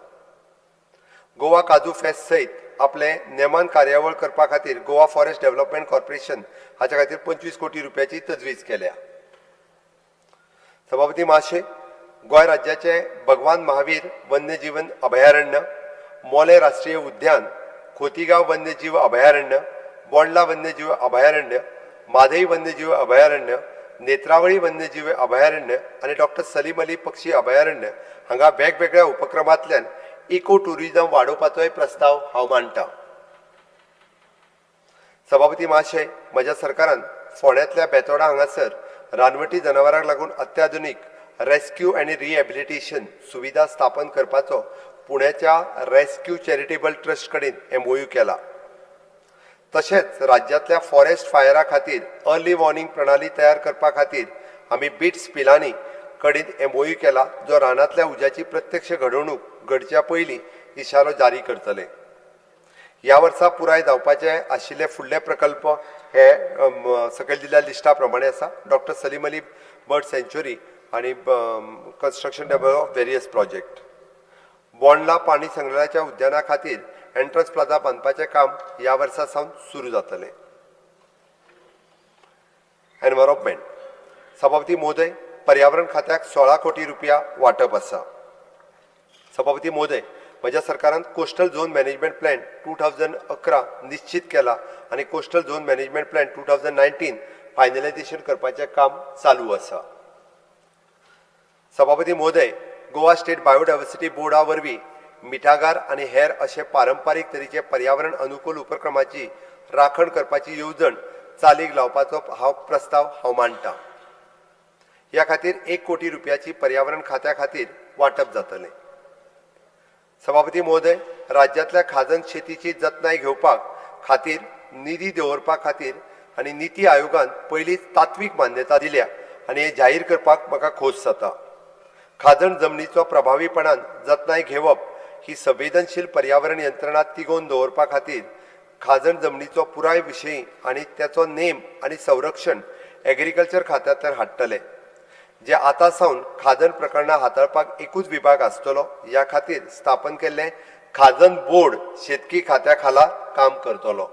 गोवा काजू फेस्त सयत आपले नेमान कार्यावळ करपा खातीर गोवा फॉरेस्ट डेव्हलपमेंट कॉर्पोरेशन हाच्या खातीर 25 कोटी रुपयाची तजवीज केल्या. सभापती महाशय, गोंय राज्याचे भगवान महावीर वन्यजीवन अभयारण्य, मोले राष्ट्रीय उद्यान, खोतीगांव वन्यजीव अभयारण्य, बोंडला वन्यजीव अभयारण्य, म्हादई वन्यजीव अभयारण्य, नेत्रावळी वन्यजीव अभयारण्य आनी डॉक्टर सलीम अली पक्षी अभयारण्य हांगा वेगवेगळ्या उपक्रमांतल्यान इको टुरिझम वाडोवपाचोय प्रस्ताव हांव मांडटा. सभापती महाशय, म्हज्या सरकारान फोंड्यांतल्या बेतोडा हांगासर रानवटी जनावरांक लागून अत्याधुनीक रेस्क्यू आनी रिहॅबिलिटेशन सुविधा स्थापन करपाचो पुण्याच्या रेस्क्यू चॅरिटेबल ट्रस्ट कडेन एमओयू केला. तशेंच राज्यांतल्या फॉरेस्ट फायरा खातीर अर्ली वॉर्निंग प्रणाली तयार करपा खातीर आमी बिट्स पिलानी कडेन एमओयू केला, जो रानांतल्या उज्याची प्रत्यक्ष घडणूक घडच्या पयलीं इशारो जारी करतले. ह्या वर्सा पुराय जावपाचे आशिल्ले फुडले प्रकल्प हे सकयल दिल्ल्या लिस्टा प्रमाणे आसा. Doctor Salim Ali bird sanctuary आनी construction develop of various project. Bondla पाणी संग्रहालयाच्या उद्याना खातीर एंट्रन्स प्लाझा बांदपाचें काम ह्या वर्सा सावन सुरू जातलें. एनवायरोमेंट. सभापती महोदय, पर्यावरण खात्याक 16 कोटी रुपया वांटप आसा. सभापती महोदय, म्हज्या सरकारान कोस्टल झोन मॅनेजमेंट प्लॅन 2011 निश्चीत केला आनी coastal zone management plan 2019 finalisation करपाचें काम चालू आसा. सभापती महोदय, गोवा स्टेट बायोडायवर्सिटी बोर्डा वरवीं मिठागार आनी हेर अशे पारंपारीक तरेचे पर्यावरण अनुकूल उपक्रमाची राखण करपाची येवजण चालीक लावपाचो हांव प्रस्ताव हांव मांडटा. ह्या खातीर 1 कोटी रुपयाची पर्यावरण खात्या खातीर वांटप जातलें. सभापती महोदय, राज्यांतल्या खाजन शेतीची जतनाय घेवपाक खातीर निधी दवरपा खातीर आनी निती आयोगान पयलींच तात्वीक मान्यता दिल्या आनी हें जाहीर करपाक म्हाका खोस जाता. खाजन जमनीचो प्रभावीपणान जतनाय घेवप ही संवेदनशील पर्यावरण यंत्रणा तिगोवन दवरपा खातीर खाजन जमनीचो पुराय विशयी आनी तेचो नेम आनी संरक्षण एग्रीकल्चर खात्यांतल्यान हाडटले, जे आतां सावन खाजन प्रकरणां हाताळपाक एकूच विभाग आसतलो. ह्या खातीर स्थापन केल्लें खाजन बोर्ड शेतकी खात्या खाला काम करतलो.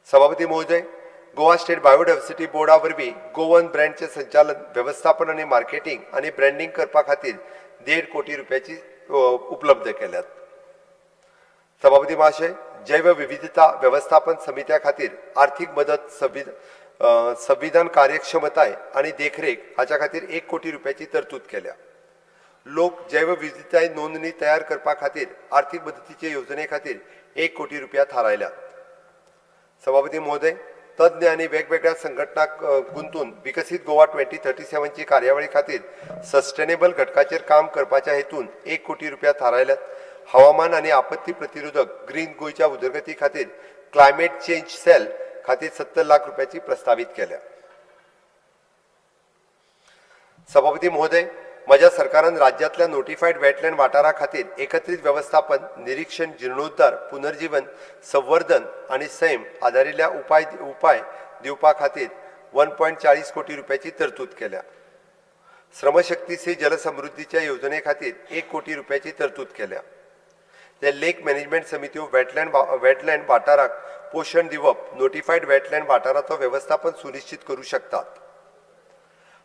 सभापती महोदय, गोवा स्टेट बायोडायवर्सिटी बोर्डा वरवीं गोवन ब्रँडचें संचालन, वेवस्थापन आनी मार्केटींग आनी ब्रँडींग करपा खातीर 1.5 कोटी रुपयाची उपलब्ध केल्यात. सभापती महाशय, जैव विविधता वेवस्थापन समित्या खातीर आर्थीक मदत, संविधान कार्यक्षमताय आनी देखरेख हाच्या खातीर 1 कोटी रुपयाची तरतूद केल्या. लोक जैवविविधताय नोंदणी तयार करपा खातीर आर्थीक मदतीचे येवजणे खातीर 1 कोटी रुपया थारायल्यात. सभापती महोदय, तज्ञ आनी वेगवेगळ्या संघटनाक गुंतून विकसीत गोवा 2037ची कार्यावळी खातीर सस्टेनेबल घटकाचेर काम करपाच्या हेतून 1 कोटी रुपया थारायल्यात. हवामान आनी आपत्ती प्रतिरोधक ग्रीन गोंयच्या उदरगती खातीर क्लायमेट चेंज सेल खातीर 70 लाख रुपयाची प्रस्तावीत केल्या. सभापती महोदय, म्हज्या सरकारान राज्यांतल्या नोटिफायड वेटलँड वाठारा खातीर एकत्रीत वेवस्थापन, निरीक्षण, जिर्णोद्धार, पुनर्जीवन, संवर्धन आनी सैम आदारिल्ल्या उपाय दिवपा खातीर 1.40 कोटी रुपयाची तरतूद केल्या. श्रमशक्ती से जलसमृद्धीच्या येवजणे खातीर 1 कोटी रुपयाची तरतूद केल्या. ते लेक मॅनेजमेंट समित्यो वेटलँड वाठाराक पोशण दिवप, नोटिफायड वेटलँड वाठाराचो वेवस्थापन सुनिश्चित करूं शकतात.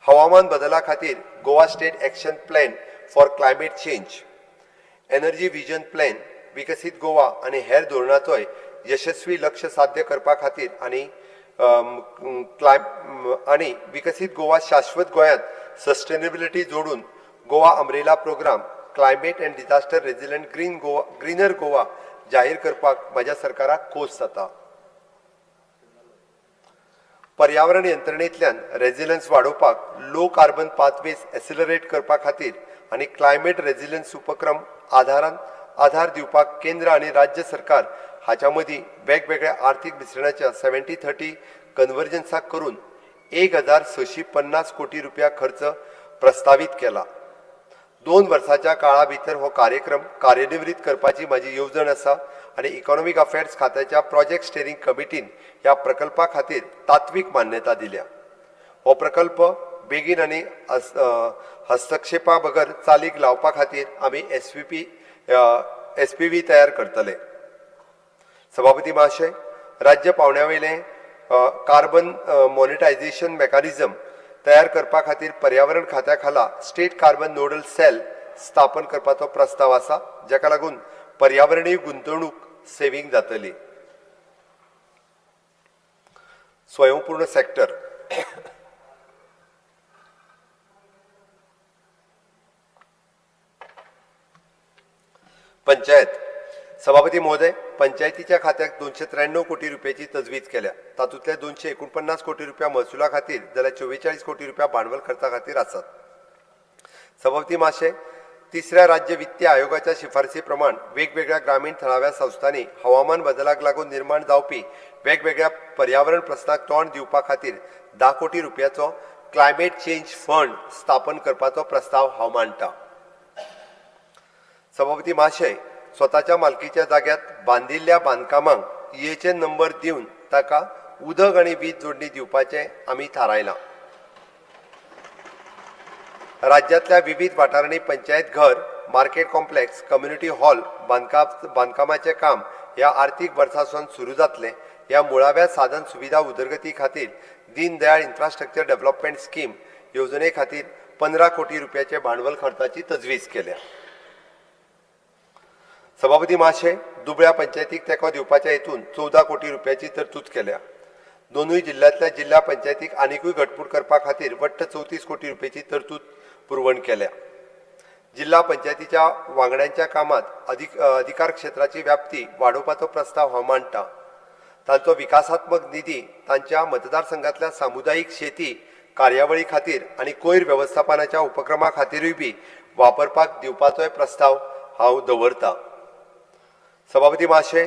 हवामान बदला खातीर Goa state action plan for climate change, energy vision plan, विकसीत गोवा आनी हेर धोरणाचोय यशस्वी लक्ष साध्य करपा खातीर आनी आनी विकसीत गोवा शाश्वत गोंयांत सस्टेनेबिलिटी जोडून Goa umbrella programme climate and disaster resilient green Goa, greener Goa जाहीर करपाक म्हज्या सरकाराक खोस जाता. पर्यावरण यंत्रणेंतल्यान रेजिलन्स वाडोवपाक, लो कार्बन पाथवेज एसिलरेट करपा खातीर आनी क्लायमेट रेजिलन्स उपक्रम आधारान आधार दिवपाक केंद्र आनी राज्य सरकार हाच्या मदीं वेगवेगळ्या आर्थीक मिश्रणाच्या 70-30 कन्वर्जन्साक करून 1650 कोटी रुपया खर्च प्रस्तावीत केला. 2 वर्साच्या काळा भितर हो कार्यक्रम कार्यान्वित करपाची म्हाजी येवजण आसा आनी इकॉनॉमीक अफेर्स खात्याच्या प्रोजेक्ट स्टेरिंग कमिटीन ह्या प्रकल्पा खातीर तात्वीक मान्यता दिल्या. हो प्रकल्प बेगीन आनी हस्तक्षेपा बगर चालीक लावपा खातीर आमी एसव्हीपी एसपीव्ही तयार करतले. सभापती महाशय, राज्य पावंड्या वयलें कार्बन मॉनिटायझेशन मेकॅनिझम तयार करपा खातीर पर्यावरण खात्या खाला स्टेट कार्बन नोडल सेल स्थापन करपाचो प्रस्ताव आसा, जाका लागून पर्यावरणीय गुंतवणूक सेव्हींग जातली. स्वयंपूर्ण सेक्टर. पंचायत. सभापती महोदय, पंचायतीच्या खात्याक 293 कोटी रुपयाची तजवीज केल्या. तातूंतले 249 कोटी रुपया महसुला खातीर जाल्यार 44 कोटी रुपया भांडवल खर्चा खातीर आसात. सभापती महाशय, तिसऱ्या राज्य वित्तीय आयोगाच्या शिफारसी प्रमाण वेगवेगळ्या ग्रामीण थळाव्या संस्थांनी हवामान बदलाक लागून निर्माण जावपी वेगवेगळ्या पर्यावरण प्रस्नाक तोंड दिवपा खातीर 10 कोटी रुपयाचो क्लायमेट चेंज फंड स्थापन करपाचो प्रस्ताव हांव मांडटा. सभापती महाशय, स्वताच्या मालकीच्या जाग्यात बांदिल्ल्या बांदकामांक EHN number दिवन ताका उदक आनी वीज जोडणी दिवपाचें आमी थारायलां. राज्यांतल्या विविध वाठारांनी पंचायत घर, मार्केट कॉम्प्लेक्स, कम्युनिटी हॉल बांदकामाचें काम ह्या आर्थीक वर्सा सावन सुरू जातलें. ह्या मुळाव्या साधन सुविधा उदरगती खातीर दीनदयाळ इन्फ्रास्ट्रक्चर डेव्हलपमेंट स्कीम येवजणे खातीर 15 कोटी रुपयाचे भांडवल खर्चाची तजवीज केल्या. सभापती महाशय, दुबळ्या पंचायतीक तेंको दिवपाच्या हेतून 14 कोटी रुपयाची तरतूद केल्या. दोनूय जिल्ल्यांतल्या जिल्ल्या पंचायतीक आनिकूय घटमूट करपा खातीर वट्ट 34 कोटी रुपयाची तरतूद पुरवण केल्या. जिल्हा पंचायतीच्या वांगड्यांच्या कामात अधिकार क्षेत्राची व्याप्ती वाडोवपाचो प्रस्ताव हांव मांडटा. तांचो विकासात्मक निधी तांच्या मतदारसंघातल्या सामुदायीक शेती कार्यावळी खातीर आनी कोयर वेवस्थापनाच्या उपक्रमा खातीरूय बी वापरपाक दिवपाचोय प्रस्ताव हांव दवरता. सभापती महाशय,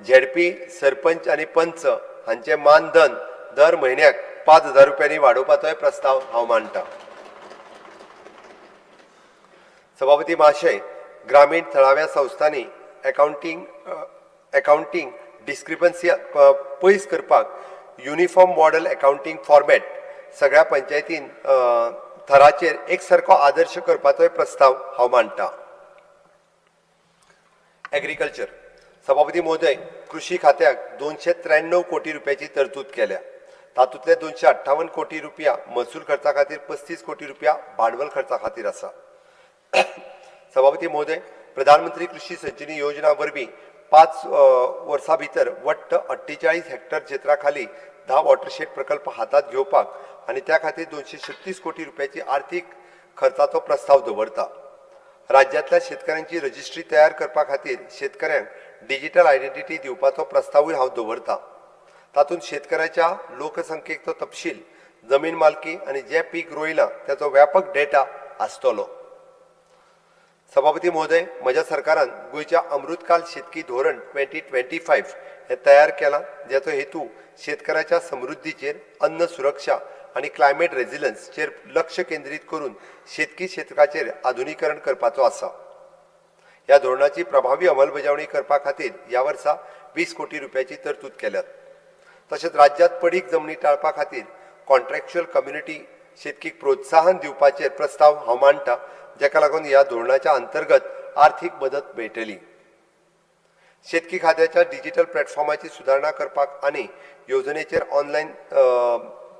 झेडपी सरपंच आनी पंच हांचे मानधन दर म्हयन्याक 5,000 रुपयांनी वाडोवपाचोय प्रस्ताव हांव मांडटा. सभापती महाशय, ग्रामीण थळाव्या संस्थांनी अकाउंटींग डिस्क्रिपन्सी पयस करपाक युनिफॉर्म मॉडल अकाउंटींग फॉर्मेट सगळ्या पंचायतीन थराचेर एक सारको आदर्श करपाचोय प्रस्ताव हांव मांडटा. एग्रीकल्चर. सभापती महोदय, कृषी खात्याक 293 कोटी रुपयाची तरतूद केल्या. तातूंतले 258 कोटी रुपया महसूल खर्चा खातीर, 35 कोटी रुपया भांडवल खर्चा खातीर आसा. सभापती महोदय, प्रधानमंत्री कृषी सिंचनी योजना वरवीं 5 वर्सां भितर वट्ट 48 हेक्टर क्षेत्रा खाली 10 वॉटरशेड प्रकल्प हातांत घेवपाक आनी त्या खातीर 236 कोटी रुपयाची आर्थीक खर्चाचो प्रस्ताव दवरता. राज्यांतल्या शेतकऱ्यांची रजिस्ट्री तयार करपा खातीर शेतकऱ्यांक डिजिटल आयडेंटिटी दिवपाचो प्रस्तावूय हांव दवरता. तातूंत शेतकऱ्याच्या लोकसंख्येचो तपशील, जमीन मालकी आनी जें पीक रोयलां ताचो व्यापक डेटा आसतलो. सभापती महोदय, म्हज्या सरकारान गोंयच्या अमृतकाल शेतकी धोरण 2025 हें तयार केलां, जाचो हेतू शेतकऱ्याच्या समृद्धीचेर, अन्न सुरक्षा आनी क्लायमेट रेजिलन्सचेर लक्ष केंद्रीत करून शेतकी क्षेत्राचेर आधुनीकरण करपाचो आसा. ह्या धोरणाची प्रभावी अंमलबजावणी करपा खातीर ह्या वर्सा 20 कोटी रुपयाची तरतूद केल्यात. तशेंच राज्यांत पडीक जमनी टाळपा खातीर कॉन्ट्रॅक्च्युअल कम्युनिटी शेतकीक प्रोत्साहन दिवपाचेर प्रस्ताव हांव मांडटा, जाका लागून ह्या धोरणाच्या अंतर्गत आर्थीक मदत मेळटली. शेतकी खात्याच्या डिजिटल प्लॅटफॉर्माची सुदारणा करपाक आनी येवजणेचेर ऑनलायन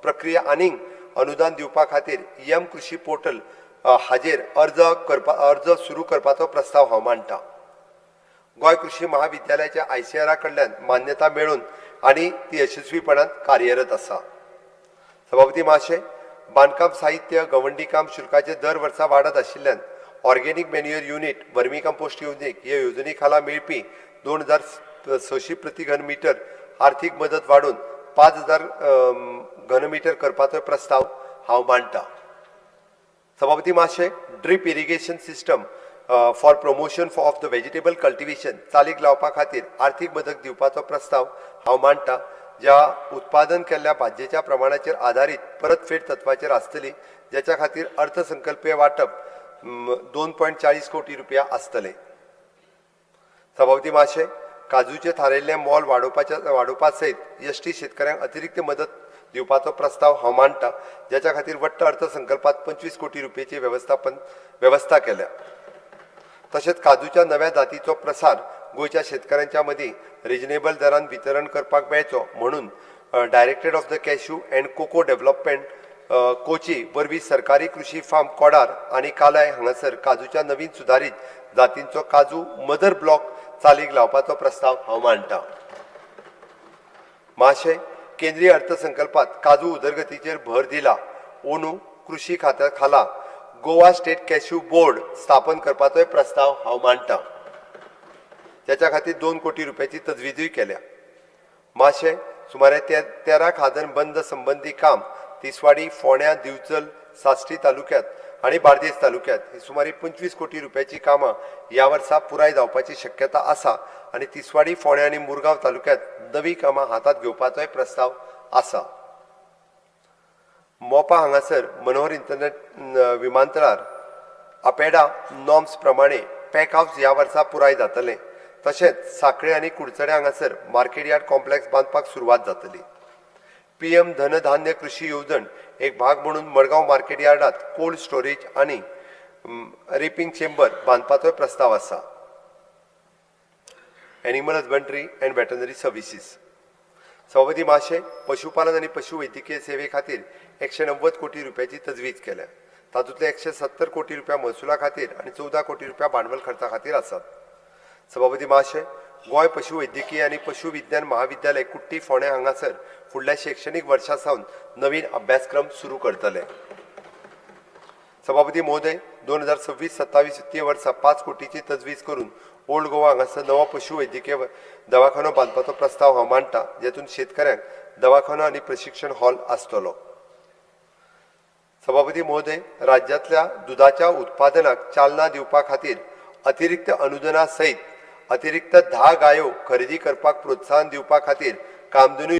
प्रक्रिया आनीक अनुदान दिवपा खातीर एम कृषी पोर्टल हाजेर अर्ज सुरू करपाचो प्रस्ताव हांव मांडटा. गोंय कृषी महाविद्यालयाच्या ICAR कडल्यान मान्यता मेळून आनी ती यशस्वीपणान कार्यरत आसा. सभापती महाशय, बांदकाम साहित्य, गवंडी काम शुल्काचे दर वर्सा वाडत आशिल्ल्यान organic manure unit, vermicompost unit हे येवजणे खाला मेळपी 2600 प्रति घनमिटर आर्थीक मदत वाडून 5000 घनमिटर करपाचो प्रस्ताव हांव मांडटा. सभापती महाशय, drip irrigation system for promotion of the vegetable cultivation चालीक लावपा खातीर आर्थीक मदत दिवपाचो प्रस्ताव हांव मांडटा, ज्या उत्पादन केल्ल्या भाजयेच्या प्रमाणाचेर आदारीत परतफेड तत्वाचेर आसतली, ज्याच्या खातीर अर्थसंकल्पीय वांटप 2.40 कोटी रुपया आसतले. सभापती महाशय, काजूचे थारायिल्लें मोल वाडोवपा सयत एसटी शेतकऱ्यांक अतिरिक्त मदत दिवपाचो प्रस्ताव हांव मांडटा, ज्याच्या खातीर वट्ट अर्थसंकल्पात 25 कोटी रुपयाची वेवस्था केल्या. तशेंच काजूच्या नव्या जातीचो प्रसार गोंयच्या शेतकऱ्यांच्या मदीं रिजनेबल दरान वितरण करपाक मेळचो म्हणून Directorate of the Cashew and Cocoa Development, Kochi वरवीं सरकारी कृशी फार्म कोडार आनी कालाय हांगासर काजूच्या नवीन सुदारीत जातींचो काजू मदर ब्लॉक चालीक लावपाचो प्रस्ताव हांव मांडटा. माशे, केंद्रीय अर्थसंकल्पात काजू उदरगतीचेर भर दिला. अंदू कृशी खात्या खाला गोवा स्टेट कॅश्यू बोर्ड स्थापन करपाचोय प्रस्ताव हांव मांडटा, त्याच्या खातीर 2 कोटी रुपयाची तजवीजूय केल्या. माशे, सुमारे 13 खाजन बंद संबंदी काम तिसवाडी, फोंड्या, दिवचल, साश्टी तालुक्यात आनी बार्देस तालुक्यात ही सुमारे 25 कोटी रुपयाची कामां ह्या वर्सा पुराय जावपाची शक्यता आसा आनी तिसवाडी, फोंड्या आनी मुरगांव तालुक्यात नवी कामां हातांत घेवपाचोय प्रस्ताव आसा. मोपा हांगासर मनोहर इंटरनेट विमानतळार अपेडा नॉर्म्स प्रमाणे पॅक हावस ह्या वर्सा पुराय जातलें. तशेंच साखळे आनी कुडचडें हांगासर मार्केट यार्ड कॉम्प्लेक्स बांदपाक सुरवात जातली. पीएम धनधान्य कृशी येवजण एक भाग म्हणून मडगांव मार्केट यार्डात कोल्ड स्टोरेज आनी रिपिंग चेंबर बांदपाचोय प्रस्ताव आसा. Animal Husbandry and Veterinary Services. सभापती महाशय, पशुपालन आनी पशुवैद्यकीय सेवे खातीर 190 कोटी रुपयाची तजवीज केल्या. तातूंतले 170 कोटी रुपया महसुला खातीर आनी 14 कोटी रुपया भांडवल खर्चा खातीर आसात. सभापती महाशय, गोंय पशुवैद्यकीय आनी पशुविज्ञान महाविद्यालय, कुट्टी, फोंडें हांगासर फुडल्या शैक्षणीक वर्सा सावन नवीन अभ्यासक्रम सुरू करतले. सभापती महोदय, 2026-27 वित्तीय वर्सा 5 कोटीची तजवीज करून ओल्ड गोवा हांगासर नवो पशुवैद्यकीय दवाखानो बांदपाचो प्रस्ताव हांव मांडटा, जेतून शेतकऱ्यांक दवाखानो आनी प्रशिक्षण हॉल आसतलो. सभापती महोदय, राज्यांतल्या दुदाच्या उत्पादनाक चालना दिवपा खातीर अतिरिक्त अनुदाना सयत अतिरिक्त 10 गायो खरेदी करपाक प्रोत्साहन दिवपा खातीर कामधेनू